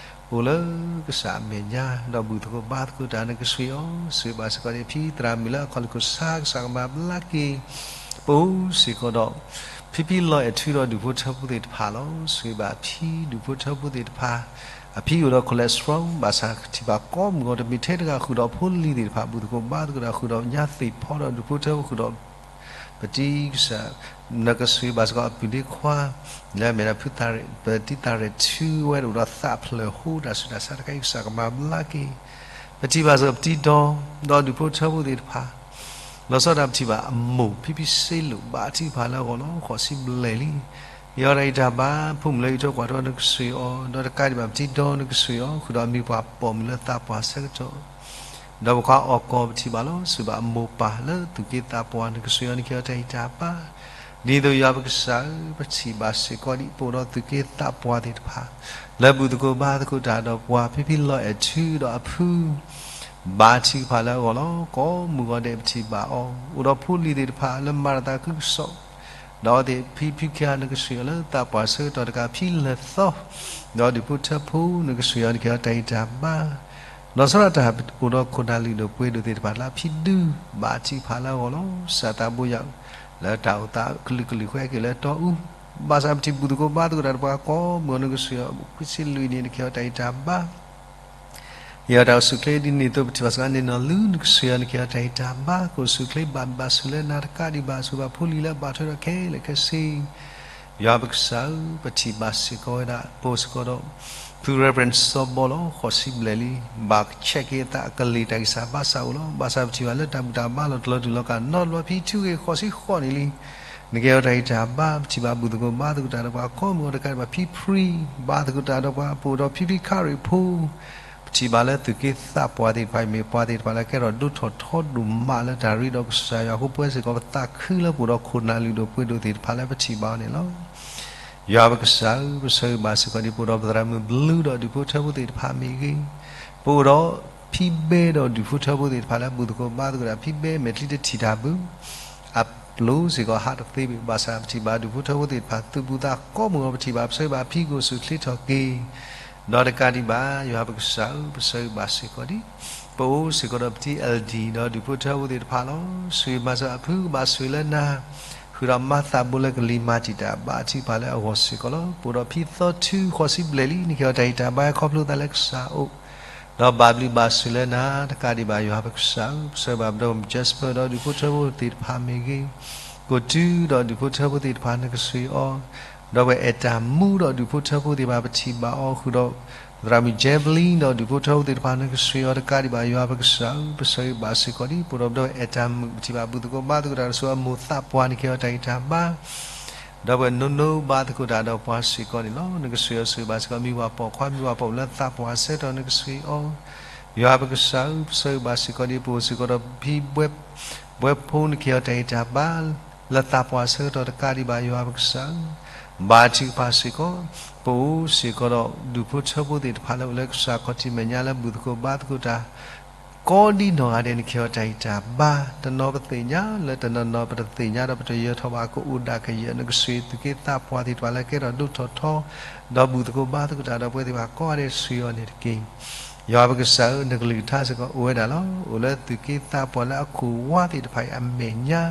အိၣ်လၢကစၢ်အမဲာ်ညါ ဒီးဘူၣ်သကိးဘါသကိးတၢ် နကဆှ့အီၤ ဆှ့ဘၣ်စ့ၢ်ကီးန့ၣ်ဖံသရၣ်မုၣ်လၢအခီၣ်လ့ၣ်ခိၣ်ဆါ ကစၢ်ကမၤဘျါက့ၤ ပအိၣ်စ့ၢ်ကီးဒီး ဖံဖံလီၤအဲၣ်ထုဒီးဒူၣ်ဖိထၢဖိသ့ၣ်တဖၣ်လီၤ. ဆှ့ဘၣ်ဖံဒူၣ်ဖိထၢဖိသ့ၣ်တဖၣ် အဖံအိၣ်ဒီး cholesterol ဘၣ်ဆၣ်ထံၣ်ဘၣ်ကိးမုၢ်ဂီၤ တမ့ၢ်ထဲတဂၤဃုာ်ဒီးဖိလံၤသ့ၣ်တဖၣ် ဘူၣ်သကိးဘါသကိးတၢ်ဃုာ်ဒီးညါသ့ၣ်ဖီဒီးဒူၣ်ဖိထၢဖိဃုာ်ဒီး ပတံၤကစၢ် နကဆှ့ဘၣ်စ့ၢ်ကီးအပုၢ်ဒ့ခွါ လၢအမ့ၢ်ဒၣ်ဖုသရၣ် ပတံၤသရၣ်ထုဝဲအိၣ်ဒီးသးဖျၢၣ်ဟိ တၢ်ဆူးတၢ်ဆါတခါအံၤ ကစၢ်ကမၤဘျါက့ၤ ပထံၣ်ဘၣ်စ့ၢ်ကီးပတံၤဒီ ဒီးဒူၣ်ဖိထၢဖိသ့ၣ်တဖၣ် လီၤဆီဒၣ်တၢ်ပထံၣ်ဘၣ်အမိၢ် ဖံဖံစ့လိၣ် ဘါထုကဖၣ်လၢအဂီၢ်လီၤ. ဃိးဆံဘျဲၣ်လံ. ဟ့ၣ်အီၤတၢ်ဂံၢ်တၢ်ဘါ ဖိမုၣ်လၢအံးထွဲကွၢ်ထွဲ နကဆှ့အီၤ ဒီးတကးဒံးဘၣ်ပတံၤဒီ နကဆှ့အီၤ ဃုာ်ဒီးအမံၤပှၢ်ပိာ်မုၣ်လၢသးပှၢ်ဆၢကတီၢ် ဒီးပကွၢ်အီၣ်ကီၢ် ပထံၣ်ဘၣ်လီၤ. ဆှ့ဘၣ်အမိၢ်ပၢ်လၢသူၣ်က့သးပှၢ် နကဆှ့အီၤ နကဟ့ၣ်အီၤတၢ်ဂံၢ်တၢ်ဘါ ဒ်သိးယွၤပကစၢ်ဧၢ ပထံၣ်ဘၣ်စ့ၢ်ကီးဒ်ပအိၣ်ဒီးသူၣ်က့သးပှၢ်သ့ၣ်တဖၣ် လၢဘူၣ်သကိးဘါသကိးတၢ်ဒီးပှၤ ဖံဖံလီၤအဲၣ်ထုဒီးအဖု ဘါထုကဖၣ်လၢအဂီၢ်လီၤ. ကိးမုၢ်ဂီၤဒဲးပထံၣ်ဘၣ်အီၤ အိၣ်ဒီးဖိလံၤသ့ၣ်တဖၣ်လၢမၤတၢ်သးခုကစီၣ် ဒီးအဝဲသ့ၣ်ဖံဖံခံဂၤ နကဆှ့အီၤလၢသးပှၢ်ဆၢကတီၢ်တကး ဖံလၢာ်သီ ဒီးဒူၣ်ဖိထၢဖိ နကဆှ့အီၤ နကဟ့ၣ်အီၤတၢ်ဂံၢ်တၢ်ဘါ လီၤဆီဒၣ်တၢ်အိၣ်ဒီးခိၣ်နၢ်လုၢ်ဒိၣ်ပှ့ၤဒိၣ်သ့ၣ်တဖၣ်လၢအဖံဒု ဘါထုကဖၣ်လၢအဂီၢ်လီၤ. စၢ်သးဘိယွၤ လၢတၢ်အိၣ်သးကလုာ်ကလုာ်ဃဲက့ၤလၢတီအူ ဘၣ်ဆၣ်ပထံၣ်ဘူၣ်သကိးဘါသကိးတၢ်ဒီးပှၤကိးမုၢ်ဂီၤ နကဆှ့အီၤ ခွံဆံလွံၢ်နံၣ် နကဟ့ၣ်အီၤတၢ်ဂံၢ်တၢ်ဘါ ဟ့ၣ်အီၤတၢ်အိၣ်ဆူၣ်ချ့ ဒ်န့ၣ်အသိးပထံၣ်ဘၣ်စ့ၢ်ကီးန့ၣ်နီၢ်လုၢ် နကဆှ့အီၤ နကဟ့ၣ်အီၤတၢ်ဂံၢ်တၢ်ဘါ ကအိၣ်ဆူၣ်ချ့ဘၣ်ဘျုးဘၣ်ဆိၣ်လၢနၤတကးဒံးဘၣ် ဆှ့ဘၣ်ဖိလံၤလၢအဘၣ်ထွဲဒီးခဲလၢာ်ခဲဆ့ ယွၤပကစၢ်ဧၢ ပထံၣ်ဘၣ်စ့ၢ်ကီးဝဲဒၣ် ပအိၣ်စ့ၢ်ကီးဒီး ဖု Reverend စီၤဘီလီၤ ဃိးဆံဘျဲၣ်လံ ဘၣ်ဆဲးက့ၤအသးအကလံၤတၢ်ဂံၢ်စၢ်ဘါစၢ်အိၣ်လီၤ. ဘၣ်ဆၣ်ပထံၣ်ဘၣ်လၢတၢ်ဘူၣ်တၢ်ဘါလီၤတလီၤတူာ်လီၤကာ် နီတဘျီဖံထုးဂ့ၤဃိးဆံဃိးနံၣ်လံ နကဟ့ၣ်အီၤတၢ်ဂံၢ်တၢ်ဘါ ပထံၣ်ဘၣ်ဘူၣ်သကိးဘါသကိးတၢ်ဒီးပှၤကိးမုၢ်ဂီၤတကးဒံးဘၣ် ဖံဖံ ဘါသကိးတၢ်ဒီးပှၤ ပအိၣ်ဒီးဖံဖံခါရံၣ်ဖိ ပထံၣ်ဘၣ်လၢသူၣ်က့သးပှၢ်သ့ၣ်တဖၣ်အံၤ မ့ၢ်ပှၤသ့ၣ်တဖၣ်လၢကဲထီၣ်ဒိၣ်ထီၣ်ထီဒိၣ်မးလၢတၢ်ရ့ဒီးကစၢ်ယွၤအဃိ ပဝဲစ့ၢ်ကီးပသးခုလၢပအိၣ်ဒီးခိၣ်နၢ်လုၢ်ဒိၣ်ပှ့ၤဒိၣ်သ့ၣ်တဖၣ်လၢပထံၣ်ဘၣ်အီၤန့ၣ်လီၤ. ယွၤပကစၢ်ဧၢ ပဆၢဂ့ၤဘၣ်စ့ၢ်ကီးဒ်ပအိၣ်ဒီးပသရၣ်မုၣ်ဘျုးဒီး ဒူၣ်ဖိထၢဖိသ့ၣ်တဖၣ်မ့ၢ်ဂ့ၤ, ပအိၣ်ဒီးဖံဘဲဒီးဒူၣ်ဖိထၢဖိသ့ၣ်တဖၣ်လၢဘူၣ်သကိးဘါသကိးတၢ် ဖံဘဲမဲာ်ချံတထံၣ်တၢ်ဘၣ် အပျိစ့ၢ်ကီးဟးတသ့ဘၣ် ဘၣ်ဆၣ်ပထံၣ်ဘၣ်ဒူၣ်ဖိထၢဖိသ့ၣ်တဖၣ် သူၣ်ပူၤသးကိးမုၢ်ဂီၤ ပထံၣ်ဘၣ်ပဆၢဂ့ၤဘၣ်ဖံကအိၣ်ဆူၣ်ချ့ထီၣ်က့ၤ ဒီးတကးဒံးဘၣ် ယွၤပကစၢ်ဧၢ ပဆၢဂ့ၤဘၣ်စ့ၢ်ကီးဒ် ပအိၣ်စ့ၢ်ကီးဒီး ပတံ L D ဒီးဒူၣ်ဖိထၢဖိသ့ၣ်တဖၣ်လီၤ. ဆိၣ်ဂ့ၤမၤစၢၤအဖုကဘၣ်ဆိၣ်ဂ့ၤလၢနၤ, ဃုာ်ဒီးမၤသးဘိလၢကလံၤမၤတံာ်တာ်ဘါထုကဖၣ်လၢအဂီၢ်စ့ၢ်ကီးလီၤ. ပအိၣ်ဒီးဖံသီထုဃိးဆံဘျဲၣ်လံ နကဟ့ၣ်အီၤတၢ်ဂံၢ်တၢ်ဘါခီဖျိသးလၢကစၢ်အအိၣ်, ဒီးဘၣ်ဘျုးဘၣ်ဆိၣ်လၢနၤတကးဒံးဘၣ် ယွၤပကစၢ်ဧၢ, ပဆၢဂ့ၤဘၣ်ပဒီပုၢ်ဝဲၢ် Jasper ဒီးဒူၣ်ဖိထၢဖိသ့ၣ်တဖၣ်မ့ၢ်ဂ့ၤ, ကိးတုဒီးဒူၣ်ဖိထၢဖိသ့ၣ်တဖၣ်နကဆိၣ်ဂ့ၤအီၤ, ဒီးပဝဲၢ်အဲၣ်တၢ်မူဒီးဒူၣ်ဖိထၢဖိသ့ၣ်တဖၣ်ပထံၣ်ဘၣ်အီၤဃုာ်ဒီး သရၣ်မုၣ် Javelin ဒီးဒူၣ်ဖိထၢဖိသ့ၣ်တဖၣ်နကဆိၣ်ဂ့ၤအီၤတကးဒံးဘၣ် ယွၤပကစၢ်ဧၢ, ပဆၢဂ့ၤဘၣ်စ့ၢ်ကီးဒံး ပအိၣ်ဒီးပဒီပုၢ်ဝဲၢ်အဲၣ်တၢ်မုၣ် ပထံၣ်ဘၣ်ဘူၣ်သကိးဘါသကိးတၢ်ဒီးဆိၣ်ဂ့ၤအမိၢ်သးပှၢ် နကဟ့ၣ်အီၤတၢ်ဂံၢ်တၢ်ဘါ, ဒီးပဝဲၢ်နိနိဘါသကိးတၢ်ဒီးပှၤစ့ၢ်ကီးန့ၣ်လီၤ. နကဆိၣ်ဂ့ၤအီၤဆိၣ်ဂ့ၤဘၣ်စ့ၢ်ကီး မံၤပှၢ်ပိာ်ခွါ မံၤပှၢ်ပိာ်လၢသးပှၢ်အဆၢကတီၢ်နကဆိၣ်ဂ့ၤအီၤ, ယွၤပကစၢ်ဧၢ, ပဆၢဂ့ၤဘၣ်စ့ၢ်ကီးဒံး ပအိၣ်စ့ၢ်ကီးဒီးဖံဘှဲ ဘှဲဖိ နကဟ့ၣ်အီၤတၢ်ဂံၢ်တၢ်ဘါ လၢသးပှၢ်အဆၢကတီၢ်တကးဒံးဘၣ် ယွၤပကစၢ်ဧၢ, ဘါထုကဖၣ်စ့ၢ်ကီး, ပအိၣ်စ့ၢ်ကီးဒီးဒူၣ်ဖိထၢဖိသ့ၣ်တဖၣ်လၢအိၣ်လၢကစၢ်ခီၣ်ထံးမဲာ်ညါလၢဘူၣ်သကိးဘါသကိးတၢ် ကိးဒံနီၢ်ဂၤဒဲး နကဟ့ၣ်အီၤတၢ်ဂံၢ်တၢ်ဘါ, တနီၤပသ့ၣ်ညါလၢတနီၤနီၤ ပတသ့ၣ်ညါဒီးပတယၢၤထီၣ်ဘၣ် ကအိၣ်ဒၣ်ကယဲၢ် နကဆိၣ်ဂ့ၤသုးက့သးပှၢ်သ့ၣ်တဖၣ်လၢကဲထီၣ်ဒိၣ်ထီၣ်ထီ, ဒီးဘူၣ်သကိးဘါသကိးတၢ်ဒီးပဝဲသ့ၣ်တဖၣ်ကိးဂၤဒဲး ဆိၣ်ဂ့ၤအီၤန့ၣ်တက့ၢ်. ယွၤပကစၢ်ဧၢ, နကလုၢ်ကထါစ့ၢ်ကီးအိၣ်ဝဲဒၣ်လီၤ. အိၣ်လၢသုးက့သးပှၢ်လၢအခိၣ်ဝါသ့ၣ်တဖၣ်အံၤအမဲာ်ညါ,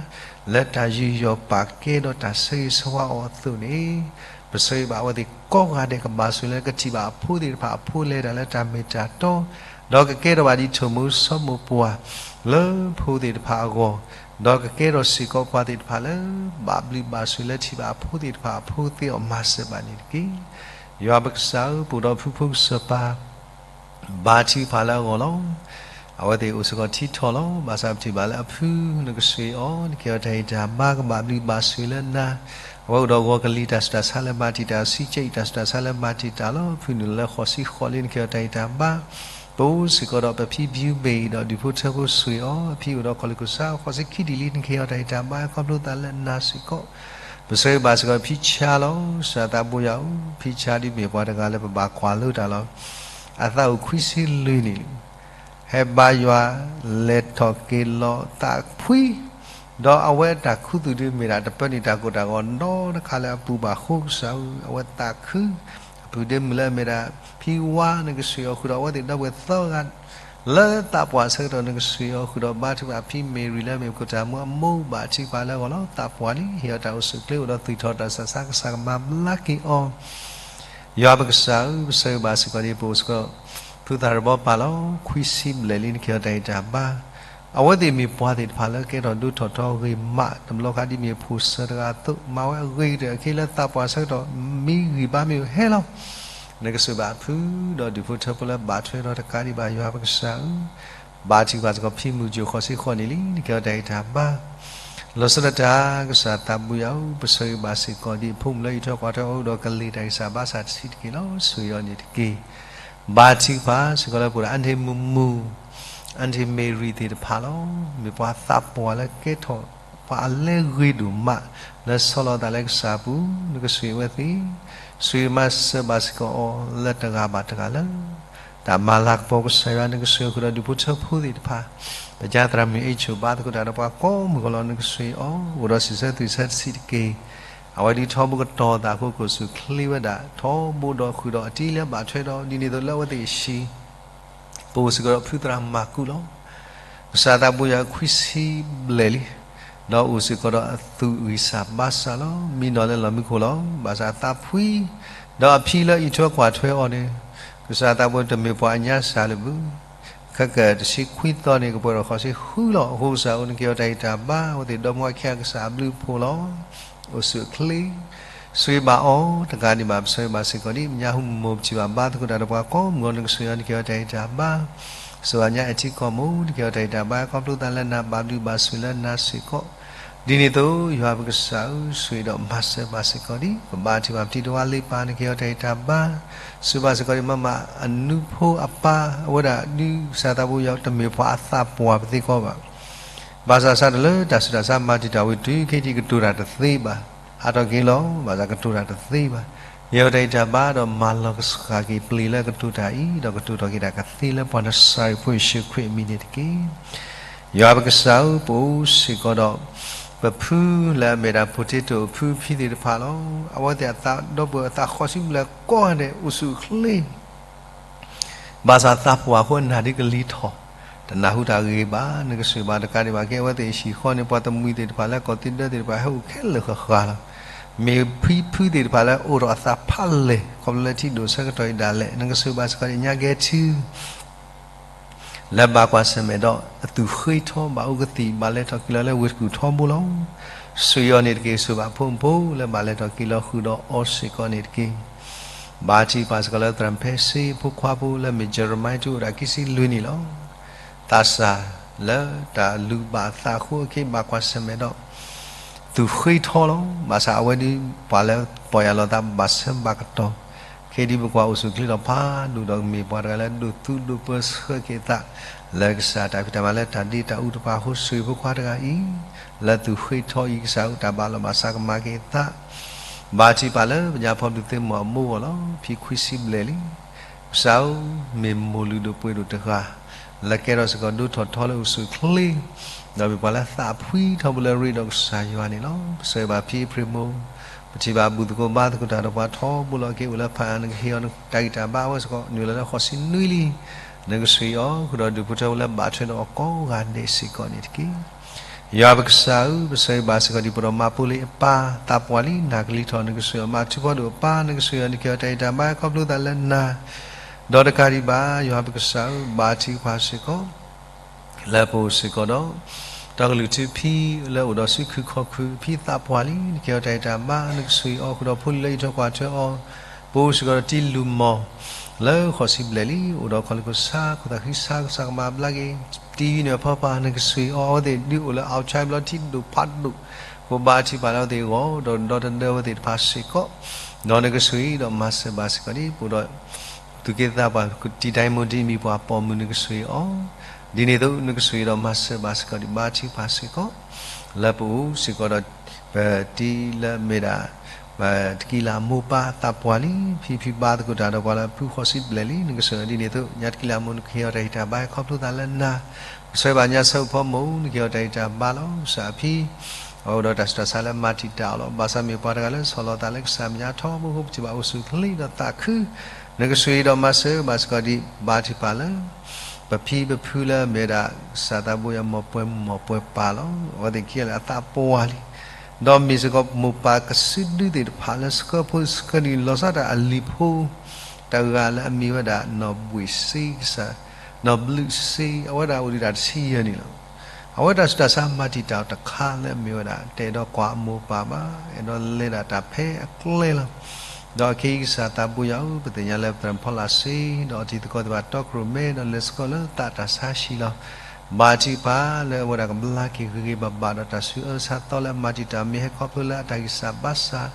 လၢတၢ်ယူးယီၣ်ပာ်ကဲဒီးတၢ်ဆၢဂ့ၤဆၢဝါအီၤအသိးန့ၣ်, ပဆၢဂ့ၤဘၣ်အဝဲသ့ၣ်ကိးဂၤဒဲး ကဘၣ်ဆိၣ်ဂ့ၤလၢကထံၣ်ဘၣ်အဖိသ့ၣ်တဖၣ်အဖိလဲၤတၢ်လၢတၢ်မ့ၢ်တၢ်တီ, ဒီးကကဲထီၣ်ဘၣ်ဒ်ထိၣ်မိၢ်စီၤမိၢ်ပှၢ် လၢဖိသ့ၣ်တဖၣ်အဂီၢ်, ဒီးကကဲထီၣ်စ့ၢ်ကီးပှၤသ့ၣ်တဖၣ်လၢ ဘၣ်ဘျုးဘၣ်ဆိၣ်လၢထံၣ်ဘၣ်အဖိသ့ၣ်တဖၣ်အဖိသ့ၣ်အီၤမၤစၢၤဘၣ်န့ၣ်တက့ၢ်. ယွၤပကစၢ်ဧၢ, ပအိၣ်ဒီးဖုဖိကစၢၢ်ပၢ် ဘါထုကဖၣ်လၢအဂီၢ်လီၤ. အဝဲသ့ၣ်အိၣ်စ့ၢ်ကီးထံထီၣ်လီၤ. ဘၣ်ဆၣ်ပထံၣ်ဘၣ်လၢအဖု နကဆိၣ်ဂ့ၤအီၤ, နကဟ့ၣ်အီၤတၢ်ဂံၢ်တၢ်ဘါ ကဘၣ်ဘျုးဘၣ်ဆိၣ်လၢနၤ, အဝဲအိၣ်ဒီးဂီၤကလံၤတၢ်ဆူးတၢ်ဆါလၢမၤတံာ်တာ် စံကဲအံၤတၢ်ဆူးတၢ်ဆါလၢမၤတံာ်တာ်လီၤ. ဖုနုာ်လၢဃိးဆံဃိးလံ နကဟ့ၣ်အီၤတၢ်ဂံၢ်တၢ်ဘါ, ပအိၣ်စ့ၢ်ကီးဒီးပဖံဘံဘ့ၣ်ဒီးဒူၣ်ဖိထၢဖိဆိၣ်ဂ့ၤအီၤ, အဖံအိၣ်ဒီးခီၣ်လ့ၢ်ခိၣ်ဆါ ဃိးဆံခံတံၢ်လံ နကဟ့ၣ်အီၤတၢ်ဂံၢ်တၢ်ဘါ ခီဖျိသးလၢနၤစ့ၢ်ကီး ပဆၢဂ့ၤဘၣ်စ့ၢ်ကီးဖံဆါလီၤ. ကစၢ်သးဘိယွၤဧၢ, ဖံဆါဒ်မ့ၢ်ပှၤတဂၤလၢပဘၣ်ကွၢ်လိတၢ်လီၤ. အသးအိၣ်ခွံဆံလွံၢ်နံၣ်လံ, ဟဲဘါယွၤလဲၤထီၣ်က့ၤလီၤသးဖှံ, ဒီးအဝဲတၢ်ခူသူၣ်ဒ်မ့ၢ်ဒၣ် တပၢနံၣ်တၢ်ကိၢ်တၢ်ဂီၤနီတခါလၢအပူၤဘၣ်အဃိ ကစၢ်ဧၢ, အဝဲသးခု, အပုၢ်ဒ့မုၣ်လၢအမ့ၢ်ဒၣ် ဖံဝါ နကဆိၣ်ဂ့ၤအီၤဃုာ်ဒီးအဝဲသ့ၣ်ဒီပုၢ်ဝဲၢ်သၢဂၤ လၢသးပှၢ်အဆၢကတီၢ် နကဆိၣ်ဂ့ၤအီၤဃုာ်ဒီးဘါထုကဖၣ်ဖံမ့ၢ်ရံၤလၢအမ့ၢ်ပခိၣ်တၢ်မူအမိၢ် ဘါထုကဖၣ်လၢအဂီၢ်လီၤ. သးပှၢ်လံ ဟ့ၣ်အီၤတၢ်အိၣ်ဆူၣ်အိၣ်ချ့ အိၣ်ဒီးသူၣ်ထီၣ်တၢ်ဆူးတၢ်ဆါ ကစၢ်ကမၤဘျါက့ၤအီၤ ယွၤပကစၢ်ဧၢ, ပဆၢဂ့ၤဘၣ်စ့ၢ်ကီးဒ်ပအိၣ်စ့ၢ်ကီး ဖုသးရဘီပၢ်လီၤ. ခွံဆံဘျဲၣ်လံ နကဟ့ၣ်အီၤတၢ်ဂံၢ်တၢ်ဘါ, အဝဲသ့ၣ်မ့ၢ်ပှၤသ့ၣ်တဖၣ်လၢကဲထီၣ်ဒိၣ်ထီၣ်ထီဂ့ၤမး တဘျီခါဒ်မ့ၢ်ဖိၣ်စၢၤတဂၤအသိး မၤဝဲအဂ့ၤကတၢၢ်အခံလၢသးပှၢ်ဆၢကတီၢ် မံဂံၢ်ဘါမ့ၢ်ဟဲလီၤ. နကဆိၣ်ဘၣ်အဖု ဒီးဒူၣ်ဖိထၢဖိလၢဘၣ်ထွဲဒီးတကးဒံးဘၣ် ယွၤပကစၢ်ဧၢ, ဘါထုကဖၣ်စ့ၢ်ကီးဖံမုၢ်ကၠိၣ်ဃိးဆံဃိးနံၣ်လံ နကဟ့ၣ်အီၤတၢ်ဂံၢ်တၢ်ဘါ လီၤဆီဒၣ်တၢ် ကစၢ်သးဘိယွၤဧၢ, ပဆၢဂ့ၤဘၣ်စ့ၢ်ကီးဒ်အဖိမုၣ်လၢအံးထွဲကွၢ်ထွဲအီၤ အိၣ်ဒီးကလ့ၢ်တၢ်ဂံၢ်စၢ်ဘါစၢ်တဆံးတက့ၢ်လီၤ. ဆိၣ်ဂ့ၤအီၤန့ၣ်တက့ၢ်. ဘါထုကဖၣ်စ့ၢ်ကီးလၢပအိၣ်ဒီး အၣ်ထံၣ်မုၢ်မုၢ်, အၣ်ထံၣ်မ့ၢ်ရံၤသ့ၣ်တဖၣ်လီၤ. မ့ၢ်ပှၤသးပှၢ်လၢကဲထီၣ် ပှၤအလဲဂ့ၤဒိၣ်မး လၢဆီလီၤသးလၢကစၢ်အပူၤ နကဆိၣ်ဂ့ၤအဝဲသ့ၣ်, ဆိၣ်ဂ့ၤမၤစၢၤဘၣ်စ့ၢ်ကီးအီၤလၢတဂၤဘၣ်တဂၤလၢ တၢ်မၤလၤကပီၤ ကစၢ်ယွၤ နကဆိၣ်ဂ့ၤအီၤဃုာ်ဒီးဒူၣ်ဖိထၢဖိသ့ၣ်တဖၣ်, ပၢ်ကၠါသရၣ်မုၣ်အ့ၣ်ဆိၣ် ဘါသကိးတၢ်ဒီးပှၤကိးမုၢ်ကီးလီၤ နကဆိၣ်ဂ့ၤအီၤ အိၣ်ဒီးဆံးဆၢသွံၣ်ဆၢတဆံးတက့ၢ်. အဝဲဒ်ထီဘိကတီၤသးအဃိ ကအိၣ်ဆူၣ်အိၣ်ချ့ဝဲဒၣ် ထီဘိဒီးဃုာ်ဒီးအတံၤလၢဘၣ်ထွဲဒီး ဒ်န့ၣ်အသိးလၢအဝဲသ့ၣ်အဟံၣ် ပအိၣ်စ့ၢ်ကီးဒီးဖုသရၣ်မၤကူးလီၤ. ကစၢ်သးဘိယွၤခွံဆံဘျဲၣ်လံ, ဒီးအိၣ်စ့ၢ်ကီးဒီးအသူၣ်ဂံၢ်စၢ်ဘါစၢ်လီၤ. မံနီၤလၢလီၢ်မံခိၣ်လီၤ. ဘၣ်ဆၣ်သးဖှံ, ဒီးအဖံလၢအံးထွဲကွၢ်ထွဲအီၤန့ၣ်, ကစၢ်သးဘိတမ့ၢ်ပှၤအညါစၢ်လၢၤဘၣ်. ခဲကတဆံခွံသီန့ၣ် ကပှဲၤဒီးဃိးဆံဃုလီၤ. အဃိကစၢ်ဧၢ နကဟ့ၣ်အီၤတၢ်ဂံၢ်တၢ်ဘါ, အဝဲသ့ၣ်ဒီမါဝၤခံဂၤ ကစၢ်အဘျုးအဖှိၣ်လီၤ. အိၣ်ဆူၣ်အိၣ်ချ့ ဆိၣ်ဂ့ၤဘၣ်အီၤ တကးဒံးဘၣ် ပဆိၣ်ဂ့ၤဘၣ်စ့ၢ်ကီးဒ် ညၣ်ဟူမုၢ်မိၢ်ပထံၣ်ဘၣ် ဘါသကိးတၢ်ဒီးပှၤကိးမုၢ်ဂီၤ နကဆိၣ်ဂ့ၤအီၤ နကဟ့ၣ်အီၤတၢ်ဂံၢ်တၢ်ဘါ, စှၤညါအဲၣ်ထံကီၢ်မိၢ် နကဟ့ၣ်အီၤတၢ်ဂံၢ်တၢ်ဘါ ခီဖျိသးလၢနၤ ဘၣ်ဘျုးဘၣ်ဆိၣ်လၢနၤစ့ၢ်ကီး, ဒ်န့ၣ်အသိး ယွၤပကစၢ်ဧၢ ဆိၣ်ဂ့ၤဒီးမၤစၢၤဘၣ်စ့ၢ်ကီးဒ် ပဘါထုကဖၣ်ပတံၤတဝါလ့ပၢ် နကဟ့ၣ်အီၤတၢ်ဂံၢ်တၢ်ဘါ, ဆိၣ်ဂ့ၤဘၣ်စ့ၢ်ကီးဒ်မၤမၤအနူဖိအပၢ် အဝဲဒၣ်ဒုးကစၢ်သးဘိယွၤ တမ့ၢ်ပှၤအသးပှၢ်ပသ့ကီးဘၣ် ဘၣ်ဆၣ်ဆၣ်တလၢတၢ်ဆူးတၢ်ဆါမၤတံာ်တာ်ဝံၤ တုၤခဲအံၤကတိၤတၢ်တသ့ဘၣ်. ဟးထီၣ်က့ၤလီၤ, ဘၣ်ဆၣ်ကတိၤတၢ်တသ့ဘၣ်. ယဟ့ၣ်အီၤတၢ်ဂံၢ်တၢ်ဘါဒီးမၤလီၤကဆှၣ်က့ၤပျ့ၤလၢကတိၤတၢ်အံၤ ဒီးကတိၤထီၣ်က့ၤတၢ်ကသ့လၢပှၤနစၤရ့းဖိယ့ၣ်ၡူးခရံာ်အမံၤန့ၣ်တက့ၢ်. ယွၤပကစၢ်ဧၢ, ပအိၣ်စ့ၢ်ကီးဒီး ပဖုလၢအမ့ၢ်ဒၣ် potato ဖုဖံသ့ၣ်တဖၣ်လီၤ. အဝဲသ့ၣ်အသးဒီပုၢ်ဝဲၢ်အသးဃိးဆံဘျဲၣ်ကိးဂၤဒဲး အိၣ်ဆူၣ်အိၣ်ချ့ ဘၣ်ဆၣ်သးပှၢ်အဃိ အနၢ်ဒ်ကလံၤထီၣ်, တနၢ်ဟူတၢ်ဂ့ၤဘၣ်, နကဆိၣ်ဂ့ၤဘၣ်တကးဒံးဘၣ်က့ အဝဲသ့ၣ်ဟံၣ်ဃီန့ၣ် ပှၤတမှံၤသ့ၣ်တဖၣ်လၢကီၢ်သံဒၢသ့ၣ်တဖၣ် ဟဲအိၣ်ခဲလၢာ်ဃၣ်ဃၣ်လီၤ. မ့ၢ်ဖံဖုသ့ၣ်တဖၣ်လၢအိၣ်ဒီးအသးဖးလဲၢ် ခီဖျိလၢထံဒိၣ်ဆၢကတီၢ်အံၤဒၣ်လဲာ် နကဆိၣ်ဂ့ၤဘၣ်စ့ၢ်ကီးဒံးညါကဲထူ လၢဘၣ်ကွၢ်ဆၢၣ်မဲာ်ဒီးအသူၣ်ဃ့ထီ ဘၣ်အိၣ်ကသံၣ် ဘၣ်လဲၤထီၣ်က့ၤလီၤလၢဝ့ၢ်တကူၣ်ထီဘိလီၤ. ဆိၣ်ဂ့ၤအီၤန့ၣ်တက့ၢ်. ဆိၣ်ဂ့ၤဘၣ်ဖိမုၣ်ဖိလၢဘၣ်လဲၤထီၣ်က့ၤလီၤဃုာ်ဒီးအီၤစ့ၢ်ကီးန့ၣ်တက့ၢ်. ဘါထုကဖၣ်စ့ၢ်ကီးလၢသရၣ်ဖဲစ့ဖိခွါဖိလၢမ့ၢ် Jeremiah တအိၣ်ဒၣ်ခံဆံလွံၢ်နံၣ်လီၤ. သးစၢ်လၢတၢ်လူၤဘၣ်အသးအဃိ အခ့ဘၣ်ကွၢ်ဆၢၣ်မဲာ်ဒီး သူၣ်ဃ့ထီလီၤ. ဘၣ်ဆၣ်အဝဲဒ်ပှၤလၢပီၢ်ယၢ်လီၤသးဘၣ်ဆၢဘၣ်ကတီၢ်, ခဲဒ်ပကွၢ်အိၣ်ဆူၣ်ချ့ဒီးဖးဒိၣ်ဒီး မ့ၢ်ပှၤတဂၤလၢဒိးသူဒိးပၢဆှၢက့ၤအသး လၢကစၢ်တၢ်ဖံးတၢ်မၤလၢတၢ်ဒ့တၢ်အူတဖၣ်အဃိ ဆိၣ်ဂ့ၤဖိခွါတဂၤအံၤ လၢသူၣ်ဃ့ထီအံၤ ကစၢ်အတၢ်ဘၣ်လိာ်ဘၣ်စးကမၤက့ၤအသး ဘါထုကဖၣ်လၢပညါဖီဘျုးသုးမီၤအမိၢ်အဂီၢ်လီၤ. ဖံခွံဆံဘျဲၣ်လံ. ကစၢ်ဧၢ, မ့ၢ်မိၢ်လုၢ်ဒိၣ်ပှ့ၤဒိၣ်တဂၤ လၢကဲထီၣ်စ့ၢ်ကီးဒိထီၣ်ထီလၢအိၣ်ဆူၣ်ချ့ ဒီးမ့ၢ်ပှၤလၢသးဖှံထီဘိလၢအရ့ဒီးကစၢ်ယွၤန့ၣ်လီၤ. ပဆိၣ်ဂ့ၤဘၣ်ဖံအဖျၢၣ်မိၢ်, ပထံၣ်ဘၣ်ဘူၣ်သကိးဘါသကိးတၢ်ဒီးပှၤထီဘိလီၤ. က့ၤအိၣ်လၢဖးအါ နကဟ့ၣ်အီၤတၢ်ဂံၢ်တၢ်ဘါ အဝဲစ့ၢ်ကီး နုာ်လီၤလၢဃိးဆံနွံလံ. နကဆိၣ်ဂ့ၤအီၤ ဃုာ်ဒီးဒူၣ်ဖိထၢဖိလၢဘၣ်ထွဲဒီးအီၤကိးဂၤဒဲးစ့ၢ်ကီးန့ၣ်တက့ၢ်. ယွၤပကစၢ်ဧၢ, ပဆိၣ်ဂ့ၤဘၣ်စ့ၢ်ကီးဒ်ပဒိၣ်မၤဖိလံၤအပၢ် သးပှၢ်လံ နၤကလံၤထီၣ် နကဆိၣ်ဂ့ၤအီၤ မၤထူဖီဒိၣ်အပၢ် နကဆိၣ်ဂ့ၤအီၤ နကဟ့ၣ်အီၤတၢ်ဂံၢ်တၢ်ဘါ ခီဖျိသးလၢနၤ ဒီးတကးဒံးဘၣ် ယွၤပကစၢ်ဧၢ, ဘါထုကဖၣ်စ့ၢ်ကီး လၢပအိၣ်စ့ၢ်ကီးဒီး တီကလုၢ်ထူဖံလၢအိၣ်ဒီးစုခုခီၣ်ခုၣ် ဖံသးပှၢ်လံ နကဟ့ၣ်အီၤတၢ်ဂံၢ်တၢ်ဘါ နကဆိၣ်ဂ့ၤအီၤ ဃုာ်ဒီးဖိလံၤလၢအံးထွဲကွၢ်ထွဲအီၤ ပအိၣ်စ့ၢ်ကီးဒီးတံလူၢ်မီၢ် လၢဃိးဆံဘျဲၣ်လံ အိၣ်ဒီးခီၣ်လ့ၢ်ခိၣ်ဆါ ခိၣ်သၣ်ဃံဆါ ကစၢ်ကမၤဘျါက့ၤ တံၤယံၤန့ၣ်အဖီဖါ နကဆိၣ်ဂ့ၤအီၤ အဝဲသ့ၣ်ဒုးအိၣ်လၢ outside ဘျီထံဒိၣ်ဖးဒိၣ် ပဘါထုကဖၣ်လၢအဝဲသ့ၣ်အဂီၢ် ဒီးဒီတဒၢအဝဲသ့ၣ်တဖၣ်စ့ၢ်ကီး ဒီးနကဆိၣ်ဂ့ၤဒီးမၤစၢၤဘၣ်စ့ၢ်ကီးဒ် ပအိၣ်ဒီး သူၣ်က့သးပှၢ် တံၤတၢ်အံၤမိၢ်ဒ်အမံၤပှၢ်ပိာ်မုၣ် နကဆိၣ်ဂ့ၤအီၤ ဒ်န့ၣ်အသိး နကဆိၣ်ဂ့ၤဒီးမၤစၢၤဘၣ်စ့ၢ်ကီးဒ် ဘါထုကဖၣ်စ့ၢ်ကီး လၢပအိၣ်စ့ၢ်ကီးဒီး ပတံၤလၢမ့ၢ်ဒၣ် ပတကံလၤမိၢ်ပၢ်သးပှၢ်လံ ဖံဖံဘါသကိးတၢ်ဒီးပှၤလၢအဖုဃိးဆံဘျဲၣ်လံ နကဆိၣ်ဂ့ၤဒ်န့ၣ်အသိး ညါတကံလၤမိၢ် နကဟ့ၣ်အီၤတၢ်ဂံၢ်တၢ်ဘါ ခီဖျိသးလၢနၤ ကဆိၣ်ဂ့ၤဘၣ်ညါဆၢဖိဖိမုၣ် နကဟ့ၣ်အီၤတၢ်ဂံၢ်တၢ်ဘါလီၤ ကစၢ်အဖံ အအိၣ်ဒီးတၢ်ဆူးတၢ်ဆါလၢမၤတံာ်တာ်အီၤလီၤ. ဘၣ်ဆၣ်မ့ၢ်ပှၤတဂၤလၢဆီၣ်လီၤသးလၢကစၢ်မဲာ်ညါထီဘိအဃိ ပထံၣ်ဘၣ်အိၣ်ဆူၣ်ချ့ဒီးသးခု နကဆိၣ်ဂ့ၤဒီးမၤစၢၤဘၣ်စ့ၢ်ကီးဒ် ဘါထုကဖၣ်လၢ ပဖံပဖုလၢမ့ၢ်ဝဲဒၣ် ကစၢ်သးဘိယွၤမိၢ်ပၢ်မိၢ်ပၢ်ပၢ်လီၤ. အဝဲသ့ၣ်ခံဂၤလၢအသးပှၢ်လံ ဒီးမ့ၢ်စ့ၢ်ကီးမိၢ်ပၢ်ကစုဒုသ့ၣ်တဖၣ်လၢဆှၢဖိဆှၢနံၤ လီၤဆီဒၣ်တၢ်အလံၤဖိ တဂၤလၢအမံၤဝဲဒၣ် နီၢ်ဘှံးစ့ကစၢ် နီၢ်ဘျုးစ့ အဝဲဒၣ်အိၣ်ဒံးတၢ်တဆံယဲၢ်နံၣ်လီၤ. အဝဲတၢ်ဆူးတၢ်ဆါမၤတံာ်တာ်အီၤတခါလၢအမ့ၢ်ဝဲဒၣ် တအဲၣ်ဒိးကွၢ်အမိၢ်ပၢ်ဘၣ် အဲၣ်ဒိးလဲၤဒၣ်တၢ်ဖဲအကျဲလီၤ. ဒီးအခဲအံၤကစၢ်သးဘိယွၤဧၢ ပသ့ၣ်ညါလၢပသရၣ်ဖီလာ်စ့ ဒီးအတံၤသကိးသ့ၣ်တဖၣ်တီခိၣ်ရိၣ်မဲ ဒီးလဲၤစ့ၢ်ကီးလၢသးတၢ်ဆါဟံၣ်လီၤ. ဘါထုကဖၣ်လၢအဝဲဒၣ်ကဘျါက့ၤဂ့ၤဂ့ၤဘၣ်ဘၣ်ဒီးတၢ်ဆူးအၢဆါသီလၢအမၤတံာ်တာ်မ့ၢ်ဟဲခီဖျိလၢအတၢ်ဂံၢ်စၢ်ဘါစၢ်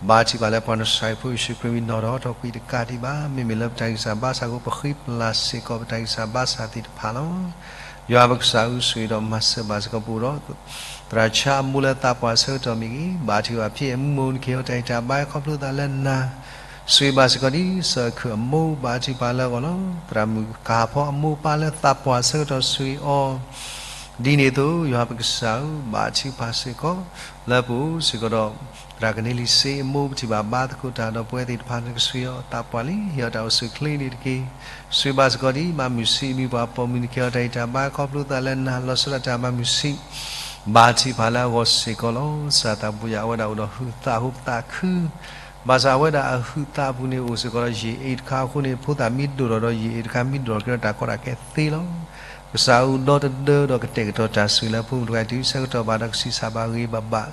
ဘါထုကဖၣ်လၢပှၤနီၢ်စှၤအံၤဖိယ့ၣ်ၡူးခရံာ်မံၤနီၢ်ထီၣ်ထီၣ်ကွံာ်တကးဒံးဘၣ် မ့မ့ၢ်လၢပတၢ်ဂံၢ်စၢ်ဘါစၢ်အဃိ ပဃ့ပျၢ်စ့ၢ်ကီးပတၢ်ဂံၢ်စၢ်ဘါစၢ်သ့ၣ်တဖၣ်လီၤ. ယွၤပကစၢ်ဧၢ ဆိၣ်ဂ့ၤဒီးမၤစၢၤဘၣ်စ့ၢ်ကီးပအိၣ်ဒီး သရၣ်ဆါအမိၢ်လၢသးပှၢ်ဆၢကတီၢ်မ့ၢ်ဂ့ၤ ဘါထုကဖၣ်ဖံအမိၢ် နကဟ့ၣ်အီၤတၢ်ဂံၢ်တၢ်ဘါခီဖျိသးလၢနၤ ဆိၣ်ဂ့ၤဘၣ်စ့ၢ်ကီးဒ်စၢၤခုၣ်အမိၢ် ဘါထုကဖၣ်လၢအဂီၢ်လီၤ. သရၣ်မုၣ်ကၤဖီအမိၢ်ပၢ်လၢသးပှၢ်ဆၢကတီၢ်ဆိၣ်ဂ့ၤအီၤ ဒ်န့ၣ်အသိး ယွၤပကစၢ်ဧၢ ဘါထုကဖၣ်စ့ၢ်ကီး လၢပအိၣ်စ့ၢ်ကီးဒီး သရၣ်ကန့လံစ့အမိၢ် ပထံၣ်ဘၣ်ဘါသကိးတၢ်ဒီးပဝဲသ့ၣ်တဖၣ် နကဆိၣ်ဂ့ၤအီၤသးပှၢ်လံ ဟ့ၣ်အီၤတၢ်အိၣ်ဆူၣ်ချ့န့ၣ်တက့ၢ်. ဆိၣ်ဂ့ၤဘၣ်စ့ၢ်ကီးဒ်မၤမုၢ်ဆံးအမံၤပှၢ်ပိာ်မုၣ် နကဟ့ၣ်အီၤတၢ်ဂံၢ်တၢ်ဘါခီဖျိသးလၢနၤ လီၤဆီဒၣ်တၢ်မၤမုၢ်ဆံး ဘါထုကဖၣ်လၢအဂီၢ်စ့ၢ်ကီးလီၤ. ကစၢ်သးဘိယွၤ အဝဲဒၣ်အိၣ်ဒီးဟုးသးအဃိပသးခု ဘၣ်ဆၣ်အဝဲဒၣ်အဟုးသးအပူၤန့ၣ် အိၣ်စ့ၢ်ကီးဒီးယံာ်အ့ၣ်တခါအဃိန့ၣ် ဖိသၣ်မ့ၢ်ဒိၣ်ထီၣ်ဒီးယံာ်အ့ၣ်တခါမ့ၢ်ဒိၣ်ထီၣ်က့ၤဒီးတၢ်ကီတၢ်ခဲသ့လီၤ. ကစၢ်အိၣ်ဒီတဒၢဒီးကတဲာ်ကတီၤတၢ်ဆိၣ်ဂ့ၤလၢဖိမုၣ်တဂၤအံၤတုၤဆၢကတီၢ်ဘၣ်ဒီးကဆံးစၢ်ဘၣ်ဂ့ၤဘၣ်ဘၣ်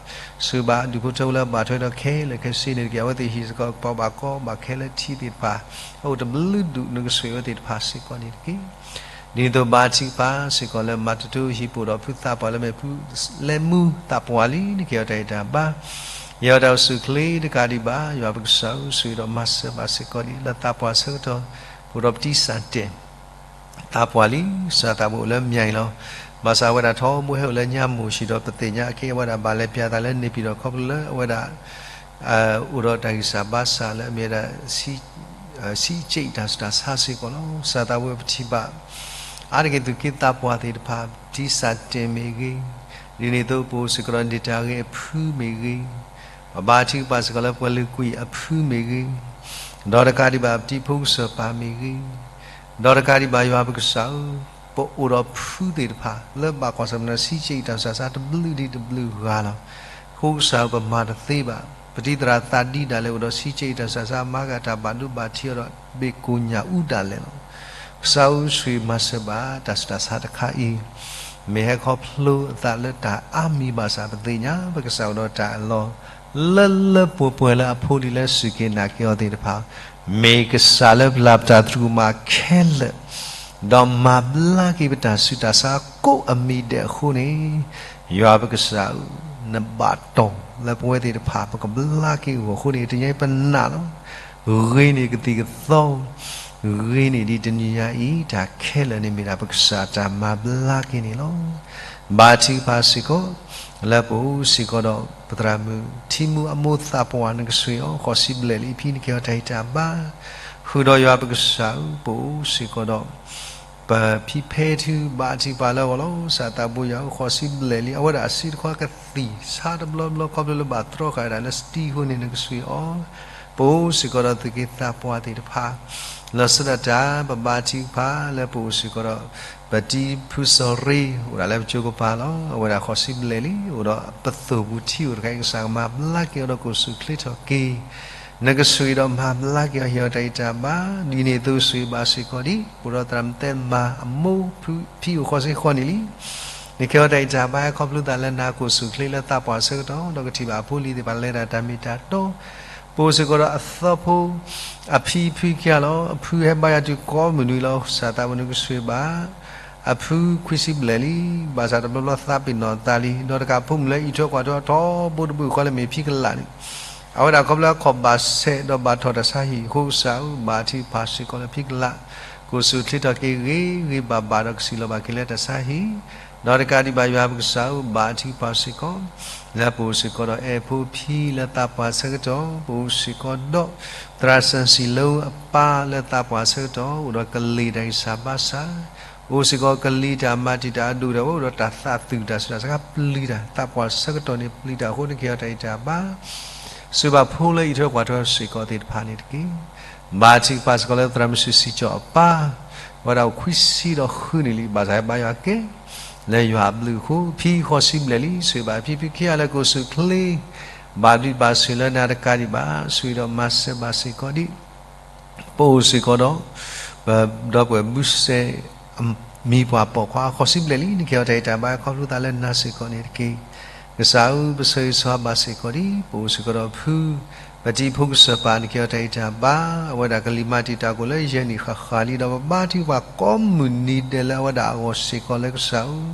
ဆိၣ်ဂ့ၤဘၣ်ဒူၣ်ဖိထၢဖိလၢအဘၣ်ထွဲဒီးခဲလၢာ်ခဲဆ့န့ၣ်တက့ၢ်. အဝဲသ့ၣ်ဟံၣ်စ့ၢ်ကီးကပီၤဘၣ်ကီဘၣ်ခဲလၢထံသ့ၣ်တဖၣ် အအိၣ်တဘျုးဒူၣ် နကဆိၣ်ဂ့ၤအဝဲသ့ၣ်တဖၣ်စ့ၢ်ကီးန့ၣ်တက့ၢ်. ဒ်န့ၣ်အသိးဘါထုကဖၣ်စ့ၢ်ကီးလၢမၤတထူဟံၣ်ပအိၣ်ဒီးဖုသးပှၢ်လၢမ့ၢ်ဖုလဲမူသးပှၢ်လံ နကဟ့ၣ်အီၤတၢ်ဂံၢ်တၢ်ဘါ ဟ့ၣ်အီၤတၢ်အိၣ်ဆူၣ်ချ့တကးဒံးဘၣ် ယွၤပကစၢ်ဧၢ ဆိၣ်ဂ့ၤဒီးမၤစၢၤဘၣ်စ့ၢ်ကီးဒ်လၢသးပှၢ်ဆၢကတီၢ် ပအိၣ်ဒီးပတံၢ်စၢ်တဲာ် သးပှၢ်လံ ကစၢ်သးဘိအိၣ်လၢမၠၣ်အံၤလီၤ. ဘၣ်ဆၣ်အဝဲဒၣ်ထီဘိဟဲအိၣ်လၢညါမိၢ်ဆံးဒီးပသ့ၣ်ညါအခဲအံၤ အဝဲဒၣ်ဘၣ်လဲၤပျၢ်သးလၢန့ၣ်ပံၤဒီးခီဖျိလၢအဝဲဒၣ် အိၣ်ဒီးတၢ်ဂံၢ်စၢ်ဘါစၢ်လၢအမ့ၢ်ဝဲဒၣ် ဆံးက့တၢ်ဆူးတၢ်ဆါစ့ၢ်ကီးလီၤ. ကစၢ်သးဘိပထံၣ်ဘၣ် အါတက့ၢ်သူၣ်က့သးပှၢ်သ့ၣ်တဖၣ် ပတံၢ်စၢ်တဲာ်မ့ၢ်ဂ့ၤ, ဒ်န့ၣ်အသိးပအိၣ်စ့ၢ်ကီးဒီးနတၢ်ဂ့ၢ်အဖုမ့ၢ်ဂ့ၤ, ပဘါထုကဖၣ်စ့ၢ်ကီးလၢပှၤလုၢ်ကွံာ်အဖုမ့ၢ်ဂ့ၤ, ဒီးတကးဒံးဘၣ်ပတံၤဖိကစၢၢ်ပၢ်မ့ၢ်ဂ့ၤ, ဒီးတကးဒံးဘၣ်ယွၤပကစၢ်ဧၢ ပအိၣ်ဒီးဖုသ့ၣ်တဖၣ် လၢဘၣ်ကွၢ်ဆၢၣ်မဲာ်ဒီးဆံးက့အံၤတၢ်ဆူးတၢ်ဆါတဘျုးဒံးတဘျုးဂၤလီၤ. အဃိကစၢ်ဧၢ ပမၤတသ့ဘၣ်. ပတံၤသရၣ်သးဒံးဒၣ်လဲာ် အိၣ်ဒီးဆံးက့အံၤတၢ်ဆူးတၢ်ဆါ မၤဂ့ၤတၢ်ဘၣ်ဒိဘၣ်ထံးအီၤဒီး ဘ့ၣ်ကိၣ်ညၣ်အူဒၣ်လဲာ်လီၤ. ကစၢ်ဧၢ ဆိၣ်ဂ့ၤမၤစၢၤဘၣ် တၢ်ဆူးတၢ်ဆါတခါအံၤ မ့ၢ်ဟဲခီဖျိအသးလၢတၢ်အါမံၤဘၣ်ဆၣ် ပသ့ၣ်ညါ ပကစၢ်အိၣ်ဒီးတၢ်အၢၣ်လီၤ လၢလၢပှဲၤပှဲၤလၢအဖိအလံၤလၢစူၢ်က့ၤနာ်က့ၤအီၤသ့ၣ်တဖၣ် မ့ၢ်ကစၢ်လၢပျၢ်ပတၢ်သရူးကမၣ်ခဲလၢာ် ဒီးမၤဘျါက့ၤပတၢ်ဆူးတၢ်ဆါကိးအမံၤဒဲးအဃိန့ၣ်, ယွၤပကစၢ်ဧၢ, နဘၣ်တီၢ်လၢပဝဲသ့ၣ်တဖၣ် ပကဘျါက့ၤအဂီၢ်အဃိန့ၣ် တနံၤအံၤပနာ်လီၤ. ဂ့ၤန့ၢ်ကသံၣ်ကသီ, ဂ့ၤန့ၢ်ဒံးတနံၤအံၤ တၢ်ခဲလၢာ်န့ၣ်မ့ၢ်ဒၣ်ပကစၢ်တၢ်မၤဘျါက့ၤန့ၣ်လီၤ. ဘါထုကဖၣ်စ့ၢ်ကီး လၢပအိၣ်စ့ၢ်ကီးဒီး ပသရၣ်မုၣ်ထံမူအမိၢ်သးပှၢ် နကဆိၣ်ဂ့ၤအီၤ ဃိးဆံဘျဲၣ်လံ အဖံနကဟ့ၣ်အီၤတၢ်ဟ့ၣ်တၢ်ဘါ, ဃုာ်ဒီးယွၤပကစၢ်ဧၢ, ပအိၣ်စ့ၢ်ကီးဒီး ပဖံဖဲထု ဘါထုကဖၣ်လၢအဂီၢ်လီၤ. စၢ်သးဘိယွၤဧၢ ဃိးဆံဘျဲၣ်လံ အဝဲဒၣ်အစုတခီကသံၣ်ဆါတဘျီဘျီ ခီဖျိလၢဘၣ်တြီဃာ်ဝဲဒၣ်လၢစတံအဃိန့ၣ် နကဆိၣ်ဂ့ၤအီၤ, ပအိၣ်စ့ၢ်ကီးဒီးသုးက့သးပှၢ်သ့ၣ်တဖၣ် လီၤစၢဒၣ်တၢ် ပဘါထုကဖၣ်လၢပအိၣ်စ့ၢ်ကီးဒီး ပတံၤဖုစီၤရ့ အိၣ်ဒၣ်လၢပကၠိကပၤလီၤ. အဝဲဒၣ်ဃိးဆံဘျဲၣ်လံ အိၣ်ဒီးပသိၣ်ပူၤထံအိၣ်တခါအံၤ ကစၢ်ကမၤဘျါက့ၤအီၤဒီးကအိၣ်ဆူၣ်အိၣ်ချ့ထီၣ်က့ၤ နကဆိၣ်ဂ့ၤဒီးမၤဘျါက့ၤအီၤ ဟ့ၣ်အီၤတၢ်ဂံၢ်တၢ်ဘါ ဒ်န့ၣ်အသိးဆိၣ်ဂ့ၤဘၣ်စ့ၢ်ကီးဒံး ပအိၣ်ဒီးသရၣ်မုၣ်သဲမၤအမိၢ်ဖံအိၣ်ဃိးဆံဃိးနံၣ်လံ. နကဟ့ၣ်အီၤတၢ်ဂံၢ်တၢ်ဘါ ဟဲခီဖျိသးလၢနၤ ကအိၣ်ဆူၣ်အိၣ်ချ့လၢသးပှၢ်ဆၢကတီၢ် ဒီးကထံၣ်ဘၣ်အဖိအလံၤသ့ၣ်တဖၣ်လဲၤတၢ်တၢ်မ့ၢ်တၢ်တီ ပအိၣ်စ့ၢ်ကီးဒီးအသီဖိ အဖံဖုခံဂၤလီၤ. အဖုဟဲဘါယွၤတုၤကိးမုၢ်နံၤလီၤ. စၢ်သးဘိနကဆိၣ်ဂ့ၤဘၣ် အဖုခွံဆံဘျဲၣ်လံ ဘၣ်ဆၣ်တဘျီဘျီသးပ့ၤနီၣ်သးလံ ဒီးတကးဖိမုၣ်လၢအံးထွဲကွၢ်ထွဲအီၤထီဘိတဘိယူၢ်ဃီလၢမ့ၢ်ဖံကလးန့ၣ် အဝဲဒၣ်ခီဖျိအခီၣ်ဘၣ်ဆဲးဒီးဘၣ်ထီၣ်တၢ်ဆါဟံၣ်အဃိ ကစၢ်ဧၢ ဘါထုကဖၣ်စ့ၢ်ကီးလၢဖံကလး ကအိၣ်ဆူၣ်အိၣ်ချ့ထီၣ်က့ၤဂ့ၤဂ့ၤဘၣ်ဘၣ်ဒီးကစံၣ်လီၤဘၣ်က့ၤလၢတၢ်ဆါဟံၣ် ဒီးတကးဒံးဘၣ်ယွၤပကစၢ်ဧၢ ဘါထုကဖၣ်စ့ၢ်ကီး လၢပအိၣ်စ့ၢ်ကီးဒီးအဲၣ်ဖိဖံလၢသးပှၢ်ဆၢကတီၢ် ပအိၣ်စ့ၢ်ကီးဒီး သရၣ်စီဆှံလၢအပၢ်လၢသးပှၢ်ဆၢကတီၢ် အိၣ်ဒီးကလံၤတၢ်ဂံၢ်စၢ်ဘါစၢ် အိၣ်စ့ၢ်ကီးကလံၤတၢ်မၤတံာ်တာ်အဒိၣ်ဒီး အိၣ်ဒီးတၢ်သးသူၣ်တၢ်ဆူးတၢ်ဆါပျံၤတၢ် သးပှၢ်ဆၢကတီၢ်န့ၣ်ပျံၤတၢ်အဃိ နကဟ့ၣ်အီၤတၢ်ဂံၢ်တၢ်ဘါ စံးဘၣ်ဖိလၢအံးထွဲကွၢ်ထွဲစ့ၢ်ကီးသ့ၣ်တဖၣ်န့ၣ်တက့ၢ်. ဘါထုကဖၣ်စ့ၢ်ကီးလၢသရၣ်မုၣ်စုစံကၠီအပၢ် အဝဲဒၣ်အိၣ်ခွံဆံဒီးဃုနံၣ်လံ ဘၣ်ဆၣ်ဟဲဘါယွၤကဲ လၢယွၤအဘျုးအဃိ ဖံဃိးဆံဘျဲၣ်လံ ဆိၣ်ဂ့ၤဘၣ်ဖံဖုခံဂၤလၢကအိၣ်ဆူၣ်အိၣ်ချ့ ဘၣ်ဘျုးဘၣ်ဆိၣ်လၢနၤတကးဒံးဘၣ် ဆိၣ်ဂ့ၤဒီးမၤစၢၤဘၣ်စ့ၢ်ကီးဒံး ပအိၣ်စ့ၢ်ကီးဒီး ပဒီပုၢ်ဝဲၢ်ဘုစဲ မံၤပှၢ်ပိာ်ခွါဃိးဆံဘျဲၣ်လံ နကဟ့ၣ်အီၤတၢ်ဂံၢ်တၢ်ဘါ ခီဖျိသးလၢနၤစ့ၢ်ကီးန့ၣ်တက့ၢ်. ကစၢ်ဧၢ ပဆၢဂ့ၤဆၢဝါဘၣ်စ့ၢ်ကီးဒံး ပအိၣ်စ့ၢ်ကီးဒီးဖု ပတံၤဖိကစၢၢ်ပၢ် နကဟ့ၣ်အီၤတၢ်ဂံၢ်တၢ်ဘါ အဝဲဒၣ်ကလံၤမၤတံာ်တာ်ကအိၣ်လၢယဲၢ်နံၣ်ဃၣ်ဃၣ်လံ ဒီးပဘါထုကဖၣ်ကိးမုၢ်နံၤဒဲးလၢအဝဲဒၣ်အဂီၢ်စ့ၢ်ကီးလၢကစၢ်ဧၢ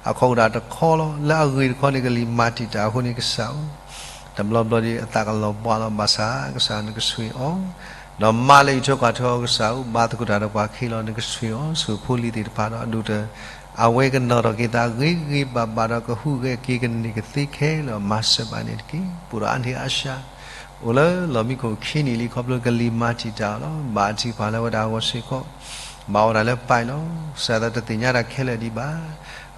အခိၣ်ဒၣ်တခီလီၤ လၢအဂ့ၢ်တခီန့ၣ် ကလံၤမၤတံာ်တာ်အဃိန့ၣ်ကစၢ်ဧၢ တဘျီဘျီဒံးအသးကလီၤဘှါလီၤ ဘၣ်ဆၣ်ကစၢ်နကဆိၣ်ဂ့ၤအီၤ ဒီးမါလၢအံးထွဲကွၢ်ထွဲအီၤကစၢ်ဧၢ ဘါသကိးတၢ်ဒီးပှၤခဲလၢာ် နကဆိၣ်ဂ့ၤအီၤ ဆိၣ်ဂ့ၤဖိလံၤသ့ၣ်တဖၣ်ဒီးအဒိၣ်တၢၢ် အဝဲကနီၤထီၣ်က့ၤသးဂ့ၤဂ့ၤဘၣ်ဘၣ်ဒီး ကဟူးဂဲၤက့ၤကန့ၢ်ကသ့ခဲလၢာ် မၤစၢၤဘၣ်န့ၣ်တက့ၢ်. ပအိၣ်ဒီးအါန့ၢ်အါစှၤ အိၣ်လၢလီၢ်မံခိၣ်ခံနံၣ်လံ ခီဖျိကလံၤမၤတံာ်တာ်အီၤလီၤ. ဘါထုကဖၣ်လၢအဝဲဒၣ်အဂီၢ်စ့ၢ်ကီး ဘၣ်အီၣ်တၢ်လၢပၢ်အံၤလီၤ. ကစၢ်သးတသ့ၣ်ညါတၢ်ခဲလၢာ်ဒံးဘၣ်.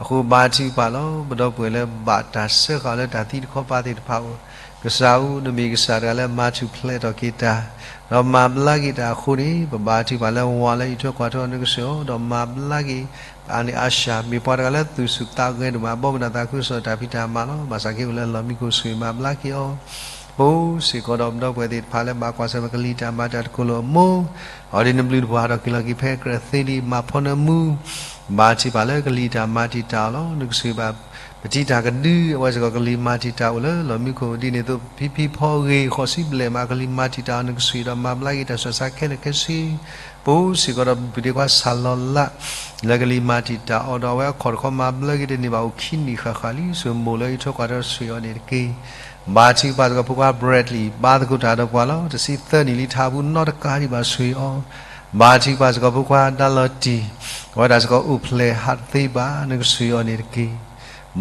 အဃိဘါထုကဖၣ်လီၤ ပဒီပုၢ်ဝဲၢ်လၢဘၣ်တၢ်စၢဃာ်လၢတၢ်သံတခီပၤသ့ၣ်တဖၣ်အအိၣ် ကစၢ်ဧၢ နမ့ၢ်ကစၢ်တဂၤလၢမၤထူၣ်ဖျဲးထီၣ်က့ၤတၢ် ဒီးမၤဘျါက့ၤတၢ်အဃိန့ၣ် ပဘါထုကဖၣ်လၢဝၤလၢအံးထွဲကွၢ်ထွဲအီၤ နကဆိၣ်ဂ့ၤအီၤ ဒီးမၤဘျါက့ၤ အါန့ၢ်အါစှၤ မ့ၢ်ပှၤတဂၤလၢသူၣ်ဆူၣ်သးဂဲၤဒိၣ်မး ဘီမုၢ်ဒီးသးခုကစီၣ်တၢ်ဖံးတၢ်မၤလီၤ. ဘၣ်ဆၣ်က့အိၣ်လၢလီၢ်မံခိၣ် ဆိၣ်ဂ့ၤမၤဘျါက့ၤအီၤ ပအိၣ်စ့ၢ်ကီးဒီးပဒီပုၢ်ဝဲၢ်သ့ၣ်တဖၣ်လၢဘၣ်ကွၢ်ဆၢၣ်မဲာ်ကလံၤတၢ်မၤတၢ်တကိၢ်လိာ်အမိၢ် အီၤဒ်နဘျုးတပှၢ်ဒီးက့ၤလီၤက့ၤဖဲကြၢးသ့လံ မၤဖီနၢမူ ဘါထုကဖၣ်လၢကလံၤတၢ်မၤတံာ်တာ်အီၤလီၤ. နကဆိၣ်ဂ့ၤဘၣ် ပတံၤတၢ်ကဒု အဝဲစ့ၢ်ကီးကလံၤမၤတံာ်တာ်အိၣ်လၢလီၢ်မံခိၣ် ဒ်န့ၣ်အသိး ဖံဖံဖီဂ့ၤ ဃိးဆံဘျဲၣ်မး ကလံၤမၤတံာ်တာ်အီၤ နကဆိၣ်ဂ့ၤဒီးမၤဘျါက့ၤတၢ်ဆူးတၢ်ဆါခဲလၢာ်ခဲဆ့ ပအိၣ်စ့ၢ်ကီးဒီးပပုၢ်ဒ့ခွါစၢ်လီၤလး လၢကလံၤမၤတံာ်တာ်အီၤဒီးအဝဲအခီၣ်တခီမၤဘျါက့ၤတန့ၢ်ဘၣ်အိၣ်ခံနံၣ်ဃၣ်ဃၣ်လံ ဆိၣ်ဂ့ၤမိၢ်လၢအံးထွဲကွၢ်ထွဲဆိၣ်ဂ့ၤအီၤန့ၣ်တက့ၢ်. ဘါထုကဖၣ်စ့ၢ်ကီးဖိခွါ Bradley ဘါသကိးတၢ်ဒီးပှၤလီၤ တဆံသၢနံၣ်လံ ထးပူၤနီတကးဒံးဘၣ်ဆိၣ်ဂ့ၤအီၤ ဘါထုကဖၣ်စ့ၢ်ကီးဖိခွါ ဒါလီၤတံၢ် အဝဲဒၣ်စ့ၢ်ကီးအိၣ်ဖျဲၣ်ဟးတသ့ဘၣ် နကဆိၣ်ဂ့ၤအီၤန့ၣ်တက့ၢ်.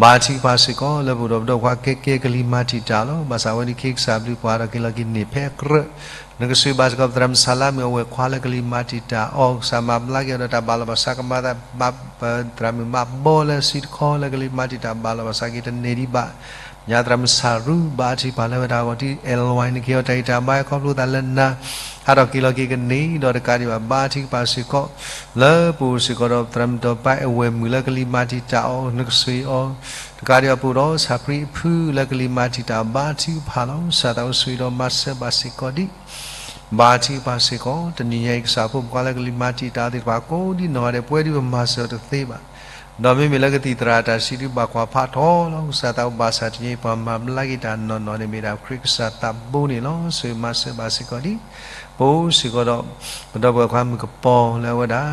ဘါထုကဖၣ်စ့ၢ်ကီးလၢပအိၣ်ဒီးပဒီပုၢ်ဝဲၢ်ကဲကဲကလံၤမၤတံာ်တာ်လီၤ. ဘၣ်ဆၣ်အဝဲန့ၣ်ခဲကစၢ်ဘျုးပှၤဒီးက့ၤလီၤက့ၤန့ၢ်ဖဲအကြၢး နကဆိၣ်ဂ့ၤဘၣ်စ့ၢ်ကီးပသရၣ်မုၣ်ဆၣ်လါမုၣ်အဝဲၢ်ခွါလၢကလံၤမၤတံာ်တာ်အီၤ ကစၢ်မၤဘျါက့ၤအီၤဒီးတၢ်ဘၣ်လီၤဘၣ်စးကမၤသး ပသရၣ်မုၣ်မၤဘီလၢစုတခီလၢကလံၤမၤတံာ်တာ်ဘၣ်လီၤဘၣ်စးက့ၤတန့ၢ်ဒံးဘၣ် ညါသရၣ်မုၣ်ဆၣ်ရူ ဘါထုကဖၣ်လၢအဝဲဒၣ်အဂီၢ် ဒ် L Y န့ၣ် ကဟ့ၣ်အီၤတၢ်ဂံၢ်တၢ်ဘါ ခီဖျိသးလၢနၤ ဟးထီၣ်က့ၤလီၤက့ၤကန့ၢ် ဒီးတကးဒံးဘၣ် ဘါထုကဖၣ်စ့ၢ်ကီး လၢပအိၣ်စ့ၢ်ကီးဒီးသရၣ်မုၣ်ဒီးပၢ်အဲၣ်ဝဲၢ်မုၣ်လၢကလံၤမၤတံာ်တာ်အီၤ နကဆိၣ်ဂ့ၤအီၤ တကးဒံးဘၣ် ပအိၣ်ဒီးဆၣ်ပြံအဖုလၢကလံၤမၤတံာ်တာ်အီၤ ဘါထုကဖၣ်လီၤ. ကစၢ်သးအိၣ်ဆိၣ်ဂ့ၤဒီးမၤစၢၤဘၣ်စ့ၢ်ကီးဒံး ဘါထုကဖၣ်စ့ၢ်ကီး တနံၤညါအံၤ ကစၢ်ဖိမုၣ်ဖိခွါလၢကလံၤမၤတံာ်တာ်အီၤသ့ၣ်တဖၣ် ကိးဒံနီၢ်ဂၤဒဲး ပဝဲဒၣ်ပမၤစၢၤအီၤတသ့ဘၣ် ဒီးမ့မ့ၢ်လၢကသံၣ်သရၣ်အတၢ်စံးဒုးဘၣ်ကွၢ်ဖးထီလီၤ. ကစၢ်သးအိၣ်ဘၣ်ဆၣ်တနံၤညါအံၤ ပှၤမၤဘျါက့ၤတၢ်နီၢ်နီၢ်န့ၣ် မ့ၢ်ဒၣ်ခရံာ်ကစၢ်သးဘိန့ၣ်လီၤ. ဆိၣ်ဂ့ၤမၤစၢၤဘၣ်စ့ၢ်ကီးဒံး ပအိၣ်စ့ၢ်ကီးဒီး ပဒီပုၢ်ဝဲၢ်ခွါမုၣ်ကပီၤလၢအဝဲဒၣ်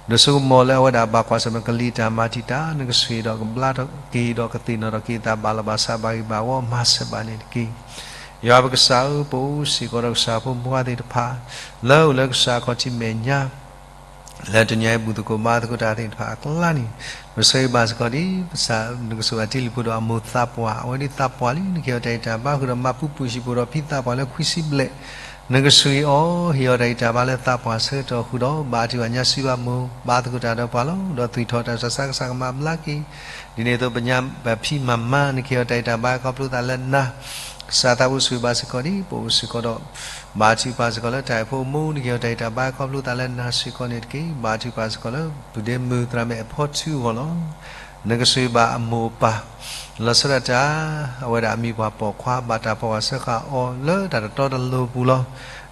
ဒိၣ်စိကမီၤလၢအဝဲဒၣ်ဘၣ်ကွၢ်ဆၢၣ်မဲာ်ကလံၤတၢ်မၤတံာ်တာ် နကဆိၣ်ဂ့ၤဒီးကဘျါထီၣ်က့ၤဒီးကသ့ၣ်နီၣ်ထီၣ်က့ၤအသး ဘၣ်လီၤဘၣ်စးဘၣ်ဂ့ၤဘၣ်ဝီ မၤစၢၤဘၣ်န့ၣ်တက့ၢ်. ယွၤပကစၢ်ဧၢ, ပအိၣ်စ့ၢ်ကီးဒီးကစၢ်ဖိမုၣ်ဖိခွါသ့ၣ်တဖၣ် လၢအိၣ်လၢကစၢ်ခီၣ်ထံးမဲာ်ညါ လၢတနံၤအံၤဘူၣ်သကိးဘါသကိးတၢ်သ့ၣ်တဖၣ်အကျါန့ၣ် ပဆိၣ်ဂ့ၤဘၣ်စ့ၢ်ကီးဒ် ပကစၢ်နကဆိၣ်ဂ့ၤဘၣ်တ့လံာ်ဖိဒီးအမိၢ်သးပှၢ် အဝဲဒၣ်သးပှၢ်လံ နကဟ့ၣ်အီၤတၢ်ဂံၢ်တၢ်ဘါဃုာ်ဒီးမၤပူၤပူၤဟံၣ်ပူၤဒီးဖံသးပှၢ်လၢခွံဆံဘျဲၣ် နကဆိၣ်ဂ့ၤအီၤ ဟ့ၣ်အီၤတၢ်ဂံၢ်တၢ်ဘါလၢသးပှၢ်ဆၢကတီၢ်ဃုာ်ဒီး ဘါထုကဖၣ်ညါစုဘၣ်မိၢ် ဘါသကိးတၢ်ဒီးပှၤလီၤ. ဒီးသွံၣ်ထီၣ်တၢ်ဆူးတၢ်ဆါ ကစၢ်ကမၤဘျါက့ၤ ဒ်န့ၣ်အသိး ပညါပဖံမၤမါ နကဟ့ၣ်အီၤတၢ်ဂံၢ်တၢ်ဘါခီဖျိသးလၢနၤ ကစၢ်သးအိၣ်ဆိၣ်ဂ့ၤဘၣ်စ့ၢ်ကီးဒံး ပအိၣ်စ့ၢ်ကီးဒီး ဘါထုကဖၣ်စ့ၢ်ကီးလၢတၢ်အဲၣ်ဖိအမိၢ် နကဟ့ၣ်အီၤတၢ်ဂံၢ်တၢ်ဘါခီဖျိသးလၢနၤစ့ၢ်ကီးန့ၣ်တက့ၢ်. ဘါထုကဖၣ်စ့ၢ်ကီးလၢ ပုၢ်ဒ့မုၣ်သရၣ်မုၣ်အဲၣ်ဖီထုအဂီၢ်လီၤ. နကဆိၣ်ဂ့ၤဘၣ်အမိၢ်အပၢ် လီၤဆီဒၣ်တၢ် အဝဲဒၣ်အမံၤပှၢ်ပိာ်ခွါ ဘၣ်တၢ်ဖီၣ်ဃာ်စၢဃာ်အီၤလၢတၢ်တတီတလိၤပူၤလီၤ.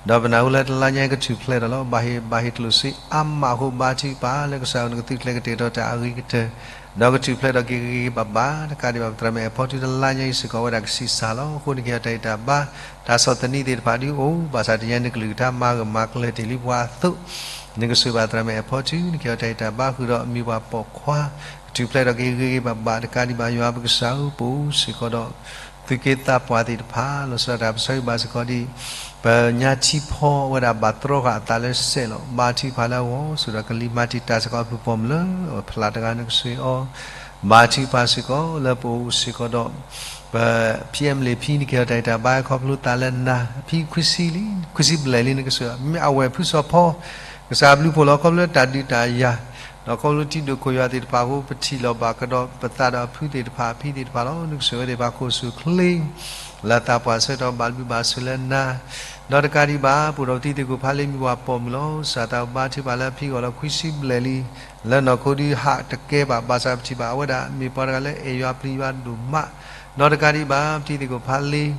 ဒီးပနၢ်ဟူလၢတလါညါအံၤကထူၣ်ဖျဲးဒီးလီၤ. ဘၣ်ဟ့ၣ်ဘၣ်ဟ့ၣ်ကျိၣ်စ့အါမးအဃိ ဘါထုကဖၣ်လၢကစၢ်ယွၤနကသုးကျဲၤကတဲာ်ကတီၤတၢ်အဂ့ၤကတၢၢ် ဒီးကထူၣ်ဖျဲးဒီးက့ၤဂ့ၤဂ့ၤဘၣ်ဘၣ် တကးဒံးဘၣ် ပသရၣ်မုၣ်အဲၣ်ဖီထုတလါညါအံၤစ့ၢ်ကီး အဝဲဒၣ်ကဆံးစၢ်လီၤ. အဃိနကဟ့ၣ်အီၤတၢ်ဂံၢ်တၢ်ဘါ တၢ်ဆီၣ်သနံးသ့ၣ်တဖၣ်ဒုးအိၣ် ဘၣ်ဆၣ်တနံၤညါအံၤ နကလုၢ်ကထါမၤဂၢၢ်မၤကျၢၤတ့ၢ်လံပှၤအသိး နကဆိၣ်ဂ့ၤဘၣ်သရၣ်မုၣ်အဲၣ်ဖီထု နကဟ့ၣ်အီၤတၢ်ဂံၢ်တၢ်ဘါဃုာ်ဒီးအမံၤပှၢ်ပိာ်ခွါ ကထူၣ်ဖျဲးဒီးက့ၤဂ့ၤဂ့ၤဘၣ်ဘၣ် တကးဒံးဘၣ် ယွၤပကစၢ်ဧၢ, ပအိၣ်စ့ၢ်ကီးဒီး သုးက့သးပှၢ်သ့ၣ်တဖၣ် လီၤဆီဒၣ်တၢ် ပဆိၣ်ဂ့ၤဘၣ်စ့ၢ်ကီးဒံး ပညါထံဖီအဝဲဒၣ်ဘၣ်တြီဃာ်အသးလၢစဲးလီၤ. ဘါထုကဖၣ်လၢအဂီၢ် ဆိၣ်ဒီးကလံၤမၤတံာ်တာ်စ့ၢ်ကီးအဖုၣ်ပိာ်မုၣ်လၢ ဖျးတဂၤ နကဆိၣ်ဂ့ၤအီၤ ဘါထုကဖၣ်စ့ၢ်ကီးလၢပအိၣ်စ့ၢ်ကီးဒီး ပ ဖံအဲမလ့ၣ်ဖံ နကဟ့ၣ်အီၤတၢ်ဂံၢ်တၢ်ဘါခီဖျိသးလၢနၤ အဖံခွံဆံလံ ခွံဆံဘျဲၣ်လံ နကဆိၣ်ဂ့ၤ မ့ၢ်အဝဲၢ်ဖုစီၤဖီ ကစၢ်ဘျုးဖှိၣ်လီၤ ခီဖျိလၢတၢ်ဒုးတၢ်ယၤ ဒီးခီဖျိထံဒိၣ်ခိၣ်ယွၤသ့ၣ်တဖၣ်အဃိ ပထံၣ်လိာ်ဘၣ်ကဒီးပသးဒီးအဖုသ့ၣ်တဖၣ်အဖံသ့ၣ်တဖၣ်လီၤ. နကဆိၣ်ဂ့ၤဝဲသ့ၣ်တဖၣ်ခိၣ်ဆူၣ်ချ့ လၢသးပှၢ်ဆၢကတီၢ်ဘၣ်ဘျုးဘၣ်ဆိၣ်လၢနၤ ဒီးတကးဒံးဘၣ် ပအိၣ်ဒီးပတံၤသကိးဖးလ့ မံၤပှၢ်ပိာ်မုၣ်လီၤ. ကစၢ်သးဘါထုကဖၣ်လၢအဖံအဂီၢ်လၢခွံဆံဘျဲၣ်လံ လၢနီၢ်ခိဒုးဟးတကဲဘၣ် ဘၣ်ဆၣ်ပထံၣ်ဘၣ်အဝဲဒၣ်မ့ၢ်ပှၤတဂၤလၢအဲၣ်ယွၤပျံၤယွၤဒိၣ်မး ဒီးတကးဒံးဘၣ် ပတံၤသကိးဖးလ့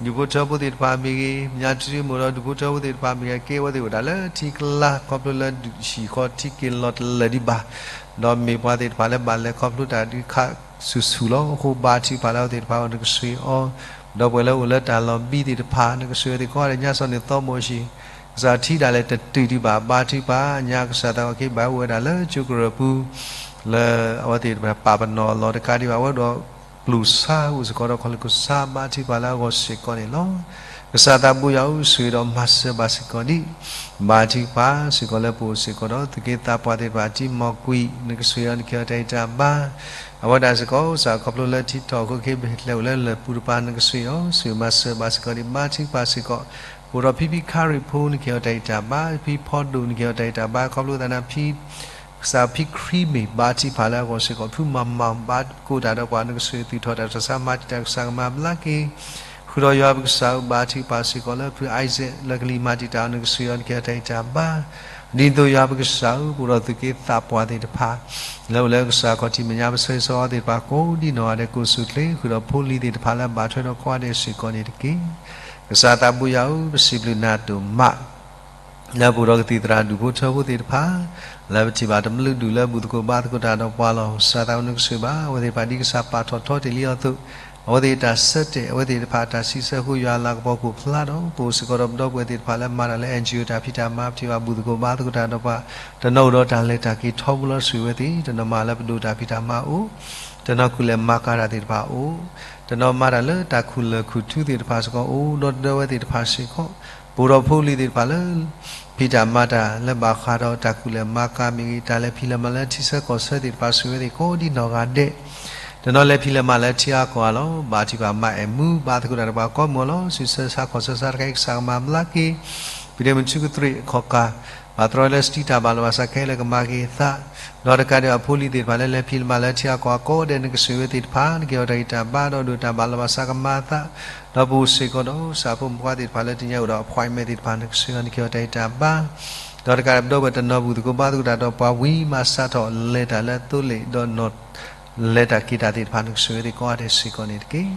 ဒူၣ်ဖိထၢဖိသ့ၣ်တဖၣ်မ့ၢ်ဂ့ၤ မညါတံၤမုၣ်ဒီးဒူၣ်ဖိထၢဖိသ့ၣ်တဖၣ်မ့ၢ်ဂ့ၤ ကဲဝဲသ့ၣ်အိၣ်ဒၣ်လၢထံကျါ ခီဖျိလၢဒုးဟံၣ်ဃီထံက့ၤလီၤတလၢာ်ဒံးဘၣ် ဒီးမ့ၢ်ပှၤသ့ၣ်တဖၣ်လၢဘၣ်လဲၤခီဖျိတၢ်ဒုးခးဆူၣ်ဆူၣ်လီၤ. အဃိဘါထုကဖၣ်လၢအဝဲသ့ၣ်တဖၣ်အဂီၢ် နကဆိၣ်ဂ့ၤအီၤ ဒီးပှၤလၢအိၣ်လၢတၢ်လီၢ်ဘံသ့ၣ်တဖၣ် နကဆိၣ်ဂ့ၤသ့ၣ်ကိးဂၤဒဲး ညါစီၤန့ၣ်သီမိၤၡ့ ကစၢ်ထံဒၣ်လဲာ်တတုာ်ဒံးဘၣ် ဘါထုကဖၣ် ညါကစၢ်သးအိၣ်က့ၤဘၣ်အိၣ်ဝဲဒၣ်လၢကၠိကရၢၢ်ပူၤ လၢအဝဲသ့ၣ်တဖၣ်ပာ်ပနီၣ်အလီၢ်တကးဒံးဘၣ် အဝဲဒီးကျိၣ်စါအိၣ်စ့ၢ်ကီးဒီးခီၣ်လ့ၣ်ကစါ ဘါထုကဖၣ်လၢအဂီၢ်စ့ၢ်ကီးန့ၣ်လီၤ. ကစၢ်သးဘိယွၤဧၢ ဆိၣ်ဂ့ၤဒီးမၤစၢၤဘၣ်စ့ၢ်ကီးဒံး ဘါထုကဖၣ်စ့ၢ်ကီးလၢပအိၣ်စ့ၢ်ကီးဒီး သုးက့သးပှၢ်သ့ၣ်တဖၣ် တံၤမီၢ်ကွံာ် နကဆိၣ်ဂ့ၤအီၤ နကဟ့ၣ်အီၤတၢ်ဂံၢ်တၢ်ဘါ အဝဲဒၣ်စ့ၢ်ကီး ကစၢ်ခီဖျိလၢထံထီၣ်အဃိ ကဟဲလဲၤအိၣ်လၢလၢၢ်ပူၤတပၤ နကဆိၣ်ဂ့ၤအီၤ ဆိၣ်ဂ့ၤမၤစၢၤဘၣ်စ့ၢ်ကီးဒံး ဘါထုကဖၣ်စ့ၢ်ကီး ပအိၣ်ဒီးဖံဖံခါရံၣ်ဖိ နကဟ့ၣ်အီၤတၢ်ဂံၢ်တၢ်ဘါ ဖံဖီဒိၣ် နကဟ့ၣ်အီၤတၢ်ဂံၢ်တၢ်ဘါ ခီဖျိသးန့ၣ်ဖံ ကစၢ်ဖံခရံာ်မ့ၢ် ဘါထုကဖၣ်လၢအဂီၢ်စ့ၢ်ကီး ဖုမၤမၤဘါသကိးတၢ်ဒီးပှၤ နကဆိၣ်ဂ့ၤသုးထီၣ်တၢ်ဆူးတၢ်ဆါ မၤတံာ်တာ် ကစၢ်ကမၤဘျါက့ၤ ဃုာ်ဒီးယွၤပကစၢ်ဧၢ ဘါထုကဖၣ်စ့ၢ်ကီးလၢဖု Isaac လၢကလံၤမၤတံာ်တာ်အီၤ နကဆိၣ်ဂ့ၤအီၤ နကဟ့ၣ်အီၤတၢ်ဂံၢ်တၢ်ဘါ ဒ်သိးယွၤပကစၢ်ဧၢ ပအိၣ်ဒီးသုးက့သးပှၢ်သ့ၣ်တဖၣ် လၢအိၣ်လၢကစၢ်ခီၣ်ထံးမဲာ်ညါ ပဆၢဂ့ၤဆၢဝါသ့ၣ်တဖၣ် ကိးဒံနီၢ်ဂၤဒဲး ကိးဆူၣ်ချ့ ဃုာ်ဒီးဖိလံၤသ့ၣ်တဖၣ်လၢဘၣ်ထွဲဒီးကိးဂၤဒဲးစ့ၢ်ကီးန့ၣ်တက့ၢ်. ကစၢ်သးဘိယွၤဧၢ ပစံးဘျုးနၤဒိၣ်မး လၢပအိၣ်ဒီးကသံၣ်သရၣ်ဒူၣ်ဖိထၢဖိသ့ၣ်တဖၣ် လၢပထံၣ်ဘၣ်တမုာ်ဒူၣ်လၢဘူၣ်သကိးဘါသကိးတၢ်ဒီးပှၤလီၤ. ကစၢ်သးအိၣ် နကဆိၣ်ဂ့ၤဘၣ်အဝဲသ့ၣ်တဖၣ် ဒ်ကစၢ်ပာ်ထီၣ်ထီတ့ၢ်လံအသိး အဝဲသ့ၣ်တၢ်ဆၢတဲာ် အဝဲသ့ၣ်တဖၣ်တၢ်စံးဆၢအဃိ ယွၤအလၤကပီၤကအိၣ်ဖျါဒီး ပအိၣ်စ့ၢ်ကီးဒီးပဒီပုၢ်ဝဲၢ်သ့ၣ်တဖၣ်လၢမၤတၢ်လၢ NGO တၢ်ဖံးတၢ်မၤ ပထံၣ်ဘၣ်ဘူၣ်သကိးဘါသကိးတၢ်ဒီးပှၤ တနီၤအိၣ်ဒီးတၢ်လဲၤတၢ်က့ၤထီဘိလီၤ ဆိၣ်ဂ့ၤဝဲသ့ၣ် တနီၤမၤလၢပဒိၣ်တၢ်ဖံးတၢ်မၤအိၣ် တနီၤကူၣ်လဲၤမၤကၤတၢ်သ့ၣ်တဖၣ်အိၣ် တနီၤမၤတၢ်လၢတၢ်ခူၣ်လၢၢ်ခူၣ်ထူသ့ၣ်တဖၣ်စ့ၢ်ကီး အိၣ်ဒီးတဒၢဝဲသ့ၣ်တဖၣ်စ့ၢ်ကီး ပအိၣ်ဒီးဖိလံၤသ့ၣ်တဖၣ်လၢ ဖံးတၢ်မၤတၢ်လၢဘၣ်ဃးဒီးတၢ်ကူၣ်လဲၤမၤကၤမ့ၢ်ဂ့ၤ တၢ်လဲၤဖံးလဲၤမၤလၢထံဆၢကီၢ်ဆၢသ့ၣ်တဖၣ် ဆိၣ်ဂ့ၤဝဲသ့ၣ်ကိးဒံနီၢ်ဂၤဒဲး တနီၤလဲၤဖံးလဲၤမၤလၢထံအါကီၢ်အါလီၤ. ဘါထုကဖၣ်မၤအဲၣ်မူ ဘါသကိးတၢ်ဒီးပှၤကိးမုၢ်အလီၢ် ဆူးဆါခီၣ်ဆၢဆါတခါအံၤ ကစၢ်ကမၤဘျါက့ၤ ဖံးဒ့မုၢ်ထူကသရ့ၣ်အခီၣ်ကၢ် ပသြီလၢစတံတၢ်ဘၣ်လီၤဘၣ်စးခဲလၢာ်ကမၤက့ၤသး, ဒီးတကးဒံးဘၣ်ဖိလံၤသ့ၣ်တဖၣ်လၢလဲၤဖံးလဲၤမၤလၢထံအကီၢ်အကိးဒဲး နကဆိၣ်ဂ့ၤဝဲသ့ၣ်တဖၣ် နကဟ့ၣ်အီၤတၢ်ဂံၢ်တၢ်ဘါ ဒီးဒိးတၢ်ဘၣ်လီၤဘၣ်စးကမၤအသး, ဒီးပအိၣ်စ့ၢ်ကီးဒီး ကစၢ်ဖိမုၣ်ဖိခွါသ့ၣ်တဖၣ်လၢတနံၤအံၤအိၣ်ဒီး appointment သ့ၣ်တဖၣ် နကဆိၣ်ဂ့ၤအီၤ နကဟ့ၣ်အီၤတၢ်ဂံၢ်တၢ်ဘါ, ဒီးတကးဒံးဘၣ်ပဒီပုၢ်ဝဲၢ်တနီၤ ဘူၣ်သကိးဘါသကိးတၢ်ဒီးပှၤဝံၤမးစးထီၣ် လဲၤတၢ်လၢသိလ့ၣ် ဒီးနီၣ် လဲၤတၢ်က့ၤတၢ်သ့ၣ်တဖၣ် နကဆိၣ်ဂ့ၤဝဲသ့ၣ်ကိးဂၤဒဲးစ့ၢ်ကီးန့ၣ်တက့ၢ်.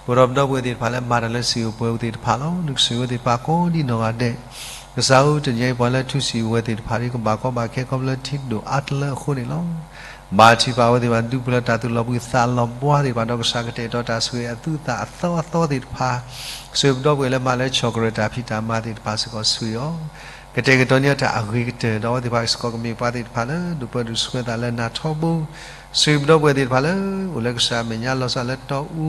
ပအိၣ်ဒီးပဒီပုၢ်ဝဲၢ်သ့ၣ်တဖၣ်လၢမၤတၢ်လၢစံၣ်ဧိၤပှဲၤဧိၤသ့ၣ်တဖၣ်လီၤ. နကဆိၣ်ဂ့ၤဝဲသ့ၣ်တဖၣ်ကိးဒ်နီၢ်ဂၤဒဲး. ကစၢ်ဧၢ တနံၤအံၤပှၤလၢထူစံၣ်ဝဲသ့ၣ်တဖၣ် ဒ်ကဘၣ်ကီဘၣ်ခဲခီဖျိလၢထံဒိၣ်အါတလၢအဃိန့ၣ်လီၤ. ဘါထုကဖၣ်အဝဲသ့ၣ်တဖၣ် ဒူပှဲၤလၢတၢ်သူၣ်လီၤဘှံးသးလီၤဘှါသ့ၣ်တဖၣ် ဒီးကစၢ်ကတဲာ်ကတီၤတၢ်ဆိၣ်ဂ့ၤအသူအသၣ်အသီအသီသ့ၣ်တဖၣ်, ဆိၣ်ဂ့ၤပဒီပုၢ်ဝဲၢ်လၢမၤလၢဆီၣ်ကရၢၢ်တၢ်ဖံးတၢ်မၤသ့ၣ်တဖၣ်စ့ၢ်ကီးဆိၣ်ဂ့ၤအီၤ ကတဲာ်ကတီၤန့ၢ်တၢ်အဂ့ၤကတၢၢ် ဒီးအဝဲသ့ၣ်တဖၣ်စ့ၢ်ကီးကမ့ၢ်ပှၤသ့ၣ်တဖၣ်လၢ ဒိၣ်ပၢဒိၣ်ဆှၢသးလၢနၤထီဘိ, ဆိၣ်ဂ့ၤပဒီပုၢ်ဝဲၢ်သ့ၣ်တဖၣ်လၢ အိၣ်လၢကစၢ်အမဲာ်ညါလီၤဆီလၢတီအူ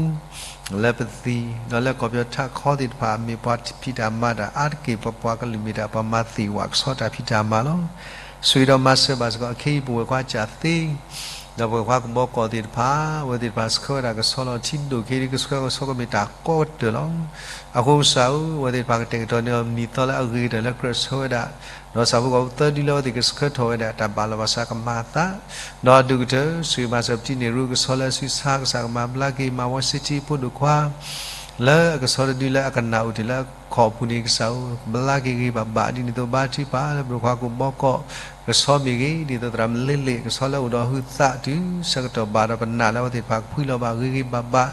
လၢပသံၣ် ဒီးလၢကီၢ်ပယီၤထးခီသ့ၣ်တဖၣ် မ့ၢ်ပှၤဖံးတၢ်မၤတၢ်အါတက့ၢ် ပပှၤကလုာ်မ့ၢ်တၢ်ပှၤမၤသ့ၣ်ဝးကဆီတၢ်ဖံးတၢ်မၤလီၤ. ဆိၣ်ဂ့ၤဒီးမၤစၢၤဘၣ်စ့ၢ်ကီး အခ့အံၤပဝဲၢ်ခွါကၠၣ်သ့ ဒီးပဝဲၢ်ခွါကဘီကီၢ်သ့ၣ်တဖၣ် အဝဲသ့ၣ်တဖၣ်ဆှၢဝဲဒၣ်ကဆီလီၤထံဒိၣ်က့ၤ ဒ်ကဆှၢကဆီကမ့ၢ်တၢ်ကီကတၢၢ်လီၤ. အဃိကစၢ်ဧၢ အဝဲသ့ၣ်တဖၣ်ကတဲာ်ကတီၤန့ၢ်အီၤမံၤသီလၢအဂ့ၤကတၢၢ်လၢကြၢးဆှၢဝဲဒၣ်, ဒီးဆၣ်ဖိကီၢ်ဖိသၢဒုလၢအဝဲသ့ၣ်ကဆှၢထီၣ်ဝဲဒၣ် တၢ်ဘၣ်လီၤဘၣ်စးကမၤအသး, ဒီးအဒိၣ်ကတၢၢ် ဆိၣ်ဂ့ၤမၤစၢၤပတံန့ၢ်ရူကဆီလၢအစုဆါ ကစၢ်ကမၤဘျါက့ၤ မၤဝီစ့ထံဖိဒိၣ်ခွါ လၢအကဆီတဒုလၢအကနၣ်အိၣ်တ့ၢ်လၢအခီၣ်အပူၤန့ၣ် ကစၢ်ဧၢ ဘျါက့ၤဂ့ၤဂ့ၤဘၣ်ဘၣ် ဒ်န့ၣ်အသိးဘါထုကဖၣ်လၢပဒိၣ်ခွါကဘီကီၢ် ကဆီမ့ၢ်ဂ့ၤ ဒ်သိးသရၣ်မုၣ်လ့လ့ၣ် ကဆီလၢအိၣ်ဒီးဟုသးတုၤဆၢကတီၢ်ဘၣ်ဒီးပနာ်လၢအဝဲသ့ၣ်တဖၣ်ကဖှံလီၤဘၣ်ဂ့ၤဂ့ၤဘၣ်ဘၣ်,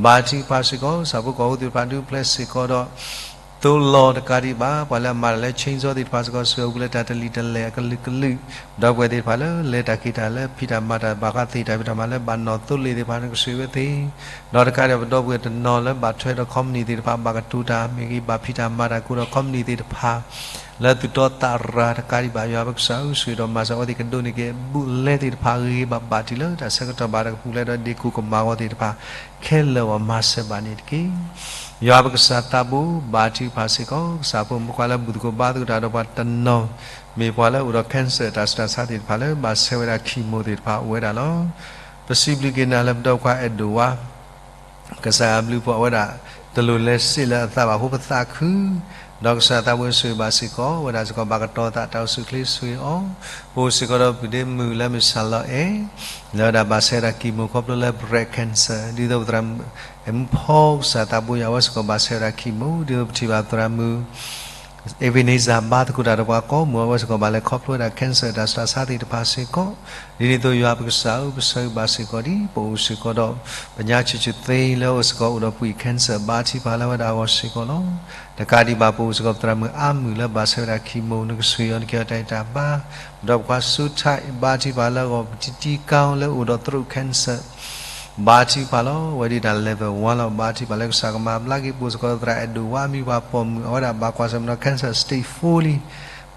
ဘါထုကဖၣ်စ့ၢ်ကီး ဆၣ်ဖိကီၢ်ဖိသ့ၣ်တဖၣ်ဒုးဖျဲးစ့ၢ်ကီးဒီး သိးလီၤတကးဒံးဘၣ် ပှၤလၢအမၤတၢ်လၢ chainsaw သ့ၣ်တဖၣ်စ့ၢ်ကီး ဆိၣ်ဂ့ၤအပူၤလၢတၢ်တလံာ်တလဲၢ်အကလုာ်ကလုာ်, ဒီပုၢ်ဝဲၢ်သ့ၣ်တဖၣ်လၢ လဲၤတၢ်က့ၤတၢ်လၢဖံးတၢ်မၤတၢ် ဘၣ်ဃးသ့ၣ်တၢ်ဖံးတၢ်မၤလၢဘၣ်နီၣ်သိလ့ၣ်သ့ၣ်တဖၣ် နကဆိၣ်ဂ့ၤဝဲသ့ၣ်, ဒီးတကးဒံးပဒီပုၢ်ဝဲၢ်တနီၤလၢဘၣ်ထွဲဒီး company သ့ၣ်တဖၣ် ဘၣ်ကတိၤတၢ်မ့ၢ်ဂ့ၤ ဘၣ်ဖံးတၢ်မၤတၢ်ကိးဒီး company သ့ၣ်တဖၣ် လၢသူၣ်တီသးရၤတကးဒံးဘၣ် ယွၤပကစၢ်ဧၢ ဆိၣ်ဂ့ၤဒီးမၤစၢၤအဝဲသ့ၣ်ကဒိးန့ၢ်က့ၤအဘူးအလဲသ့ၣ်တဖၣ် ဂ့ၤဂ့ၤဘၣ်ဘၣ်တုၤလၢတၢ်ဆၢကတီၢ်ဘၣ်ဒီးကပူၤလဲဒီးဒ့ၣ်ကိၢ်ကမၤဂီၤသ့ၣ်တဖၣ် ခဲလၢာ်အဂီၢ်မၤစၢၤဘၣ်န့ၣ်တက့ၢ်. ယွၤပကစၢ်သးဘိ ဘါထုကဖၣ်စ့ၢ်ကီး ကစၢ်ဖိမုၣ်ဖိခွါလၢဘူၣ်သကိးဘါသကိးတၢ်ဒီးပှၤတနီၤ မ့ၢ်ပှၤလၢအိၣ်ဒီး cancer တၢ်ဆူးတၢ်ဆါသ့ၣ်တဖၣ်လၢ ဘၣ်ဆဲးဝဲဒၣ် chemo သ့ၣ်တဖၣ်အိၣ်ဝဲဒၣ်လီၤ. ပစံးဘျုးက့ၤနၤလၢပဒီပုၢ်ဝဲၢ်ခွါအဲၣ်ဒိးဝါ ကစၢ်ယွၤဘျုးဖှိၣ်အဝဲဒၣ် တလိၣ်လဲၤစ့လၢအသးဘၣ်အဃိပသးခု, ဒီးကစၢ်သးဘိဆိၣ်ဂ့ၤဘၣ်စ့ၢ်ကီး ဝဲဒၣ်စ့ၢ်ကီးဘၣ်ကတီၤသးတၢ်အိၣ်ဆူၣ်အိၣ်ချ့ဆိၣ်ဂ့ၤအီၤ, ပအိၣ်စ့ၢ်ကီးဒီးပုၢ်ဒ့မုၣ်လၢမ့ၢ်စၢ်လီၤအဲၣ်, လၢဝဲဒၣ်ဘၣ်ဆဲးဝဲဒၣ် chemo ခီဖျိလၢ breast cancer ဒ်သိးပသရၣ်မုၣ် အဲၣ်မူဖီ ကစၢ်သးဘိယွၤ အဝဲစ့ၢ်ကီးဘၣ်ဆဲးဝဲဒၣ် chemo ဒ်သိးပထံၣ်ဘၣ်ပသရၣ်မုၣ် Ebenezer ဘါသကိးတၢ်ဒီးပှၤကိးမုၢ် အဝဲစ့ၢ်ကီးဘၣ်လဲၤခီဖျိဝဲဒၣ် cancer တၢ်ဆူးတၢ်ဆါသ့ၣ်တဖၣ်စ့ၢ်ကီး, ဒ်န့ၣ်အသိးယွၤပကစၢ်ဧၢ ပဆၢဂ့ၤဘၣ်စ့ၢ်ကီးဒ် ပအိၣ်စ့ၢ်ကီးဒီး ပညါဆံးဆံးသ့လၢအအိၣ်စ့ၢ်ကီးအိၣ်ဒီး breast cancer ဘါထုကဖၣ်လၢဝဲဒၣ်အဂီၢ်စ့ၢ်ကီးလီၤ. တကးဒံးဘၣ်ပအိၣ်စ့ၢ်ကီးပသရၣ်မုၣ်အါမုၢ်လၢဘၣ်ဆဲးဝဲဒၣ် chemo နကဆိၣ်ဂ့ၤအီၤ နကဟ့ၣ်အီၤတၢ်ဂံၢ်တၢ်ဘါ, ပဒီပုၢ်ဝဲၢ်ခွါစူထၢၣ် ဘါထုကဖၣ်လၢအဂီၢ် ပတံတံကါလၢအိၣ်ဒီး throat cancer ဘါထုကဖၣ်လီၤ. ဝဲဒၣ်တၢ် level one လီၤ. ဘါထုကဖၣ်လၢကစၢ်ကမၤဘျါက့ၤ ပအိၣ်စ့ၢ်ကီးသရၣ်အဲၣ်ဒိးဝါ အမံၤပှၤပိာ်မုၣ် အဝဲဒၣ်ဘၣ်ကွၢ်ဆၢၣ်မဲာ်ဒီး cancer stage four လံ.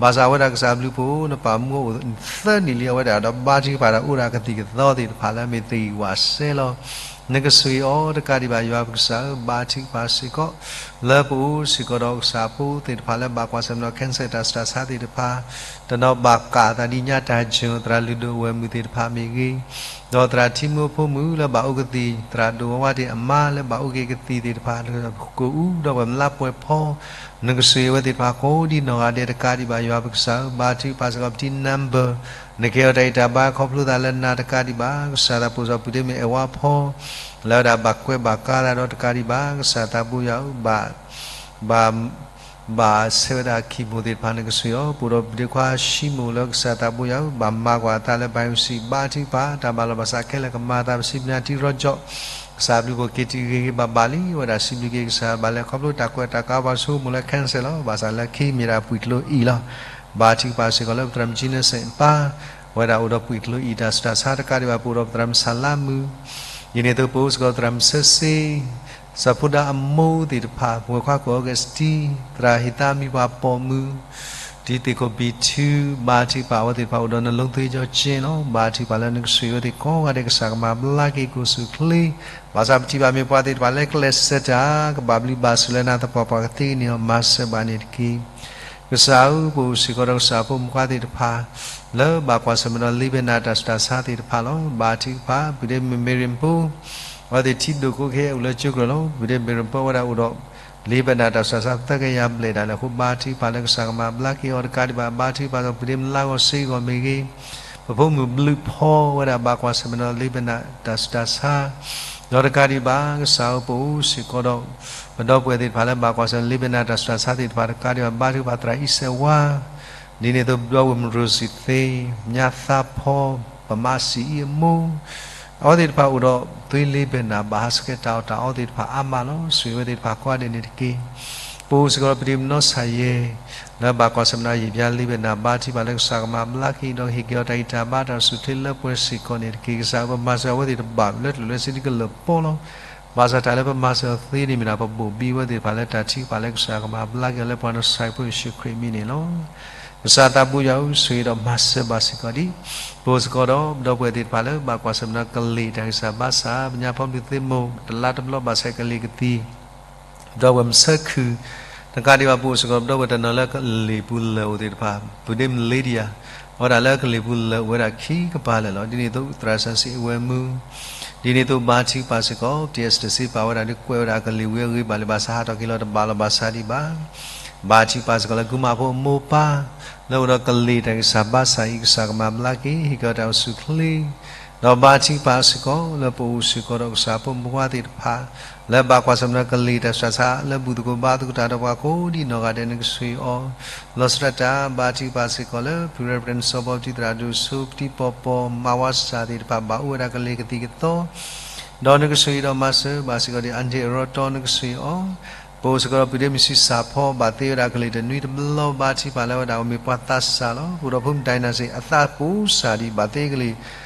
ဘၣ်ဆၣ်အဝဲဒၣ်ကစၢ်ဘျုးဖှိၣ် နပာ်မူအီၤအိၣ်သၢနံၣ်လံ အဝဲဒၣ်ဒီးဘါထုကဖၣ်ဒီး အိၣ်ဒၣ်ကသံၣ်ကသီသ့ၣ်တဖၣ်လၢအမ့ၢ်သ့ၣ်ဂံၢ်ဝၣ်စဲလီၤ. နကဆိၣ်ဂ့ၤအီၤတကးဒံးဘၣ် ယွၤပကစၢ်ဧၢ ဘါထုကဖၣ်စ့ၢ်ကီး လၢပအိၣ်စ့ၢ်ကီးဒီးကစၢ်ဖိသ့ၣ်တဖၣ်လၢဘၣ်ကွၢ်ဆၢၣ်မဲာ်ဒီး cancer တၢ်ဆူးတၢ်ဆါသ့ၣ်တဖၣ် တနီၤဘၣ်ကးအသးဒ်ညါတၢ်ယိာ် သရၣ်လုၢ်ဒိၣ်အဝဲၢ်မုၣ်သ့ၣ်တဖၣ်မ့ၢ်ဂ့ၤ, ဒီးသရၣ်ထံမူဖိမုၣ်လၢဘၣ်အိၣ်ကသံၣ် သရၣ်ဒိၣ်ဝဲဝါဒ့ၣ်အမါလၢဘၣ်အိၣ်က့ၤကသံၣ်သ့ၣ်တဖၣ် ကအိၣ်ဒီးပှၤမျၢ်ပှဲၤဖီ နကဆိၣ်ဂ့ၤဝဲသ့ၣ်တဖၣ်ကိးဒ်နီၢ်ဂၤဒဲးတကးဒံးဘၣ် ယွၤပကစၢ်ဧၢ ဘါထုကဖၣ်စ့ၢ်ကီးပတံ number နကဟ့ၣ်အီၤတၢ်ဂံၢ်တၢ်ဘါခီဖျိသးလၢနၤတကးဒံးဘၣ် ကစၢ်သးဘိစ့ၢ်ကီးပုၢ်ဒ့မုၣ်အဲၣ်ဝါဖီ လၢဝဲဒၣ်ဘၣ်ကွဲးဘၣ်ကါသးဒီးတကးဒံးဘၣ် ကစၢ်သးဘိယွၤဧၢ ဘၣ် ဘၣ် ဘၣ်ဆဲးဝဲဒၣ် chemo သ့ၣ်တဖၣ် နကဆိၣ်ဂ့ၤအီၤ ပအိၣ်ဒီးပုၢ်ဒ့ခွါ ရှံမိၣ် လၢကစၢ်သးဘိယွၤဧၢ ဘၣ်မၤကွၢ်အသးလၢ biopsy ဘါထုကဖၣ် တၢ်ဘၣ်လီၤဘၣ်စးခဲလၢာ်ကမၤအသး ပစံးဘျုးနၤထံရီကၠီၣ် ကစၢ်ဘျုးဖှိၣ်က့ၤတုၤဂ့ၤဂ့ၤဘၣ်ဘၣ်လံ အဝဲဒၣ်စံးဘျုးက့ၤကစၢ်ဘၣ်လဲၤခီဖျိတၢ်ကွဲးတၢ်ကါပှၤဆိကမိၣ်လၢ cancer လီၤ ဘၣ်ဆၣ်လၢခံမ့ၢ်ဒၣ်ပှံၢ်ကျိအံၤလီၤ ဘါထုကဖၣ်စ့ၢ်ကီးလၢပသရၣ်မုၣ်ကၠံနၢစ့ၣ်ပၢ် အဝဲဒၣ်အိၣ်ဒီးပှံၢ်ကျိအံၤ တၢ်ဆူးတၢ်ဆါတကးဒံးဘၣ် ပအိၣ်ဒီးပသရၣ်မုၣ်ဆၣ်လါမုၣ် ဒ်န့ၣ်အသိးပအိၣ်စ့ၢ်ကီးသရၣ်မုၣ်ဆၢစ့ စီၤဖိဒါအမိၢ်သ့ၣ်တဖၣ် ပဝဲၢ်ခွါကီၢ်အီကူးစတံ သရၣ်ဟ့ၣ်သါမံၤပှၤပိာ်မုၣ် တံၤသ့ၣ်ခိၣ်ဘံၣ်ထု ဘါထုကဖၣ်အဝဲသ့ၣ်တဖၣ်အိၣ်ဒီးနလီၤသွ့ကၠီကၠ့လီၤ ဘါထုကဖၣ်လၢနကဆိၣ်ဂ့ၤဝဲသ့ၣ်ကိးဂၤဒဲး ကစၢ်ကမၤဘျါက့ၤကအိၣ်ဆူၣ်အိၣ်ချ့ ဘၣ်ဆၣ်ပထံၣ်ဘၣ်မ့ၢ်ပှၤသ့ၣ်တဖၣ်လၢကျဲးစၢးတၢ် ကဘၣ်ဘျုးဘၣ်ဆိၣ်လၢနၤသပှၢ်ပှၢ်ကသ့ကန့ၢ်အီၤ မၤစၢၤဘၣ်န့ၣ်တက့ၢ် ကစၢ်ဧၢ ပအိၣ်စ့ၢ်ကီးဒီးကစၢ်ဖိမုၣ်ဖိခွါသ့ၣ်တဖၣ် လၢဘၣ်ကွၢ်ဆၢၣ်မဲာ်ဒီး လ့ဘဲနၤ တၢ်ဆူးတၢ်ဆါသ့ၣ်တဖၣ်လီၤ. ဘါထုကဖၣ် ပုၢ်ဒ့မုၣ်မ့ၢ်ရ့ၣ်ဖိ အဝဲသ့ၣ်ထံဒိၣ်ကိးကဟဲအိၣ်လၢကၠိကြၢးလီၤ. ပုၢ်ဒ့မ့ၢ်ရ့ၣ်ဖိအဝဲဒၣ်အိၣ်ဒီး လံာ်ဘနၢၣ်တၢ်ဆူးတၢ်ဆါသၢကယၤဘျဲၣ်ဒၣ်လဲာ်အဃိ ဘါထုကဖၣ်လၢကစၢ်ကမၤဘျါက့ၤအီၤတကးဒံးဘၣ်, ဘါထုကဖၣ်ဒီးပဒ့မလါဂီၤစ့ဂီၤမ့ၢ်ဂ့ၤ, ပဖိမုၣ်ဘျုးဖီဝဲဒၣ်ဘၣ်ကွၢ်ဆၢၣ်မဲာ်ဒီးလံာ်ဘနၢၣ်တၢ်ဆူးတၢ်ဆါ ဒီးတကးဒံးဘၣ် ကစၢ်ဧၢ ပအိၣ်စ့ၢ်ကီးဒီး ပဒီပုၢ်ဝဲၢ်သ့ၣ်တဖၣ်လၢဘၣ်ကွၢ်ဆၢၣ်မဲာ်လံာ်ဘနၢၣ်တၢ်ဆူးတၢ်ဆါသ့ၣ်တဖၣ်တကးဒံးဘၣ် ဘါထုကဖၣ်သရၣ်အံၤစဲးဝါ ဒ်န့ၣ်အသိး ဒီပုၢ်ဝဲၢ်မုၣ်ရိၤစံၣ်သ့, ညါသါဖီ, ပမါစံၣ်အံၤအမိၢ် အဝဲသ့ၣ်တဖၣ်အိၣ်ဒီး သွ့လံာ်ဘနၢၣ် ဘၣ်ဟးဆှဲးတၢ်အီၣ်တၢ်အီသ့ၣ်တဖၣ်အါမးလီၤ. ဆိၣ်ဂ့ၤဝဲသ့ၣ်တဖၣ်ကိးဂၤဒဲးန့ၣ်တက့ၢ်. ပအိၣ်စ့ၢ်ကီးဒီးပဒ့မနီၢ်ဆၣ်ယဲၢ် လၢဘၣ်ကွၢ်ဆၢၣ်မဲာ်ဒီးယံာ်ပျါလံာ်ဘနၢၣ် ဘါထုကဖၣ်လၢကစၢ်ကမၤဘျါက့ၤ ဒီးကဟ့ၣ်က့ၤအီၤတၢ်ဂံၢ်တၢ်ဘါတၢ်အိၣ်ဆူၣ်အိၣ်ချ့လၢပှဲၤစ့ၢ်ကီးန့ၣ်တက့ၢ်. ကစၢ်ဧၢ ပမၤစၢၤအဝဲသ့ၣ်တဘၣ်လၢကျိၣ်လၢစ့ဒ်ကလၢာ်ပီလီၤ. ဘၣ်ဆၣ်တၢ်လၢပမၤစၢၤအီၤသ့န့ၣ်မ့ၢ်ဒၣ် ပဘိၣ်ဘံဝဲသ့ၣ်တဖၣ်လၢတၢ်ထုကဖၣ်လၢကစၢ်ကမၤဘျါက့ၤအီၤလၢပှၤကညီကစၢ်ယ့ၣ်ၡူးခရံာ်အမံၤန့ၣ်လီၤ. ကစၢ်သးဘိယွၤဧၢ ဆိၣ်ဂ့ၤဒီးမၤစၢၤဘၣ်စ့ၢ်ကီးဒံး ပအိၣ်စ့ၢ်ကီးဒီး ပဒီပုၢ်ဝဲၢ်သ့ၣ်တဖၣ်လၢဘၣ်ကွၢ်ဆၢၣ်မဲာ်ဒီးကလံၤတၢ်ဂံၢ်စၢ်ဘါစၢ် ပညါဖီမုၢ်သ့ၣ်မိၢ် တလါတဘျီဘၣ်ဆဲးကလံၤကသံၣ် ဒီပုၢ်ဝဲၢ်မုၣ်ဆၢခုၣ် တကးဒံးဘၣ် ပအိၣ်စ့ၢ်ကီးဒီးပဒီပုၢ်ဝဲၢ်တနီၤလၢကလံၤပူၤလၢာ်အိၣ်သ့ၣ်တဖၣ် ပူၤဒ့မလ့ဒံယၤ အဝဲဒၣ်လၢကလံၤပူၤလၢာ်အိၣ်ဝဲဒၣ်ခံကပၤလၢာ်လီၤ. ဒ်န့ၣ်အသိးသရၣ်စီဆှံအဝဲမုၢ် ဒ်န့ၣ်အသိးဘါထုကဖၣ်စ့ၢ်ကီး ပတံၢ်အစတၢ်စ့ပာ်ဝဲဒၣ်ဒ်ကွဲးဝဲဒၣ်ကလံၤဝံၤအဂ့ၤဘၣ်လၢဘၣ်ဆၣ်ဟးထီၣ်က့ၤလီၤတဘၣ်လီၤဘၣ်ဆၣ်ဒံးဘၣ် ဘါထုကဖၣ်စ့ၢ်ကီးလၢကုမၤဖိအမိၢ်ပၢ် လၢအိၣ်ဒီးကလံၤတၢ်ဂံၢ်စၢ်ဘါစၢ်အံၤ ကစၢ်ကမၤဘျါက့ၤ ဟ့ၣ်က့ၤအီၤတၢ်အိၣ်ဆူၣ်အိၣ်ချ့ ဒီးဘါထုကဖၣ်စ့ၢ်ကီးလၢပအိၣ်စ့ၢ်ကီးဒီးကစၢ်ဖိမုၣ်ဖိခွါသ့ၣ်တဖၣ် လၢဘၣ်ကွၢ်ဆၢၣ်မဲာ်ဒီးကလံၤတၢ်ဆူးတၢ်ဆါ လၢဘူၣ်သကိးဘါသကိးတၢ်ဒီးပှၤကိးဒံးနီၢ်ဂၤဒဲးန့ၣ်ကစၢ်အံၤအီၤ လီၤဆီဒၣ်တၢ် ဘါထုကဖၣ်စ့ၢ်ကီးလၢ ဖုရဲၣ်ပရၣ်စီၤဘီတံၢ်သရၣ်ဒိၣ်စိ ပတံၤပီၤပီၤ မၤဝါစၢ်သ့ၣ်တဖၣ် ဘၣ်အိၣ်ဝဲဒၣ်ကလံၤကသံၣ်ကသီ ဒီးနကဆိၣ်ဂ့ၤဒီးမၤစၢၤဘၣ်စ့ၢ်ကီးဒံး အၣ်ဒ့ၣ်အရီတီ နကဆိၣ်ဂ့ၤအီၤ ပအိၣ်စ့ၢ်ကီးဒီးပုၢ်ဒ့မုၣ်ဆံးစၢ်ဖီ ဘၣ်သ့ဝဲဒၣ်ကလံၤတနွံတဘျီ ဘါထုကဖၣ်လၢဝဲဒၣ် အဝဲမ့ၢ်ပှၤသးစၢ်လီၤ. အိၣ်ဒီးဖိမုၣ်ဒိၣ်နၤစ့ၢ် အသးပူၤစၢ်ဒံး ဘၣ်သ့ကလံၤ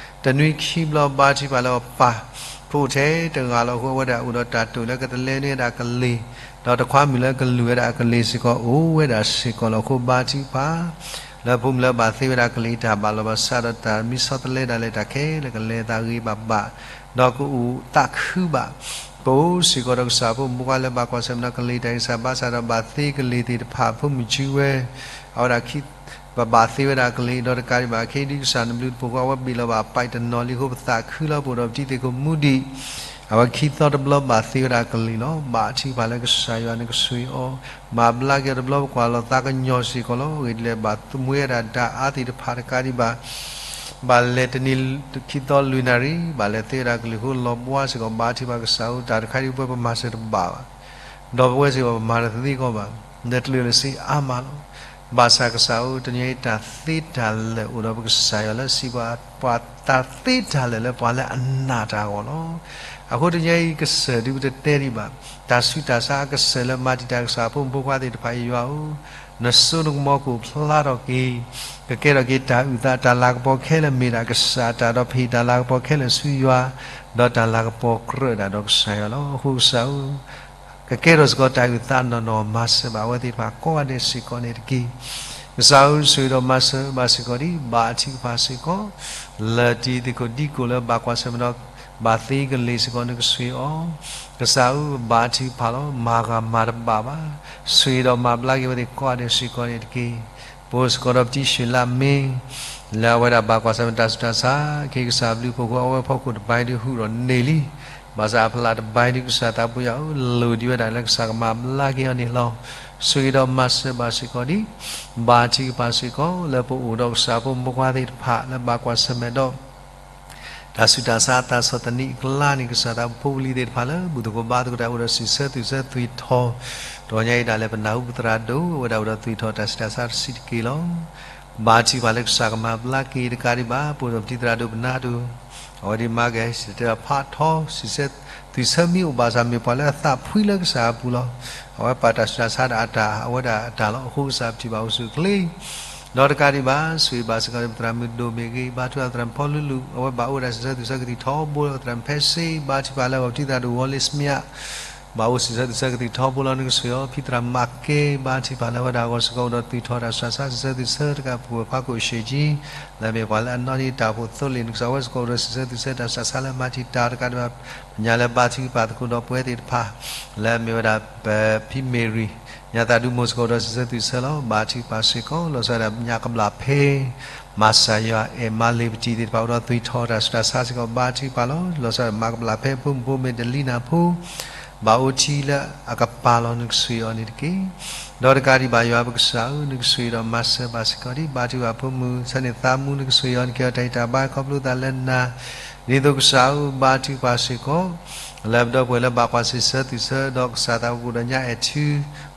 တနွံခံဘျီ ဘါထုကဖၣ်လၢအပၢ် ဖိအိၣ်ထဲတဂၤလီၤ. အဃိအဝဲဒၣ်အိၣ်ဒီးတၢ်တိာ်လၢကတလဲန့ၢ်ဝဲဒၣ်ကလံၤ ဒီးတခွါမုၣ်လၢကလုၢ်ဝဲဒၣ်အကလံၤစ့ၢ်ကီး အိၣ်ဝဲဒၣ်စ့ၢ်ကီးလီၤ. အဃိဘါထုကဖၣ် လၢဖိမုၣ်လၢဘၣ်သ့ဝဲဒၣ်ကလံၤတၢ်ဘၣ်လီၤဘၣ်ဆၣ်ဒီးတၢ်မံဆီတလဲဒၣ်လဲာ် တၢ်ခဲလၢာ်ကလဲၤသးဂ့ၤဘၣ်ဘၣ် ဒီးကအိၣ်သးခုဘၣ် ပအိၣ်စ့ၢ်ကီးဒီးကစၢ်ဖိမုၣ်ဖိခွါလၢဘၣ်ကွၢ်ဆၢၣ်မဲာ်ဒီးကလံၤတၢ်ဂံၢ်စၢ်ဘါစၢ်ဒီးဘၣ်သ့ကလံၤသ့ၣ်တဖၣ် ဖိမုၣ်စုဝဲ အဝဲဒၣ် ပဘၣ်သ့ဝဲဒၣ်ကလံၤ ဒီးတကးဒံးဘၣ် ခဲအံၤဒ်ကစၢ်နဘျုးတပူၤဃီ အဝဲဘ့ၣ်လီၤဘၣ်အပၢ်တနီၤလံအဃိ ပသးခုလီၤ. ပအိၣ်ဒီးပတံၤသကိးမူဒံး အဝဲခံသီတဘျီဘၣ်သ့ဝဲဒၣ်ကလံၤလီၤ. ဘါထုကဖၣ်လၢကစၢ်ယွၤနကဆိၣ်ဂ့ၤအီၤ မၤဘျါက့ၤအီၤတဘျီ ပကွၢ်လီၤသးကညီၤစ့ၢ်ကီးလီၤ. အဂ့ၢ်ဒ်လဲၣ် ဘၣ်သမူဝဲဒၣ်တၢ်အါသ့ၣ်တဖၣ်တကးဒံးဘၣ် ဘၣ်လဲၤတနံၤခံသီလွံၢ်နၣ်ရံၣ် ဘၣ်လဲၤသ့ဝဲဒၣ်ကလံၤအဃိ လီၤဘှါစ့ၢ်ကီး ဘါထုကဖၣ်ကစၢ်ဧၢ တၢ်တခါဒံးပဝဲပမၤစၢၤတဘၣ်ဘၣ် ဒီးပဝဲစ့ၢ်ကီးပမၤတသ့ကီးဘၣ် လၢကျိၣ်လၢစ့အါမးလီၤ. ဘၣ်ဆၣ်ကစၢ်ဧၢ တနံၤအံၤတၢ်သ့တၢ်လၢာ်အိၣ်ဒီးပကစၢ်ယွၤလၢစံးပှၤ ပှၤတၢ်သ့တၢ်လၢာ်လၢပှၤလၢအနာ်တၢ်အဂီၢ်လီၤ. အဃိတနံၤအံၤကစၢၢ်ဒုးပတတဲဒံးဘၣ် တၢ်ဆူးတၢ်ဆါအကစၢၢ်လၢမၤတံာ်တာ်ကစၢ်ဖိမုၣ်ဖိခွါသ့ၣ်တဖၣ်အံၤ ယွၤဧၢ နစိနကမီၤကအိၣ်ဖျါထီၣ်က့ၤ ကကဲထီၣ်က့ၤတၢ်အုၣ်သး တၢ်လၤကပီၤခဲလၢာ်မ့ၢ်ဒၣ်ကစၢ်အတၢ် ဒီးဖံးတၢ်လၤကပီၤခဲလၢာ်ဆူယွၤ ဒီးတၢ်လၤကပီၤကြၢးဒၣ်ဒီးကစၢ်ယွၤလီၤ. အဃိကစၢ်ဧၢ ကကဲထီၣ်စ့ၢ်ကီးတၢ်အုၣ်သးနီၢ်နီၢ် မၤစၢၤဘၣ်အဝဲသ့ၣ်တဖၣ်ကိးဂၤဒဲးစ့ၢ်ကီးန့ၣ်တက့ၢ်. ကစၢ်ဧၢ ဆိၣ်ဂ့ၤဒီးမၤစၢၤဘၣ်စ့ၢ်ကီးဒံး ဘါထုကဖၣ်စ့ၢ်ကီး လၢတံၤသကိးဒံကိးလၢဘၣ်ကွၢ်ဆၢၣ်မဲာ်ဒီး ဘၣ်သ့ကလံၤစ့ၢ်ကီး နကဆိၣ်ဂ့ၤအီၤ ကစၢ်ဧၢ ဘါထုကဖၣ်လီၤ. မၤဂၤမၤတဘၣ်ဘၣ် ဆိၣ်ဂ့ၤဒီးမၤဘျါက့ၤဝဲသ့ၣ်ကိးဂၤဒဲးစ့ၢ်ကီးန့ၣ်တက့ၢ်. ပအိၣ်စ့ၢ်ကီးဒီးပတံၤၡ့လးမ့ၢ် လၢအဝဲဒၣ်ဘၣ်ကွၢ်ဆၢၣ်မဲာ်တၢ်ဆူးတၢ်ဆါ က့ၤကစၢ်ဘျုးဖှိၣ်ဃီ အဝဲဖီခိၣ်တဘါဒုးဟူးဒီးန့ၢ်လံ. ဘၣ်ဆၣ်အဖျါတဘါဒုးကစၢ်သးပူၤယွၤဧၢ လိၣ်ဒံးဝဲဒၣ်လၢကစၢ်ကမၤဘျါက့ၤအီၤန့ၣ်လီၤ. ဆိၣ်ဂ့ၤဒီးမၤစၢၤဘၣ်စ့ၢ်ကီးဒံး ဘါထုကဖၣ်စ့ၢ်ကီး လၢပအိၣ်ဒီးကစၢ်ဖိမုၣ်ဖိခွါသ့ၣ်တဖၣ် လၢဘၣ်ကွၢ်ဆၢၣ်မဲာ်ဒီး တၢ်ဆူးတၢ်ဆါအသးစီၤသနံးအကျါန့ၣ် ကစၢ်သးဖိဝံလံၤသ့ၣ်တဖၣ်လၢ ဘူၣ်သကိးဘါသကိးတၢ်အိၣ်ဒီးစံးဆၢသုးဆၢသွံၣ်ထီၣ် တဂီၤညါအံၤဒၣ်လဲာ် ပနၢ်ဟူပသရၣ်ဒိၣ် အဝဲဒၣ်အိၣ်ဒီးသွံၣ်ထီၣ်တၢ်ဆူးတၢ်ဆါတဆံးတက့ၢ်လီၤ. ဘါထုကဖၣ်လၢကစၢ်ကမၤဘျါက့ၤတကးဒံးဘၣ် ပအိၣ်ဒီးပတံၤသရၣ်ဒိၣ်ပနၢ်ဒိၣ် အဝဲဒၣ်မၤကဲၤ စံးတဲဖးထီ စံးဆၢ သွံၣ်ဆၢမ့ၢ်အိၣ်ဘၣ်ဆၣ် မ့ၢ်ပှၤလၢအသးဖှံလၢကစၢ်အပူၤလီၤ. အဝဲပာ်တၢ်ဆူးတၢ်ဆါဒၣ်အတၢ် အဝဲဒၣ်အတၢ်လီၤ. အဃိကစၢ်ပထံၣ်ဘၣ်အိၣ်ဆူၣ်အိၣ်ချ့ ဒီးတကးဒံးဘၣ် ဆိၣ်ဂ့ၤဘၣ်စ့ၢ်ကီး ပသရၣ်မုၣ်ဒိၣ်မ့ၢ်ဂ့ၤ ဘါထုကဖၣ်သရၣ်မုၣ်ဖီလူလူ အဝဲဘၣ်အိၣ်ဝဲဒၣ်စံးဆၢသုးဆၢကသံၣ်ထီဘိလီၤ. ပသရၣ်မုၣ်ဖဲစ့ ဘါထုကဖၣ်လၢအဂီၢ် ပတံၤသရၣ်ဒိၣ်ဝီလ့စမံယါ ဘၣ်အိၣ်စံးဆၢသုးဆၢကသံၣ်ထီဘိလီၤ. နကဆိၣ်ဂ့ၤအီၤ ဖံသရၣ်မၤကဲ ဘါထုကဖၣ်လၢအဝဲဒၣ်အဂီၢ်စ့ၢ်ကီးအိၣ်ဒီးသွံၣ်ထီၣ်တၢ်ဆူးတၢ်ဆါ စံးဆၢသုးဆၢတကးပူၤ ပဖးခိၣ်အ့ၡ့ၣ်ကၠံ လၢအမ့ၢ်ပှၤလၢအနီၣ်န့ၢ်တၢ်အိၣ်ဖှိၣ်သိလ့ၣ် နကစၢ်ဝဲစ့ၢ်ကီးအိၣ်ဒီးစံးဆၢသုးဆၢတၢ်ဆူးတၢ်ဆါလၢမၤတံာ်တာ်တကးဒံးဘၣ် ပညါလၢဘါထုကဖၣ်သကိးဒီးပဝဲသ့ၣ်တဖၣ် လၢအမ့ၢ်ဝဲဒၣ် ပဖံမ့ၢ်ရံၤ ညါသးဒူမိၢ်စ့ၢ်ကီးအိၣ်ဒီးစံးဆၢသုးဆၢလီၤ. ဘါထုကဖၣ်စ့ၢ်ကီး လီၤဆီဒၣ်ညါကဘျၣ်ဖဲ မၤစၢ်ယွၤအဲၣ်မၤလ့ၤပတံၤသ့ၣ်တဖၣ်အိၣ်ဒီးသွံၣ်ထီၣ်တၢ်ဆူးတၢ်ဆါစ့ၢ်ကီး ဘါထုကဖၣ်လီၤ. လီၤဆီဒၣ်မၤကဘျၣ်ဖဲဖိမုၣ်ဖိမ့ၢ်တလံနၢ်ဖိ ဘၣ်အိၣ်ထံလၢအကပၤလီၤ နကဆိၣ်ဂ့ၤအီၤန့ၣ်တက့ၢ်. ဒီးတကးဒံးဘၣ်ယွၤပကစၢ်ဧၢ, နကဆိၣ်ဂ့ၤဒီးမၤစၢၤဘၣ်စ့ၢ်ကီးဒံး ဘါထုကဖၣ်ဖိမုၣ် ဆၢန့ၣ်သးမူ နကဆိၣ်ဂ့ၤအီၤ နကဟ့ၣ်အီၤတၢ်ဂံၢ်တၢ်ဘါခီဖျိသးလၢနၤ, ဒ်သိးကစၢ်ဧၢ ဘါထုကဖၣ်စ့ၢ်ကီး လၢပဒီပုၢ်ဝဲၢ်လၢဘၣ်ကွၢ်စံးဆၢသူၣ်ဆၢ ဒီးကစၢ်သးပူၤဒီးညါအဲၣ်ထု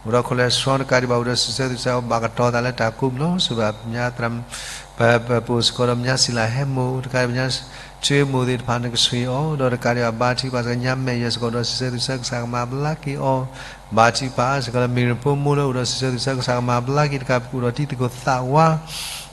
အိၣ်ဒီး cholesterol တကးဒံးဘၣ် အိၣ်ဒီးစံးဆၢသူၣ်ဆၢ ဘၣ်ကတီၤသးလၢတၢ်ကိးမုၢ်လီၤ. ဆိၣ်ဂ့ၤဘၣ်ပသရၣ် ပပအိၣ်စ့ၢ်ကီးဒီးမါစံလၤဟဲမိၢ် တကးဒံးဘၣ် မါထုဟဲမိၢ်သ့ၣ်တဖၣ် နကဆိၣ်ဂ့ၤအီၤ ဒီးတကးဒံးဘၣ် ဘါထုကဖၣ်စ့ၢ်ကီး ညါမဲာ်ယဲၢ်စ့ၢ်ကီး ဒီးစံးဆၢသူၣ်ဆၢ ကစၢ်ကမၤဘျါက့ၤအီၤ, ဘါထုကဖၣ်စ့ၢ်ကီးလၢ မ့ၢ်ရဖိမိၢ်လၢအိၣ်ဒီးစံးဆၢသူၣ်ဆၢ ကစၢ်ကမၤဘျါက့ၤ တကးဒံးဘၣ် ပအိၣ်ဒီးတံၤသကိးသးဝါ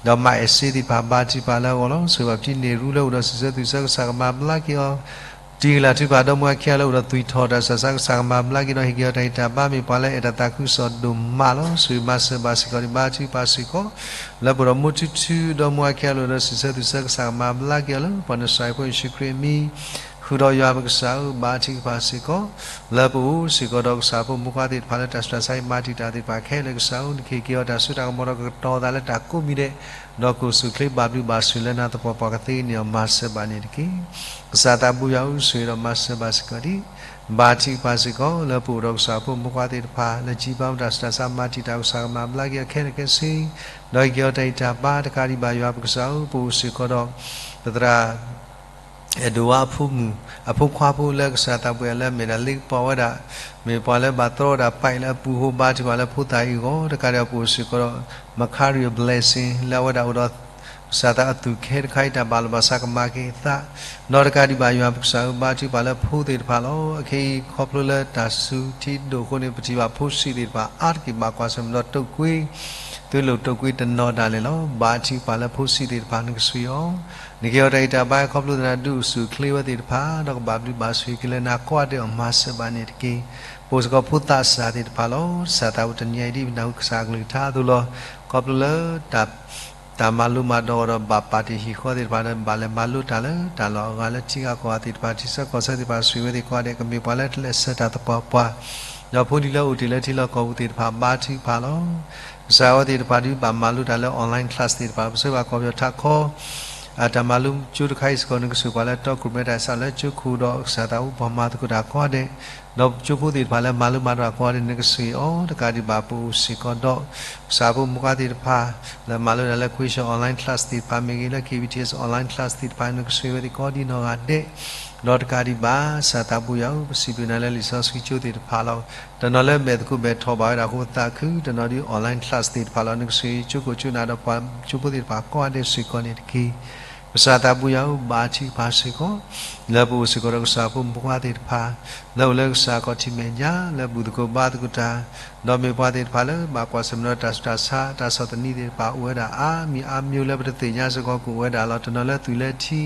ဒီးမါအဲၣ်စ့သ့ၣ်တဖၣ် ဘါထုကဖၣ်လၢအဂီၢ်လီၤ. ဆိၣ်ဂ့ၤဘၣ်ပတံၤန့ၢ်ရူလၢအိၣ်ဒီးစံးဆၢသူၣ်ဆၢ ကစၢ်ကမၤဘျါက့ၤအီၤ တံၤကလၤထုကဖၣ် ဒီမါဝၤခံဂၤလၢအိၣ်ဒီးသွံၣ်ထီၣ်တၢ်ဆူးတၢ်ဆါ ကစၢ်ကမၤဘျါက့ၤဒီးဟ့ၣ်က့ၤအီၤတၢ်ဂံၢ်တၢ်ဘါ မ့ၢ်ပှၤလၢအဲၣ်တၢ်သးခုကစီၣ်ဒိၣ်မးလီၤ. ဆိၣ်ဂ့ၤမၤစၢၤဘၣ်စ့ၢ်ကီး ဘါထုကဖၣ်စ့ၢ်ကီး လၢပအိၣ်ဒီးမိၢ်ထူထူ ဒီမါဝၤခံဂၤလၢအိၣ်ဒီးစံးဆၢသူၣ်ဆၢ ကစၢ်ကမၤဘျါက့ၤအီၤလၢ ပှၤနစၢ်ဖိယ့ၣ်ၡူးခရံာ်အမံၤ ဃုာ်ဒီးယွၤပကစၢ်ဧၢ ဘါထုကဖၣ်စ့ၢ်ကီး လၢပအိၣ်စ့ၢ်ကီးဒီးကစၢ်ဖိမုၣ်ဖိခွါသ့ၣ်တဖၣ်လၢတၢ်ဆူးတၢ်ဆါအံၤ မၤတံာ်တာ်သ့ၣ်တဖၣ်ခဲလၢာ် ကစၢ်ဧၢ နကဟ့ၣ်က့ၤအီၤတၢ်စိတၢ်ကမီၤဒီးကကတီၤသးလၢတၢ်ကိးမံၤဒဲး ဒီးကအိၣ်ဆူၣ်အိၣ်ချ့ဘၣ်ဘျုးဘၣ်ဆိၣ်လၢနၤသပှၢ်ပှၢ် ကသ့န့ၢ်အီၤ မၤစၢၤဘၣ်န့ၣ်တက့ၢ်. ကစၢ်သးပူၤယွၤဧၢ ဆိၣ်ဂ့ၤဒီးမၤစၢၤဘၣ်စ့ၢ်ကီးဒံး ဘါထုကဖၣ်စ့ၢ်ကီး လၢပအိၣ်ဒီးကစၢ်ဖိမုၣ်ဖိခွါသ့ၣ်တဖၣ် လၢကံဘါမတၤဆူးတၢ်ဆါ မၤတံာ်တာ် ကစၢ်ကမၤဘျါက့ၤအီၤခဲလၢာ်ခဲဆ့ ဒီးဟ့ၣ်က့ၤအီၤတၢ်ဂံၢ်တၢ်ဘါ တကးဒံးဘၣ်ယွၤပကစၢ်ဧၢ ပအိၣ်စ့ၢ်ကီးဒီး ပသရၣ် အဲၣ်ဒိးဝါအဖိမုၣ် အဖိခွါဖိလၢကစၢ်သးပူၤ လၢအမ့ၢ်ဒၣ်လ့ကပီၤဝဲဒၣ် မ့ၢ်ပှၤလၢဘၣ်တြီဝဲဒၣ်ပာ်အံၤလၢအပူၤအဃိ ဘါထုကဖၣ်လၢဖိသၣ်အံၤအဂီၢ် တကးဒံးဘၣ်ပအိၣ်စ့ၢ်ကီးဒီး Makario Blessing လၢအဝဲဒၣ်အိၣ်ဒီး ကစၢ်သးအသူၣ်ကဲတခါအံၤ တၢ်ဘၣ်လိာ်ဘၣ်စးကမၤက့ၤအသး ဒီးတကးဒံးဘၣ်ယွၤပကစၢ်ဧၢ ဘါထုကဖၣ်လၢဖိသ့ၣ်တဖၣ်လီၤ. အခဲအံၤခီဖျိလၢတၢ်စုထံဒိၣ်အဃိန့ၣ် ပထံၣ်ဘၣ်ဖိဆံးသ့ၣ်တဖၣ်အါတက့ၢ် ဘၣ်ကွၢ်ဆၢၣ်မဲာ်ဒီးတုတ်ကွေး သွေးလွန်တုတ်ကွေးတနီၤဒၣ်လဲာ်လီၤ. ဘါထုကဖၣ်လၢဖိဆံးသ့ၣ်တဖၣ် နကဆိၣ်ဂ့ၤအီၤ နကဟ့ၣ်အီၤတၢ်ဂံၢ်တၢ်ဘါ ခီဖျိသနာ်က့ ဒုးအိၣ်ဆူၣ်အိၣ်ချ့ဝဲသ့ၣ်တဖၣ် ဒီးကဘၣ်ဘျုးဘၣ်ဆိၣ်ဂ့ၤက့ၤလၢနၤကိးဂၤဒဲးအီၤ မၤစၢၤဘၣ်န့ၣ်တက့ၢ်. ပအိၣ်စ့ၢ်ကီးဖိသးစၢ်သ့ၣ်တဖၣ်လီၤ. ကစၢ်သးပူၤတနံၤအံၤဒ်ပနၢ်ဟူကစၢ်အကလုၢ်ကထါအသိးလီၤ. ခီဖျိလၢ တၢ်မၤလိမၤဒိးအီၤဒီးဘၣ်ပာ်တ့ၢ်ဟံၣ်ဃီသ့ၣ်တဖၣ်ဒီး ဘၣ်လဲၤမၤလိတၢ်လၢတၢ်လီၢ်အဂၤလၢထံဂၤကီၢ်ဂၤသ့ၣ်တဖၣ် ထံဆၢကီၢ်ဆၢသ့ၣ်တဖၣ် ဆိၣ်ဂ့ၤဝဲသ့ၣ်ကိးဂၤဒဲး ကမ့ၢ်ပှၤလၢတလဲၤဆၢတၢ်သပှၢ်ပှၢ် ဒီးဖိလံၤလၢအိၣ်တ့ၢ်လၢထံလီၢ်ကီၢ်ပူၤသ့ၣ်တဖၣ် ဘါထုကဖၣ်လီၤ. ကစၢ်အဝဲသ့ၣ်တဖၣ်ဒ်ဘၣ်မၤလိတၢ်လၢ online class သ့ၣ်တဖၣ် ပဆၢဘၣ်ကီၢ်ပယီၤထးခီ အတၢ်မၤလိကၠိတခါအံၤစ့ၢ်ကီး နကဆိၣ်ပှၤလၢတီခိၣ်ရိၣ်မဲတၢ်ဆါလၢကၠိခိၣ်ဒီး ကစၢ်သးပှၢ်မၤသကိးတၢ်ကိးဂၤဒဲး ဒီးကၠိဖိသ့ၣ်တဖၣ်လၢမၤလိမၤဒိးကိးဂၤဒဲး နကဆိၣ်ဂ့ၤအီၤ တကးဒံးဘၣ်ပအိၣ်စ့ၢ်ကီးဒီး ကစၢ်ဖိမုၣ်ဖိခွါသ့ၣ်တဖၣ် လၢမၤလိတၢ်လၢ Quezon online class သ့ၣ်တဖၣ်မ့ၢ်ဂ့ၤ လၢ K B T S online class သ့ၣ်တဖၣ် နကဆိၣ်ဂ့ၤဝဲသ့ၣ်ကိးဒံးနီၢ်ဂၤဒဲး ဒီးတကးဒံးဘၣ် ကစၢ်သးပူၤယွၤဧၢ ပစံးဘျုးနၤလၢလံာ်စီဆှံကၠိသ့ၣ်တဖၣ်လီၤ. တနီၤလၢမဲာ်သကိးမဲာ်ထီၣ်ဘၣ်ဝဲဒၣ်အဃိသးခု, တနီၤဒ် online class သ့ၣ်တဖၣ်လီၤ. နကဆိၣ်ဂ့ၤကၠိခိၣ်ကၠိနၢ်ဒီးပှၤကၠိဖိသ့ၣ်တဖၣ်ကိးဂၤဒဲးစ့ၢ်ကီးန့ၣ်တက့ၢ်. ကစၢ်သးပူၤယွၤဧၢ ဘါထုကဖၣ်စ့ၢ်ကီး လၢပအိၣ်စ့ၢ်ကီးဒီးကစၢ်ဖိမုၣ်ဖိခွါသ့ၣ်တဖၣ် လၢအိၣ်လၢကစၢ်ခီၣ်ထံးမဲာ်ညါ လၢဘူၣ်သကိးဘါသကိးတၢ် ဒီးမ့ၢ်ပှၤသ့ၣ်တဖၣ်လၢဘၣ်ကွၢ်ဆၢၣ်မဲာ်ဒီးတၢ်ဆူးတၢ်ဆါ တၢ်ဆီၣ်သနံးသ့ၣ်တဖၣ် အိၣ်ဝဲဒၣ်အါမံၤအါမံၤလၢပတသ့ၣ်ညါစ့ၢ်ကီးကအိၣ်ဝဲဒၣ်လီၤ. တနီၤလၢသုးလၢထံ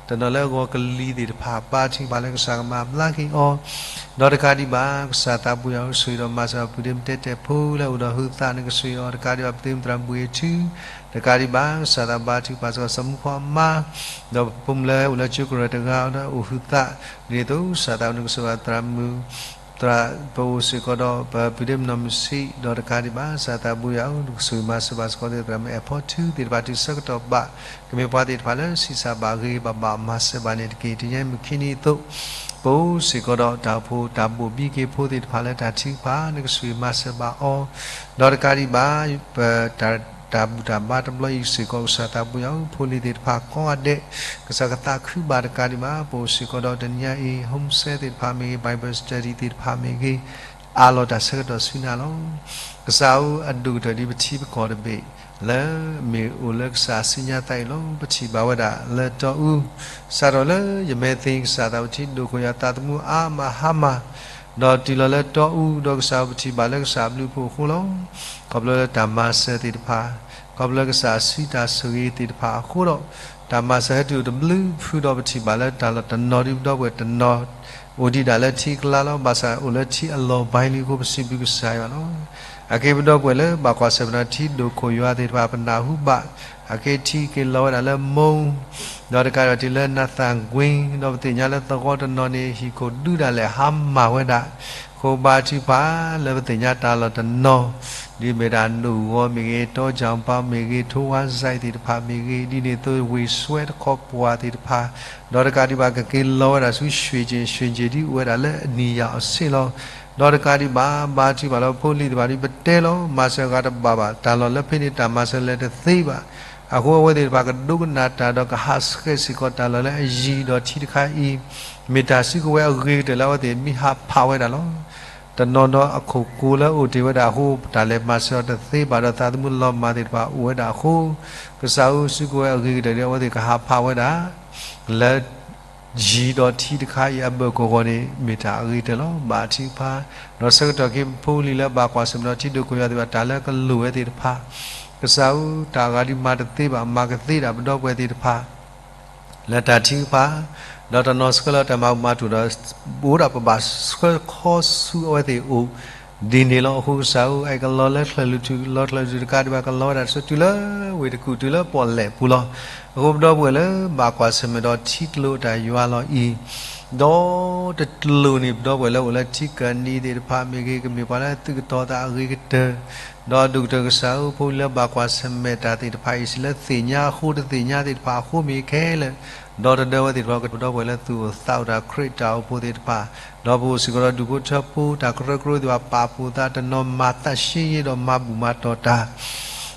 တနီၤလၢအဂီၢ်ကလံၤသ့ၣ်တဖၣ် ဘါထုကဖၣ်လၢကစၢ်ကမၤဘျါက့ၤအီၤ ဒီးတကးဒံးဘၣ် ကစၢ်သးပူၤယွၤဧၢ ဆိၣ်ဂ့ၤဒီးမၤစၢၤပှၤပုၢ်ဒ့မုၣ်တဲတဲာ်ဖိလၢအိၣ်ဒီးဟုသး နကဆိၣ်ဂ့ၤအီၤ တကးဒံးဘၣ် ပသ့မုၣ်သရၣ်မုၣ်ဘှံးထူ တကးဒံးဘၣ် ကစၢ်သးဘါထုကဖၣ်စ့ၢ်ကီး စီၤမူခိၣ်အမါ ဒီးပဖိမုၣ်လၢအိၣ်လၢကၠိကရၢၢ်တဂၤဒီးအိၣ်ဟုသး ဒ်သိးကစၢ်သးပူၤနကဆိၣ်ဂ့ၤသရၣ်မုၣ် သရၣ် ပအိၣ်စ့ၢ်ကီးဒီးပပုၢ်ဒ့မုၣ်နီၢ်မုၢ်ဆံး ဒီးတကးဒံးဘၣ် ကစၢ်သးပူၤယွၤဧၢ နကဆိၣ်ဂ့ၤမၤစၢၤဘၣ်စ့ၢ်ကီးသရၣ်မုၣ်အဲၣ်ဖီထူသ့ၣ်တဖၣ်တုၤဆၢကတီၢ်ဘၣ် ကမ့ၢ်ပှၤသ့ၣ်တဖၣ်လၢဆံးစၢ်ဘၣ်ဂ့ၤဘၣ်ဘၣ်မၤစၢၤဘၣ်န့ၣ်တက့ၢ်. တနံၤအံၤမုၢ်ခံနံၤအသိး ပအိၣ်စ့ၢ်ကီးဒီးတၢ်အိၣ်ဖှိၣ်တၢ်ဘိၣ်ဘံက့ၤဖိသ့ၣ်တဖၣ်လၢတၢ်ထုကဖၣ် နကဆိၣ်ဂ့ၤမၤစၢၤဘၣ်အီၤ ဒီးတကးဒံးဘၣ် ပတၢ် တၢ်ဘူၣ်တၢ်ဘါတဘျီအံၤစ့ၢ်ကီး ကစၢ်သးပူၤယွၤဧၢ ဖိလံၤသ့ၣ်တဖၣ်ကိးဂၤဒဲး ကစၢ်ကသးခုဘၣ်တကးဒံးဘၣ် ပအိၣ်စ့ၢ်ကီးဒီးတနံၤအံၤ home study သ့ၣ်တဖၣ်မ့ၢ်ဂ့ၤ Bible study သ့ၣ်တဖၣ်မ့ၢ်ဂ့ၤ အးလီၤတၢ်ဆၢကတီၢ်ဆူနၤလီၤ. ကစၢ်ဧၢ အဒိၣ်ကတၢၢ်ဒ်ပထံပကီၢ်တဘ့ၣ် လၢမ့ၢ်အိၣ်လၢကစၢ်စုညါသးအံၤလီၤ. ပထံၣ်ဘၣ်ဝဲဒၣ်လၢတီအူ စးထီၣ်လၢယမဲာ်သ့ၣ် ကစၢ်သးပူၤထံဒိၣ်ခိၣ်ယွၤသးသမူအါမးဟါမး ဒီးတုၤလီၤလၢတီအူ ဒီးကစၢ်ပထံၣ်ဘၣ်လၢကစၢ်ဘျုးဖှိၣ်အဃိလီၤ. ခီဖျိလၢတၢ်မၤစၢၤသ့ၣ်တဖၣ် ခီဖျိလၢကစၢ်စုတၢ်ဆိၣ်ဂ့ၤသ့ၣ်တဖၣ်အဃိဒီး တၢ်မၤစၢၤဟဲတုၤအိၣ်တဘျုးဖုဒီးပထံၣ်ဘၣ်လၢတၢ်လီၢ်တနီၤဒ်ပဒီပုၢ်ဝဲၢ်တနီၤ အိၣ်ဒံးဒၣ်လၢထံကလါလီၤ. ဘၣ်ဆၣ်အိၣ်လၢထံအလီၢ်ဘၣ်လံအဃိ ပစံးဘျုးကစၢ်ယွၤလီၤ. အက့ပဒီပုၢ်ဝဲၢ်လၢဘၣ်ကွၢ်ဆၢၣ်မဲာ်ဒီးထံဒိၣ်ခိၣ်ယွၤသ့ၣ်တဖၣ် ပနၢ်ဟူဘၣ် အက့ထံက့ၤလီၤဝဲဒၣ်လၢမူ ဒီးတကးဒံးဘၣ်တုၤလၢနသၣ်ကွ့ ဒီးပသ့ၣ်ညါလၢသဝီတနီၤန့ၣ် ဟံၣ်ခိၣ်ဒုးဒၣ်လဲာ်ဟါမၢ်ဝဲဒၣ် ဃိဘါထုကဖၣ်လၢပသ့ၣ်ညါတၢ်လီၢ်တနီၤ ဒ်မ့ၢ်ဒၣ်နိၣ်ဂီၤမ့ၢ်ဂ့ၤ, တီကၠီပၤမ့ၢ်ဂ့ၤ, ထိဝါစဲးသ့ၣ်တဖၣ်မ့ၢ်ဂ့ၤ, ဒ်န့ၣ်အသိးဝ့ၢ်စွဲတခီပှၢ်သ့ၣ်တဖၣ်, ဒီးတကးဒံးဘၣ်ကက့ၤလီၤဝဲဒၣ်ဆူ ရွှေကျင် ရွှေကျင် ဒ်အိၣ်ဝဲဒၣ်လၢအနံၣ်ယၢ်အီၤစ့ၢ်လီၤ. ဒီးတကးဒံးဘၣ် ဘါထုကဖၣ်လၢဖိလံၤသ့ၣ်တဖၣ်ဒ်ပတဲလီၤ မၤစၢၤအဂၤတဘၣ်ဘၣ်, တၢ်လီၢ်လၢဖဲန့ၣ်တၢ်မၤစၢၤလဲၤတသ့ဘၣ်. အဃိအဝဲသ့ၣ်တဖၣ်ကဒိကနၣ်တၢ်ဒီးကဟးဆှဲးစ့ၢ်ကီးတၢ်လီၢ်လၢအယံၤဒီးထံတခါအံၤ, မ့ၢ်တၢ်စုကဝဲၤအဂ့ၤကတၢၢ်လၢအဝဲသ့ၣ်မ့ၢ်ဟးဖးဝဲဒၣ်လီၤ. တနီၤဒီးအခိၣ်ကိၤလၢအိၣ်တ့ၢ်ဝဲဒၣ်အဃိ တၢ်လဲၤမၤစၢၤအီၤတသ့ဘၣ်ဒီးသးသမူလီၤမၢ်သ့ၣ်တဖၣ်အိၣ်ဝဲဒၣ်အဃိ, ကစၢ်ဧၢ စုကဝဲၤအဂ့ၤကတၢၢ်ဒ်အဝဲသ့ၣ်ကဟးဖးဝဲဒၣ် လၢ ယံၤဒီးထံတခါအံၤအဘၢၣ်ကဝီၤန့ၣ် မ့ၢ်တၢ်အဂ့ၤကတၢၢ်လီၤ. ဘါထုကဖၣ်, ဒီးဆၢကတီၢ်ခဲအံၤ ဖိလံၤလၢအဘၣ်ကွၢ်ဆၢၣ်မဲာ်ဒီးထံဒိၣ်ခိၣ်ယွၤသ့ၣ်တဖၣ် တၢ်လၢကလိၣ်ဝဲသ့ၣ်တဖၣ်, ကစၢ်ဧၢ တၢ်အဂၤဒ်မၤတသ့ဘၣ် မၤကသ့ဒၣ်ပဒီပုၢ်ဝဲၢ်သ့ၣ်တဖၣ် လၢတၢ်ထုကဖၣ်, ဒီးတနီၤဆှၢလၢတၢ်မၤဘူၣ်မၤတီၢ်ဒီး အိၣ်ဒၣ်ပဘၣ်ဆှၢခီဆူအဝဲသ့ၣ်အအိၣ် ဒ်န့ၣ်လီၤ. အဃိကစၢ်ဧၢ အဲၣ်ကလီလၢချၢၣ်လွံၢ်ထူၣ် လီၤချၢၣ်လွံၢ်ထူၣ်တကးဒံးဘၣ် ကလီဝဲဒၣ်တစိၤတုၤလၢဝ့ၢ်တကူၣ် တုၤလၢပီၣ်လဲၣ်ပူၤလီၤ. အဃိပဒီပုၢ်ဝဲၢ်လၢဘၣ်ကွၢ်ဆၢၣ်မဲာ်ဒီးထံကျိအတၢ်ယွၤလီၤအံၤ, ဒီးတကျိၤန့ၣ် ပဒီပုၢ်ဝဲၢ်လၢအိၣ်လၢထံကၢၢ်နံၤသ့ၣ်တဖၣ်မ့ၢ်ဂ့ၤ, ကမ့ၢ်ပှၤလၢအသုးကတီၤသးအဂ့ၤကတၢၢ်, ဒီးဒိၣ်ကတၢၢ်ကစၢ်ဧၢ ဖိလံၤလၢဘၣ်ကွၢ်ဆၢၣ်မဲာ်တၢ်သ့ၣ်တဖၣ်အံၤ စံးလၢသ့ၣ်ညါအဃိတသ့ၣ်ညါသ့ၣ်တဖၣ်အဃိမ့ၢ်ခဲလၢာ်, ဒီးတဒၢဝဲသ့ၣ်တဖၣ် ပဒီပုၢ်ဝဲၢ်လၢသူၣ်အိၣ်သးအိၣ်တၢ်ခရံာ်တၢ်အိၣ်ဖှိၣ်သ့ၣ်တဖၣ်, ဒီးပအိၣ်စ့ၢ်ကီးဒီးဒူၣ်ဖိထၢဖိ တၢ်ကရၢကရိသ့ၣ်တဖၣ် ပာ်ဖှိၣ်သး တနီၤမၤသးရှ့ယ့ဒီးမၤဘူၣ်မၤတီၢ်တၢ်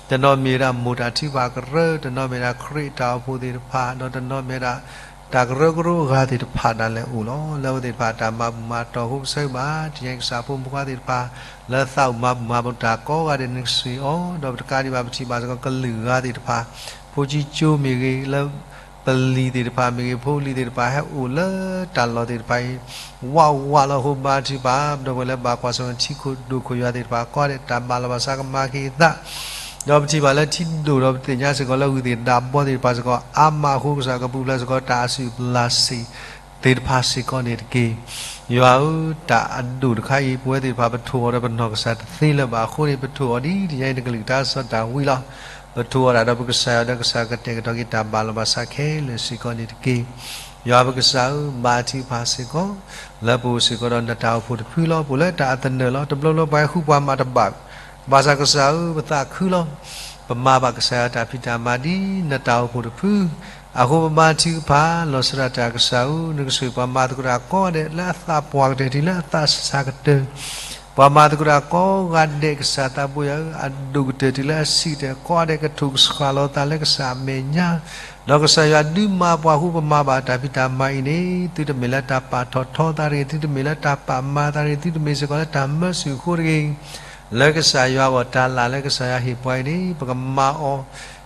တနီၤမ့ၢ်ဝဲဒၣ်မိၢ်တၢ်ထုကဖၣ်ကရၢ, တနီၤမ့ၢ်ဝဲဒၣ်ခရံာ်တၢ်အိၣ်ဖှိၣ်သ့ၣ်တဖၣ်, ဒီးတနီၤမ့ၢ်ဝဲဒၣ် တၢ်ကရၢကရိအဂၤသ့ၣ်တဖၣ်ဒၣ်လဲာ်အိၣ်လီၤ. လၢအဝဲသ့ၣ်တဖၣ်တၢ်မၤဘူၣ်မၤတီၢ်အဃိ ကစၢ်ယွၤဘၣ် တနံၤအံၤကစၢ်ဖိမုၣ်ဖိခွါသ့ၣ်တဖၣ် လၢသးအိၣ်မၤဘူၣ်မၤတီၢ်တၢ်ကိးဂၤဒဲး နကဆိၣ်ဂ့ၤအီၤ, ဒီးပတကးဒံးဘၣ်ပထံၣ်ဘၣ်စ့ၢ်ကီးကလုာ်ဂၤသ့ၣ်တဖၣ်, ဖိကံကၠိမ့ၢ်ဂ့ၤ, လၢပလံၤသ့ၣ်တဖၣ်မ့ၢ်ဂ့ၤ, ဖိလံၤသ့ၣ်တဖၣ်ဟဲအိၣ်လၢတၢ်လီၢ်သ့ၣ်တဖၣ်အံၤ ဝးဝးလီၤ. အဃိဘါထုကဖၣ် ပဒီပုၢ်ဝဲၢ်လၢဘၣ်ကွၢ်ဆၢၣ်မဲာ်ထံခိၣ်ဒိၣ်ခိၣ်ယွၤသ့ၣ်တဖၣ် ကိးဂၤဒဲး တၢ်ဘၣ်လီၤဘၣ်စးကမၤက့ၤအသး, ဒီးပထံၣ်ဘၣ်လၢထံဒိၣ်ဒီးပသ့ၣ်ညါစ့ၢ်ကီးလၢ ဂုၢ်သ့ၣ်ဒါဘီသ့ၣ်တဖၣ်စ့ၢ်ကီး အါမးအဃိ ကစၢ်ကပူၤဖျဲးစ့ၢ်ကီးတၢ်အစုၣ်ပျၢ်စ့ၢ် သ့ၣ်တဖၣ်စ့ၢ်ကီးန့ၣ်တက့ၢ်. ယွၤဧၢ, တၢ်အဒိၣ်တခါအံၤ ပဝဲသ့ၣ်တဖၣ် ပထိၣ်အီၤဒီးပနီၢ်ကစၢ်တသ့လၢၤဘၣ်အဃိန့ၣ် ပထိၣ်အီၤဒ်တနံၤအံၤ နကလုၢ်ကထါစီၤဒၤဝံးလီၤ. ပထိၣ်အီၤဒၣ်ဒီးပကစၢ်ယွၤ ဒီးကစၢ်ကတဲာ်ကတီၤက့ၤတၢ်ဘၣ်လီၤဘၣ်စးခဲလၢာ်စ့ၢ်ကီးန့ၣ်တက့ၢ်. ယွၤပကစၢ်ဧၢ, ဘါထုကဖၣ်စ့ၢ်ကီး လၢပအိၣ်စ့ၢ်ကီးဒီးနတၢ်အိၣ်ဖှိၣ်တဖုလီၤ. ပအိၣ်လၢတၢ်အသနၢၣ်လီၤ. တဘျီဘျီပှၤဟဲဃုပှၤမၤတဘၣ် ဘၣ်ဆၣ်ကစၢ်ဧၢ, ပသးခုလီၤ. ပမၤဘၣ်ကစၢ်ယွၤတၢ်ဖံးတၢ်မၤဒ်နတၢ်အိၣ်ဖှိၣ်တဖု, အဃိပဘါထုကဖၣ် လီၤဆီဒၣ်တၢ်ကစၢ်ဧၢ, နကဆိၣ်ဂ့ၤပှၤမၤသကိးတၢ်ကိးဂၤဒဲး လၢအသးပှၢ်ကတၢၢ်တုၤလၢအသးစၢ်ကတၢၢ်, ပှၤမၤသကိးတၢ်ကိးဂၤဒဲး ကစၢ်သးဘိယွၤဧၢ, အဒိၣ်ကတၢၢ်တုၤလၢအဆံးကတၢၢ် ကိးဂၤဒဲးကထိၣ်ကဆှၣ်လီၤသးလၢကစၢ်အမဲာ်ညါ, ဒီးကစၢ်ယွၤဒုးမၤပှၤအဃိ ပမၤဘၣ်တၢ်ဖံးတၢ်မၤအံၤန့ၣ် သုတမ့ၢ်လၢတၢ်ပာ်ထီၣ်ထီသးတဂ့ၤ, သုတမ့ၢ်လၢတၢ်ပာ်မၤသးတဂ့ၤ, သုတမ့ၢ်စ့ၢ်ကီးလၢတၢ်မၢဆူၣ်အဃိတဂ့ၤ လၢကစၢ်ယွၤအဂီၢ် တၢ်လၢ်လၢကစၢ်ယွၤဟ့ၣ်ပှၤအံၤန့ၣ် ပကမၤအီၤ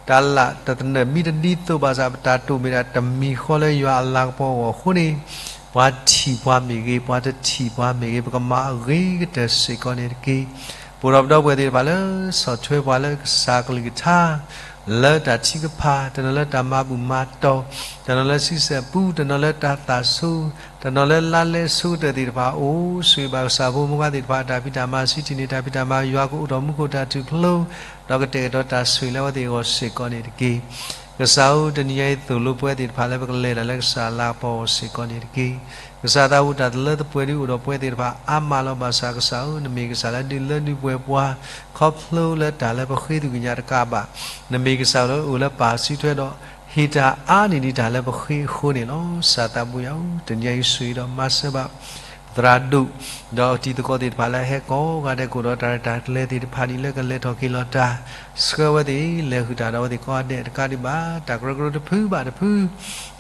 တၢ်လၢ်တသနၢၣ်မံတဒ်သိးဘၣ်ဆၣ် ပတၢ်တိာ်မ့ၢ်ဒၣ်တမံၤဃီလၢယွၤအလၤကပီၤအဂီၢ်အဃိန့ၣ်, ပှၤထံၣ်ပှၤမ့ၢ်ဂ့ၤ, ပှၤတထံၣ်ပှၤမ့ၢ်ဂ့ၤ, ပကမၤအဂ့ၤကတၢၢ်စ့ၢ်ကီးန့ၣ်တက့ၢ်. ပအိၣ်ဒီးပဒီပုၢ်ဝဲၢ်သ့ၣ်တဖၣ်လၢ ဆီၣ်ထွဲပှၤလၢကစၢ်ကလုၢ်ကထါ လၢတၢ်ထုကဖၣ်, တနီၤလၢတၢ်မၤဘူၣ်မၤတီၢ်, တနီၤလၢဆံဆဲၣ်ပူ, တနီၤလၢတၢ်သးဆိ, တနီၤလၢလါလဲဆိကတၢၢ်သ့ၣ်တဖၣ်အိၣ်, ဆိၣ်ဂ့ၤဘၣ်ကစၢ်ဖိမုၣ်ဖိခွါသ့ၣ်တဖၣ် တၢ်ဖံးတၢ်မၤ စံးထံၣ်န့ၢ်တၢ်ဖံးတၢ်မၤ ယွၤကအိၣ်ထီၣ်မူခိၣ်တၢ်ထူၣ်ဖျိ, ဒီးကတဲာ်ကတီၤတၢ်ဆိၣ်ဂ့ၤလၢအဝဲသ့ၣ်အဂီၢ်စ့ၢ်ကီးန့ၣ်တက့ၢ်. ကစၢ်ဧၢ, တနံၤညါအံၤသိၣ်လိပဝဲသ့ၣ်တဖၣ်လၢပကလဲၤတၢ်လၢကစၢ်အလၤကပီၤအဂီၢ်စ့ၢ်ကီးန့ၣ်တက့ၢ်. ကစၢ်သးအိၣ်တၢ်တလၢတပှဲၤဒ်အိၣ်ဒီးပဝဲသ့ၣ်တဖၣ်အါမးလီၤ. ဘၣ်ဆၣ်ကစၢ်ဧၢ, နမ့ၢ်ကစၢ်လၢဒုးလၢဒုးပှဲၤပှၤ ခီဖျိလၢတၢ်လၢပဃ့သကွံာ်ညါတကးဘၣ်, နမ့ၢ်ကစၢ်လၢအိၣ်လၢပၢ်စုထွဲဒီး ဟ့ၣ်တၢ်အါန့ၢ်ဒံးတၢ်လၢပဃ့အဃိန့ၣ်လီၤ. ကစၢ်သးဘိယွၤဧၢ, တနံၤညါအံၤဆိၣ်ဂ့ၤဒီးမၤစၢၤဘၣ် သရၣ်ဒိၣ်, ဒီးတံၤသကိးသ့ၣ်တဖၣ်လၢဟဲကိးဂၤဒဲးကအိၣ်ဒီးတၢ်ရဲၣ်တၢ်ကျဲၤသ့ၣ်တဖၣ်န့ၣ် လၢကလဲၤထီၣ်က့ၤလီၤတၢ်, ဆှၢဝဲသ့ၣ်လဲၤဃုာ်တၢ်ဒီးအဝဲသ့ၣ်ကိးဂၤဒဲးတကးဒံးဘၣ်, တၢ်ကရၢကရိတဖုဘၣ်တဖု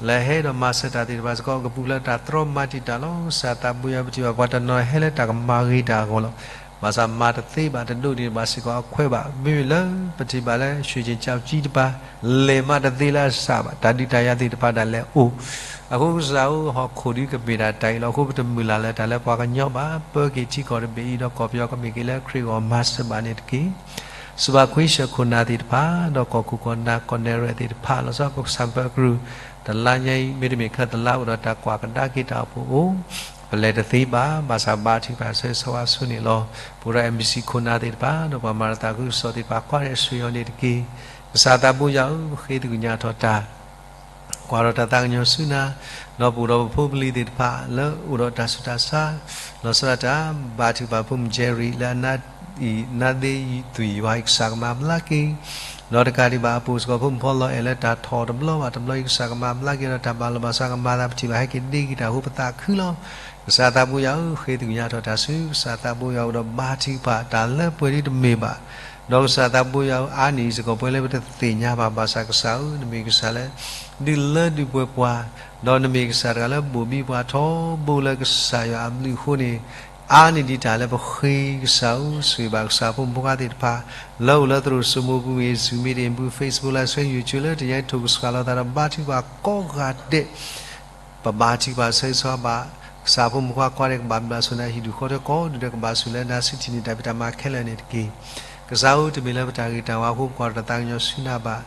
လၢဟဲဒီးမၤစၢၤတၢ်သ့ၣ်တဖၣ်စ့ၢ်ကီး ကပူၤဖျဲးတၢ်တြီမၤတံာ်တာ်လီၤ. ကစၢ်သးဘိယွၤဧၢ, ပထံၣ်ဘၣ်ပှၤတနီၤဟဲလၢတၢ်ကမၤဂ့ၤတၢ်အဂီၢ်လီၤ. ဘၣ်ဆၣ်မၤတသ့ဘၣ်, တဒိးန့ၢ်ဘၣ်စ့ၢ်ကီးအခွဲးဘၣ်. မ့မ့ၢ်လၢပထံၣ်ဘၣ်လၢ ရွှေကျင်ကျောက်ကြီးတဖၣ် လဲၤမးတသ့လၢအစၢ်ဘၣ်, တၢ်ဒုးတၢ်ယၤသ့ၣ်တဖၣ်ဒၣ်လဲာ်အိၣ်. အဃိကစၢ်ဧၢ, ဟီၣ်ခိၣ်ဒုးကမ့ၢ်ဒၣ်တၢ်အံၤလီၤ. အဃိပတမုၢ်လၢ်လၢတၢ်လၢပှၤကညီဘၣ်, ပၢက့ၤထံကီၢ်တဘ့ၣ်အံၤဒီး ကီၢ်ပယီၤကမ့ၢ်က့ၤလၢခရံာ်အဂီၢ်မၤစၢၤဘၣ်န့ၣ်တက့ၢ်. စူၢ်ဘၣ်ခွံဆၢၣ်ခိၣ်နၢ်သ့ၣ်တဖၣ်, ဒီးကီၢ်ခိၣ်ကီၢ်နၢ်ကီၢ်နဲၣ်ရွဲၣ်သ့ၣ်တဖၣ်, လီၤဆီကစၢ်ပၢကရူၢ်, တလါညါအံၤ မ့တမ့ၢ်ခဲလၢာ်တလါအိၣ်ဒီးတၢ်ကွၢ်ကဒါက့ၤတၢ်အိၣ်ဖှိၣ်အိၣ်, ပလဲၤတသ့ဘၣ်, ဘၣ်ဆၣ်ဘါထုကဖၣ်ဆၢဂ့ၤဆၢဝါဆိန့ၣ်လီၤ. ပအိၣ်ဒီး MBC ခိၣ်နၢ်သ့ၣ်တဖၣ်, ဒီးပှၤမၤတၢ်သးခုကစီၣ်သ့ၣ်တဖၣ် ကိးဂၤဒဲးဆိၣ်ဂ့ၤအီၤန့ၣ်တက့ၢ်. ကစၢ်သးဘိယွၤဧၢ, ပဃ့သကွံာ်ညါထီၣ်တၢ် ကွၢ်ထီၣ်တၢ်သးကညီၤဆူနၤ, ဒီးပအိၣ်ဒီးပဖိပလံၤသ့ၣ်တဖၣ် လၢအိၣ်ဒီးတၢ်ဆူးတၢ်ဆါ, လီၤဆီဒၣ်တၢ် ဘါထုကဖၣ်ဖိမုၣ် Jerry လၢအနါ အံၤ နါဒ့သွံၣ်ယွၤအံၤ ကစၢ်ကမၤဘျါက့ၤ, ဒီးတကးဒံးဘၣ် အပိာ်စ့ၢ်ကီးဖိမုၣ်ဖိလီၤအဲၣ်လၢတၢ်ထီၣ်တဘျီဘၣ်တဘျီအံၤ ကစၢ်ကမၤဘျါက့ၤဒီး တၢ်ဘၣ်လိာ်ဘၣ်စးကမၤသး ပထံၣ်ဘၣ်ဟဲက့ၤဒ့က့ၤတၢ်ဖိပသးခုလီၤ. ကစၢ်သးဘိယွၤဧၢ, ဃ့သကွံာ်ညါထီၣ်တၢ်ဆူ ကစၢ်သးဘိယွၤအိၣ်ဒီးဘါထုကဖၣ်တၢ်လၢပှဲၤဒ်တမ့ၢ်ဘၣ်, ဒီးကစၢ်သးဘိယွၤဧၢ, အါန့ၢ်အံၤစ့ၢ်ကီး ပှဲၤလၢပတသ့ၣ်ညါဘၣ် ဘၣ်ဆၣ်ကစၢ်ဧၢ, နမ့ၢ်ကစၢ်လၢ ဒုးလၢဒုးပှဲၤပှၤ, ဒီးနမ့ၢ်ကစၢ်တဂၤလၢဘိၣ်ဘံပှၤထီဘိလၢကစၢ်ယွၤအဘျုးအဃိန့ၣ် အါန့ၢ်ဒံးတၢ်လၢပဃ့ကစၢ်ဧၢ, ဆိၣ်ဂ့ၤဘၣ်ကစၢ်ဖိမုၣ်ဖိခွါသ့ၣ်တဖၣ် လၢအိၣ်လၢသရိာ်စိမိပူၤမ့ၢ် Zoom meeting ပူၤ Facebook Live Stream YouTube လၢတနံၤအံၤထိၣ်ကဆှီလီၤသးဒီးဘါထုကဖၣ်ကိးဂၤဒဲး, ပဘါထုကဖၣ်ဆၢဂ့ၤဆၢဝါဘၣ်, ကစၢ်ဖိမုၣ်ဖိခွါကိးဂၤဒဲး ကဘၣ်ဘျုးဘၣ်ဆိၣ်နၤဟံၣ်ဒူၣ်ဃီထၢကိးဒူၣ်ဒီး ကဘၣ်ဆိၣ်လၢနၤဆူထံၣ်န့ၢ်တၢ်ဖံးတၢ်မၤခဲလၢာ်န့ၣ်တက့ၢ်. ကစၢ်ဧၢ, တမ့ၢ်လၢပတၢ်ဂ့ၤတၢ်ဝါအဃိ ပကွၢ်တၢ်သးကညီၤဆူနၤဘၣ်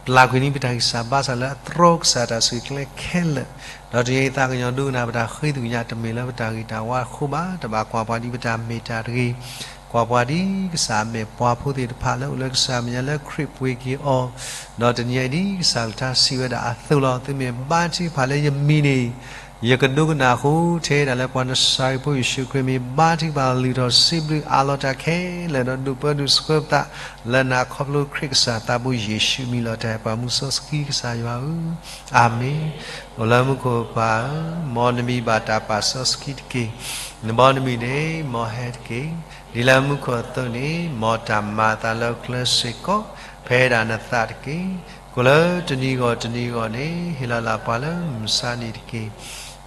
ပျၢ်ကွံာ်န့ၢ်ပတၢ်ဂံၢ်စၢ်ဘါစၢ်လၢအသြီကစၢ်တၢ်ဆူၣ်ချ့ခဲလၢာ်, ဒီးတနံၤအံၤသးကညီၤဒိကနၣ်ပတၢ်ဃ့သကွံာ်ညါ တမ့ၢ်လၢပတၢ်ဂ့ၤတၢ်ဝါအဃိဘၣ်, တဘၣ်ကွၢ်ပှၤဒ်ပတၢ်မ့ၢ်တၢ်တဂ့ၤ, ကွၢ်ပှၤဒ်ကစၢ်အမဲာ်ပှၤဖိသ့ၣ်တဖၣ်လၢအိၣ်လၢကစၢ်မဲာ်ညါလၢခရံာ်ပှ့ၤက့ၤအီၤ, ဒီးတနံၤအံၤဒ်ကစၢ်ကလုၢ်ကထါစံးဝဲဒၣ်အသိးလီၤ. သုမ့ၢ်ဘါထုကဖၣ်လၢယမံၤန့ၣ် ယကဒိကနၣ်အဃိ, ထဲဒၣ်လၢပှၤနစၤရ့းဖိယ့ၣ်ၡူးခရံာ်မံၤ ဘါထုကဖၣ်လုၢ်ထီၣ်စံးဘျုးအးလီၤတၢ်ခဲလၢာ် ဒီးဒိးပၢဒိးဆှၢပသးလၢနၤ ခီဖျိခရံာ်ကစၢ်သးဘိယ့ၣ်ၡူးမံၤလီၤ. တၢ်အဲၣ်ပှၤမူစီဆှံကစၢ်ယွၤဧၢ, အၤမ့ၣ်. အိၣ်လၢမူခိၣ်ပၢ်ဧၢ, မ်နမံၤဘၣ်တၢ်ပာ်စီဆှံတက့ၢ်. နဘီနမုၢ်န့ၣ် မ်ဟဲတက့ၢ်. ဒ်လၢမူခိၣ်အသိးန့ၣ် မ်တၢ်မၤအသးလၢကျဲစ့ၢ်ကီး ဖဲဒၣ်နသးတက့ၢ်. ကိၣ်လၢတနံၤဂီၢ်တနံၤဂီၢ်န့ၣ် ဟ့ၣ်လီၤလၢပှၤလၢမုၢ်ဆါနံၤတက့ၢ်.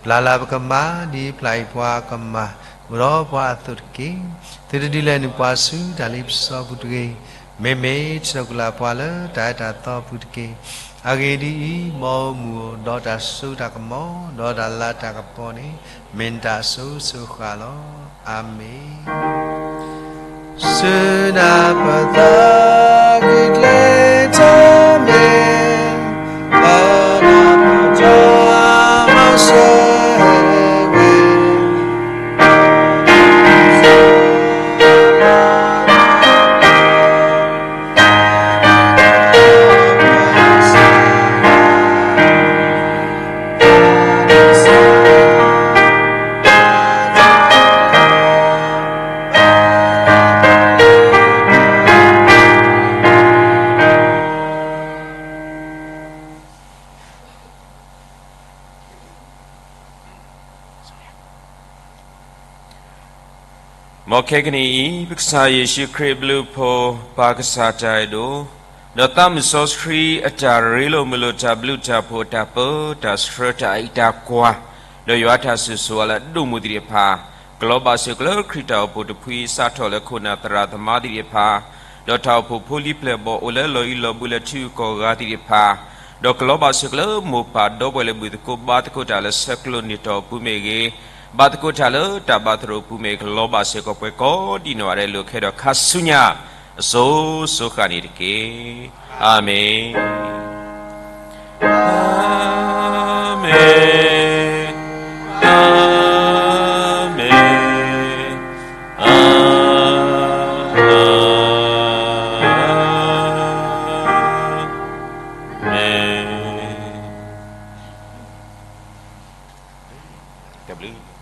ပျၢ်လၢပကမၤ ဒ်ပျၢ်အံၤပှၤကမၤ, အိၣ်ဒီးပှၤအသိးတက့ၢ်. သုတဒုးလဲၤနုာ်ပှၤဆူတၢ်လ့ပစီပူၤတဂ့ၤ. မ့မ့ၢ် ထုးထီၣ်ကွံာ်လၢပှၤလၢတၢ်အဲၣ်တၢ်သီပူၤတက့ၢ်. အဂ့ၢ်ဒ်အံၤ, မ်အမူးအိၣ်ဒီးတၢ်စိတၢ်ကမီၤ, ဒီးတၢ်လၤတၢ်ကပီၤန့ၣ် မ့ၢ်နတၢ်အစိၤစိၤဃၣ်လီၤ. အၤမ့ၣ်. မ်ခဲကနံၣ်အံၤ ပကစၢ်ယ့ၣ်ၡူးခရံာ်အဘျုးအဖှိၣ်, ပၢ်ကစၢ်တၢ်အဲၣ်ဒိၣ်, ဒီးသးမုၢ်စီဆှံအတၢ်ရ့လိာ်မုာ်လိာ် တၢ်ဘျုးတၢ်ဖှိၣ် တၢ်ပၢတၢ်ဆှၢ တၢ်အံးတၢ်ကွၢ်, ဒီးယွၤအတၢ်ဆိၣ်ဂ့ၤဆိၣ်ဝါလၢအဒိၣ်မုၢ်သ့ၣ်တဖၣ်, ကလီၤဘၣ်စ့ၢ်ကီးလၢခရံာ်တၢ်အိၣ်ဖှိၣ်တဖုအံၤ စးထီၣ်လၢခိၣ်နၢ်သရၣ်သမါသ့ၣ်တဖၣ်, ဒီးတၢ်အိၣ်ဖှိၣ်ဖိလံၤပျဲၢ်ဘီၣ် အိၣ်လၢလီၢ်အံၤလီၢ်ဘူးလၢထံဂုၤကီၢ်ဂၤသ့ၣ်တဖၣ်, ဒီးကလီၤဘၣ်စ့ၢ်ကီးလၢမိၢ်ပၢ်ဒီပုၢ်ဝဲၢ်လၢဘုသကိးဘါသကိးတၢ်လၢဆဲးကျိးန့ၢ်တီၢ်အပူၤမ့ၢ်ဂ့ၤ, ဘါသကိးတၢ်လၢတၢ်ဘါသရိာ်အပူၤမ့ၢ်ဂ့ၤ, ကလီၤဘၣ်စ့ၢ်ကီးပှဲၤကိးဒံးနီၢ်ဂၤဒဲး လၢခဲဒီးခါဆူညါ အစိၤစိၤဃၣ်န့ၣ်တက့ၢ်. အၤမ့ၣ်. အၤမ့ၣ်, အၤမ့ၣ်, အၤမ့ၣ်. တၢ်ဘျုး